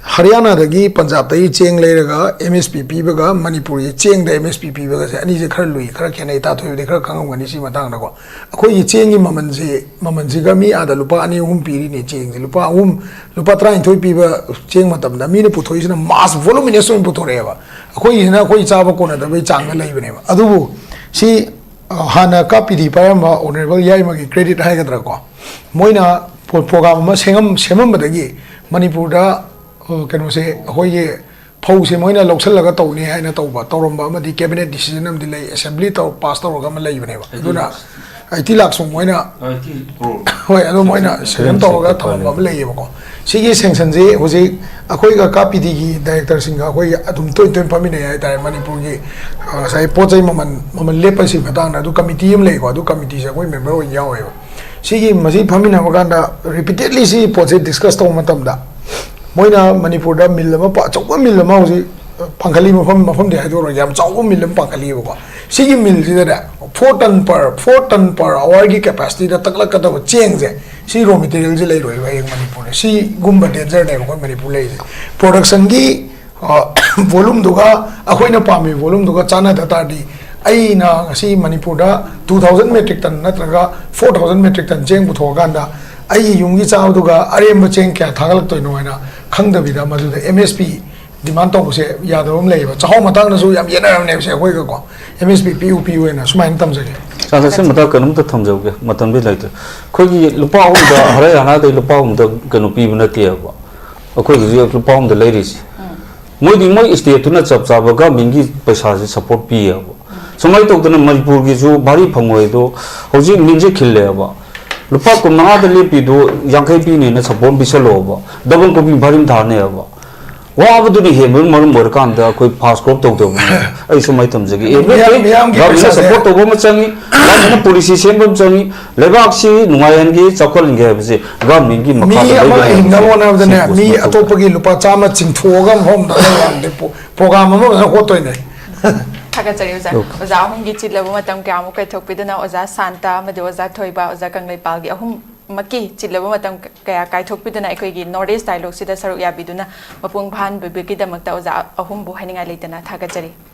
ꯍꯔꯤꯌꯥꯅꯥꯗꯒꯤ, ꯄꯟꯖꯥꯕꯇꯒꯤ ꯆꯦꯡ ꯂꯩꯔꯒ ꯑꯦꯝ ꯑꯦꯁ ꯄꯤ ꯄꯤꯕꯒ ꯃꯅꯤꯄꯨꯔꯒꯤ ꯆꯦꯡꯗ ꯑꯦꯝ ꯑꯦꯁ ꯄꯤ ꯄꯤꯕꯒꯁꯦ, ꯑꯅꯤꯁꯦ ꯈꯔ ꯂꯨꯏ, ꯈꯔ ꯈꯦꯠꯅꯩ꯫ ꯇꯥꯊꯣꯏꯕꯗꯤ ꯈꯔ ꯈꯪꯉꯝꯒꯅꯤ ꯁꯤ ꯃꯇꯥꯡꯗꯀꯣ꯫ ꯑꯩꯈꯣꯏꯒꯤ ꯆꯦꯡꯒꯤ ꯃꯃꯜꯁꯦ, ꯃꯃꯜꯁꯤꯒ ꯃꯤ ꯑꯥꯗ ꯂꯨꯄꯥ ꯑꯅꯤ ꯑꯍꯨꯝ ꯄꯤꯔꯤꯅꯦ ꯆꯦꯡꯁꯦ, ꯂꯨꯄꯥ ꯑꯍꯨꯝ, ꯂꯨꯄꯥ ꯇꯔꯥꯅꯤꯊꯣꯏ ꯄꯤꯕ ꯆꯦꯡ ꯃꯇꯝꯗ ꯃꯤꯅ ꯄꯨꯊꯣꯛꯏꯁꯤꯅ mass voluminous ꯑꯣꯏꯅ ꯄꯨꯊꯣꯔꯛꯑꯦꯕ꯫ ꯑꯩꯈꯣꯏꯒꯤꯁꯤꯅ ꯑꯩꯈꯣꯏ ꯆꯥꯕ ꯀꯣꯟꯅꯗꯕꯩ ꯆꯥꯡꯗ ꯂꯩꯕꯅꯦꯕ꯫ ꯑꯗꯨꯕꯨ ꯁꯤ, ꯑ, ꯍꯥꯟꯅ ꯀꯥꯞꯄꯤꯗꯤ ꯄꯥꯏꯔꯝꯕ ꯑꯣꯅꯔꯦꯕꯜ ꯌꯥꯏꯃꯒꯤ ꯀ꯭ꯔꯦꯗꯤꯠ ꯍꯥꯏꯒꯗ꯭ꯔꯥꯀꯣ, ꯃꯣꯏꯅ ꯄ꯭ꯔꯣ-, ꯄ꯭ꯔꯣꯒ꯭ꯔꯥꯝ ꯑꯃ ꯁꯦꯝꯃꯝ-, ꯁꯦꯝꯃꯝꯕꯗꯒꯤ ꯃꯅꯤꯄꯨꯔꯗ, ꯑ, ꯀꯩꯅꯣꯁꯦ, ꯑꯩꯈꯣꯏꯒꯤ ꯐꯧꯁꯦ ꯃꯣꯏꯅ ꯂꯧꯁꯤꯜꯂꯒ ꯇꯧꯅꯤ ꯍꯥꯏꯅ ꯇꯧꯕ, ꯇꯧꯔꯝꯕ ꯑꯃꯗꯤ ꯀꯦꯕꯤꯅꯦꯠ ꯗꯤꯁꯤꯖꯟ ꯑꯃꯗꯤ ꯂꯩ, ꯑꯦꯁꯦꯝꯕ꯭ꯂꯤ ꯇꯧ-, ꯄꯥꯁ ꯇꯧꯔꯒ ꯑꯃ ꯂꯩꯕꯅꯦꯕ꯫ ꯑꯗꯨꯅ ꯑꯩꯠꯇꯤ ꯂꯥꯛ ꯁꯨꯝ ꯃꯣꯏꯅ, ꯍꯣꯏ, ꯑꯗꯨ ꯃꯣꯏꯅ ꯁꯦꯡꯁꯟ ꯇꯧꯔꯒ ꯊꯝꯃꯝꯕ ꯑꯃ ꯂꯩꯌꯦꯕꯀꯣ꯫ ꯁꯤꯒꯤ ꯁꯦꯡꯁꯟꯁꯤ ꯍꯧꯖꯤꯛ ꯑꯩꯈꯣꯏꯒ ꯀꯥꯞꯄꯤꯗꯤꯒꯤ ꯗꯥꯏꯔꯦꯛꯇꯔꯁꯤꯡꯒ ꯑꯩꯈꯣꯏꯒꯤ ꯑꯗꯨꯝ ꯇꯣꯏ ꯇꯣꯏꯅ ꯐꯝꯃꯤꯟꯅꯩ ꯍꯥꯏꯇꯥꯔꯦ꯫ ꯃꯅꯤꯄꯨꯔꯒꯤ, ꯑ, ꯉꯁꯥꯏ ꯄꯣꯠ ꯆꯩ ꯃꯃꯜ, ꯃꯃꯜ ꯂꯦꯞꯄꯁꯤ ꯃꯇꯥꯡꯗ ꯑꯗꯨ ꯀꯃꯤꯇꯤ ꯑꯃ ꯂꯩꯀꯣ, ꯑꯗꯨ ꯀꯃꯤꯇꯤꯁꯦ ꯑꯩꯈꯣꯏ ꯃꯦꯝꯕꯔ ꯑꯣꯏꯅ ꯌꯥꯎꯋꯦꯕ꯫ ꯁꯤꯒꯤ ꯃꯁꯤ ꯐꯝꯃꯤꯟꯅꯕ ꯀꯥꯟꯗ ꯔꯤꯄꯤꯇꯦꯗꯂꯤ ꯁꯤ ꯄꯣꯠꯁꯦ ꯗꯤꯁꯀꯁ ꯇꯧꯕ ꯃꯇꯝꯗ ꯃꯣꯏꯅ ꯃꯅꯤꯄꯨꯔꯗ ꯃꯤꯜ ꯑꯃ ꯄ-, ꯑꯆꯧꯕ ꯃꯤꯜ ꯑꯃ ꯍꯧꯖꯤꯛ ꯄꯥꯡꯈꯠꯂꯤ, ꯃꯐꯝ, ꯃꯐꯝꯗꯤ ꯍꯥꯏꯗꯣꯛꯑꯔꯣꯏꯒꯦ, ꯌꯥꯝ ꯆꯥꯎꯕ ꯃꯤꯜ ꯑꯃ ꯄꯥꯡꯈꯠꯂꯤꯕꯀꯣ꯫ ꯁꯤꯒꯤ ꯃꯤꯜꯁꯤꯗꯅꯦ, four ton per, four ton per hourꯒꯤ capacityꯗ ꯇꯛꯂꯛꯀꯗꯕ ꯆꯦꯡꯁꯦ, ꯁꯤ ꯔꯣ ꯃꯦꯇꯤꯔꯤꯌꯦꯜꯁꯦ ꯂꯩꯔꯣꯏꯕ ꯍꯌꯦꯡ ꯃꯅꯤꯄꯨꯔꯗ꯫ ꯁꯤꯒꯨꯝꯕ ꯗꯦꯟꯖꯔꯅꯦꯕ ꯑꯩꯈꯣꯏ ꯃꯅꯤꯄꯨꯔ ꯂꯩꯔꯤꯁꯦ꯫ ꯄ꯭ꯔꯣꯗꯛꯁꯟꯒꯤ, ꯑ, ꯚꯣꯂꯨꯝꯗꯨꯒ ꯑꯩꯈꯣꯏꯅ ꯄꯥꯝꯃꯤꯕ ꯚꯣꯂꯨꯝꯗꯨꯒ ꯆꯥꯟꯅꯗ ꯇꯥꯔꯗꯤ, ꯑꯩꯅ ꯉꯁꯤ ꯃꯅꯤꯄꯨꯔꯗ two thousand metric ton ꯅꯠꯇ꯭ꯔꯒ four thousand metric ton ꯆꯦꯡ ꯄꯨꯊꯣꯛꯑꯀꯥꯟꯗ ꯑꯩꯒꯤ ꯌꯨꯝꯒꯤ ꯆꯥꯕꯗꯨꯒ ꯑꯔꯦꯝꯕ ꯆꯦꯡ ꯀꯌꯥ ꯊꯥꯒꯠꯂꯛꯇꯣꯏꯅꯣ ꯍꯥꯏꯅ ꯈꯪꯗꯕꯤꯗ ꯃꯗꯨꯗ ꯑꯦꯝ ꯑꯦꯁ ꯄꯤ ꯗꯤꯃꯥꯟ ꯇꯧꯕꯁꯦ ꯌꯥꯗꯕ ꯑꯃ ꯂꯩꯌꯦꯕ꯫ ꯆꯥꯛꯍꯥꯎ ꯃꯇꯥꯡꯗꯁꯨ ꯌꯥꯝ ꯌꯦꯠꯅꯔꯝꯅꯦꯕꯁꯦ ꯑꯩꯈꯣꯏꯒꯀꯣ꯫ ꯑꯦꯝ ꯑꯦꯁ ꯄꯤ ꯄꯤꯌꯨ ꯄꯤꯌꯨ ꯍꯥꯏꯅ ꯁꯨꯃꯥꯏꯅ ꯊꯝꯖꯒꯦ꯫ ꯁꯥꯔ, ꯁꯤ ꯃꯇꯥꯡ ꯀꯩꯅꯣꯝꯇ ꯊꯝꯖꯍꯧꯒꯦ, ꯃꯇꯝꯗꯤ ꯂꯩꯇ꯭ꯔꯦ꯫ ꯑꯩꯈꯣꯏꯒꯤ ꯂꯨꯄꯥ ꯑꯍꯨꯝꯗ, ꯍꯔꯌꯥꯅꯥꯗꯩ ꯂꯨꯄꯥ ꯑꯍꯨꯝꯗ ꯀꯩꯅꯣ ꯄꯤꯕ ꯅꯠꯇꯦꯕ, ꯑꯩꯈꯣꯏꯒꯤꯁꯨ ꯂꯨꯄꯥ ꯑꯍꯨꯝꯗ ꯂꯩꯔꯤꯁꯤ꯫ ꯃꯣꯏꯗꯤ ꯃꯣꯏ ꯁ꯭ꯇꯦꯠꯇꯨꯅ ꯆꯞ ꯆꯥꯕ ꯒꯚꯔꯟꯃꯦꯟꯠꯀꯤ ꯄꯩꯁꯥꯁꯦ ꯁꯞꯄꯣꯔꯠ ꯄꯤꯌꯦꯕ꯫ ꯁꯨꯃꯥꯏꯅ ꯇꯧꯗꯅ ꯃꯅꯤꯄꯨꯔꯒꯤꯁꯨ ꯚꯥꯔꯤ ꯐꯪꯉꯣꯏ ꯑꯗꯣ, ꯍꯧꯖꯤꯛ ꯃꯤꯜꯁꯦ ꯈꯤꯜꯂꯦꯕ, ꯂꯨꯄꯥ ꯀꯨꯟꯃꯉꯥꯗ ꯂꯦꯞꯄꯤꯗꯣ ꯌꯥꯡꯈꯩ ꯄꯤꯅꯦꯅ ꯁꯞꯄꯣꯔꯠ ꯄꯤꯁꯜꯂꯛꯑꯣꯕ, ꯗꯕꯜ ꯀꯣꯄꯤ ꯚꯥꯔꯤ ꯑꯃ ꯊꯥꯅꯦꯕ꯫ ꯋꯥꯕꯗꯨꯅ ꯍꯦꯟꯕꯅ ꯃꯔꯝ ꯑꯣꯏꯔꯀꯥꯟꯗ ꯑꯩꯈꯣꯏ ꯐꯥꯁ ꯀ꯭ꯔꯣꯞ ꯇꯧꯗꯕꯅꯤ꯫ ꯑꯩ ꯁꯨꯃꯥꯏꯅ ꯊꯝꯖꯒꯦ꯫ ꯃꯤꯌꯥꯝ-, ꯃꯤꯌꯥꯝꯒꯤ ꯒꯚꯔꯟꯃꯦꯟꯠꯅ ꯄꯩꯁꯥꯁꯦ ꯁꯞꯄꯣꯔꯠ ꯇꯧꯕ ꯑꯃ ꯆꯪꯉꯤ, ꯒꯚꯔꯟꯃꯦꯟꯠꯅ ꯄꯣꯂꯤꯁꯤ ꯁꯦꯝꯕ ꯑꯃ ꯆꯪꯉꯤ, ꯂꯩꯕꯥꯛꯁꯤ ꯅꯨꯡꯉꯥꯏꯍꯟꯒꯦ, ꯆꯥꯎꯈꯠꯍꯟꯒꯦ ꯍꯥꯏꯕꯁꯦ ꯒꯚꯔꯟꯃꯦꯟꯠꯀꯤ ꯃꯤ ꯃꯈꯥꯗ ꯑꯃ ꯂꯩꯒꯗꯕꯅꯤ꯫ ꯍꯤꯡꯅꯕ ꯍꯣꯠꯅꯕꯗꯅꯦ, ꯁꯤ ꯃꯤ ꯃꯁꯤ ꯑꯇꯣꯞꯄꯒꯤ ꯂꯨꯄꯥ ꯆꯥꯝꯃ ꯆꯤꯡꯊꯣꯛꯑꯒ ꯃꯐꯝ ꯑꯃꯗ ꯂꯩꯔꯝꯗꯤ ꯄ꯭ꯔꯣ-, ꯄ꯭ꯔꯣꯒ꯭ꯔꯥꯝ ꯑꯃ ꯐꯖꯅ ꯍꯣꯠꯇꯣꯏꯅꯦ꯫ ꯊꯥꯒꯠꯆꯔꯤ ꯑꯣꯖꯥ꯫ ꯑꯣꯀꯦ꯫ ꯑꯣꯖꯥ ꯑꯍꯨꯝꯒꯤ ꯆꯤꯜꯂꯕ ꯃꯇꯝ ꯀꯌꯥꯃꯨꯛ ꯀꯥꯏꯊꯣꯛꯄꯤꯗꯨꯅ ꯑꯣꯖꯥ ꯁꯥꯟꯇ ꯑꯃꯗꯤ ꯑꯣꯖꯥ ꯊꯣꯏꯕ, ꯑꯣꯖꯥ ꯀꯪꯂꯩꯄꯥꯜꯒꯤ ꯑꯍꯨꯝ ꯃꯛꯀꯤ ꯆꯤꯜꯂꯕ ꯃꯇꯝ ꯀꯌꯥ ꯀꯥꯏꯊꯣꯛꯄꯤꯗꯨꯅ ꯑꯩꯈꯣꯏꯒꯤ North East Dialogueꯁꯤꯗ ꯁꯔꯨꯛ ꯌꯥꯕꯤꯗꯨꯅ ꯃꯄꯨꯡ ꯐꯥꯍꯟꯕꯤꯕꯒꯤꯗꯃꯛꯇ ꯑꯣꯖꯥ ꯑꯍꯨꯝꯕꯨ ꯍꯥꯏꯅꯤꯡꯉꯥꯏ ꯂꯩꯇꯅ ꯊꯥꯒꯠꯆꯔꯤ꯫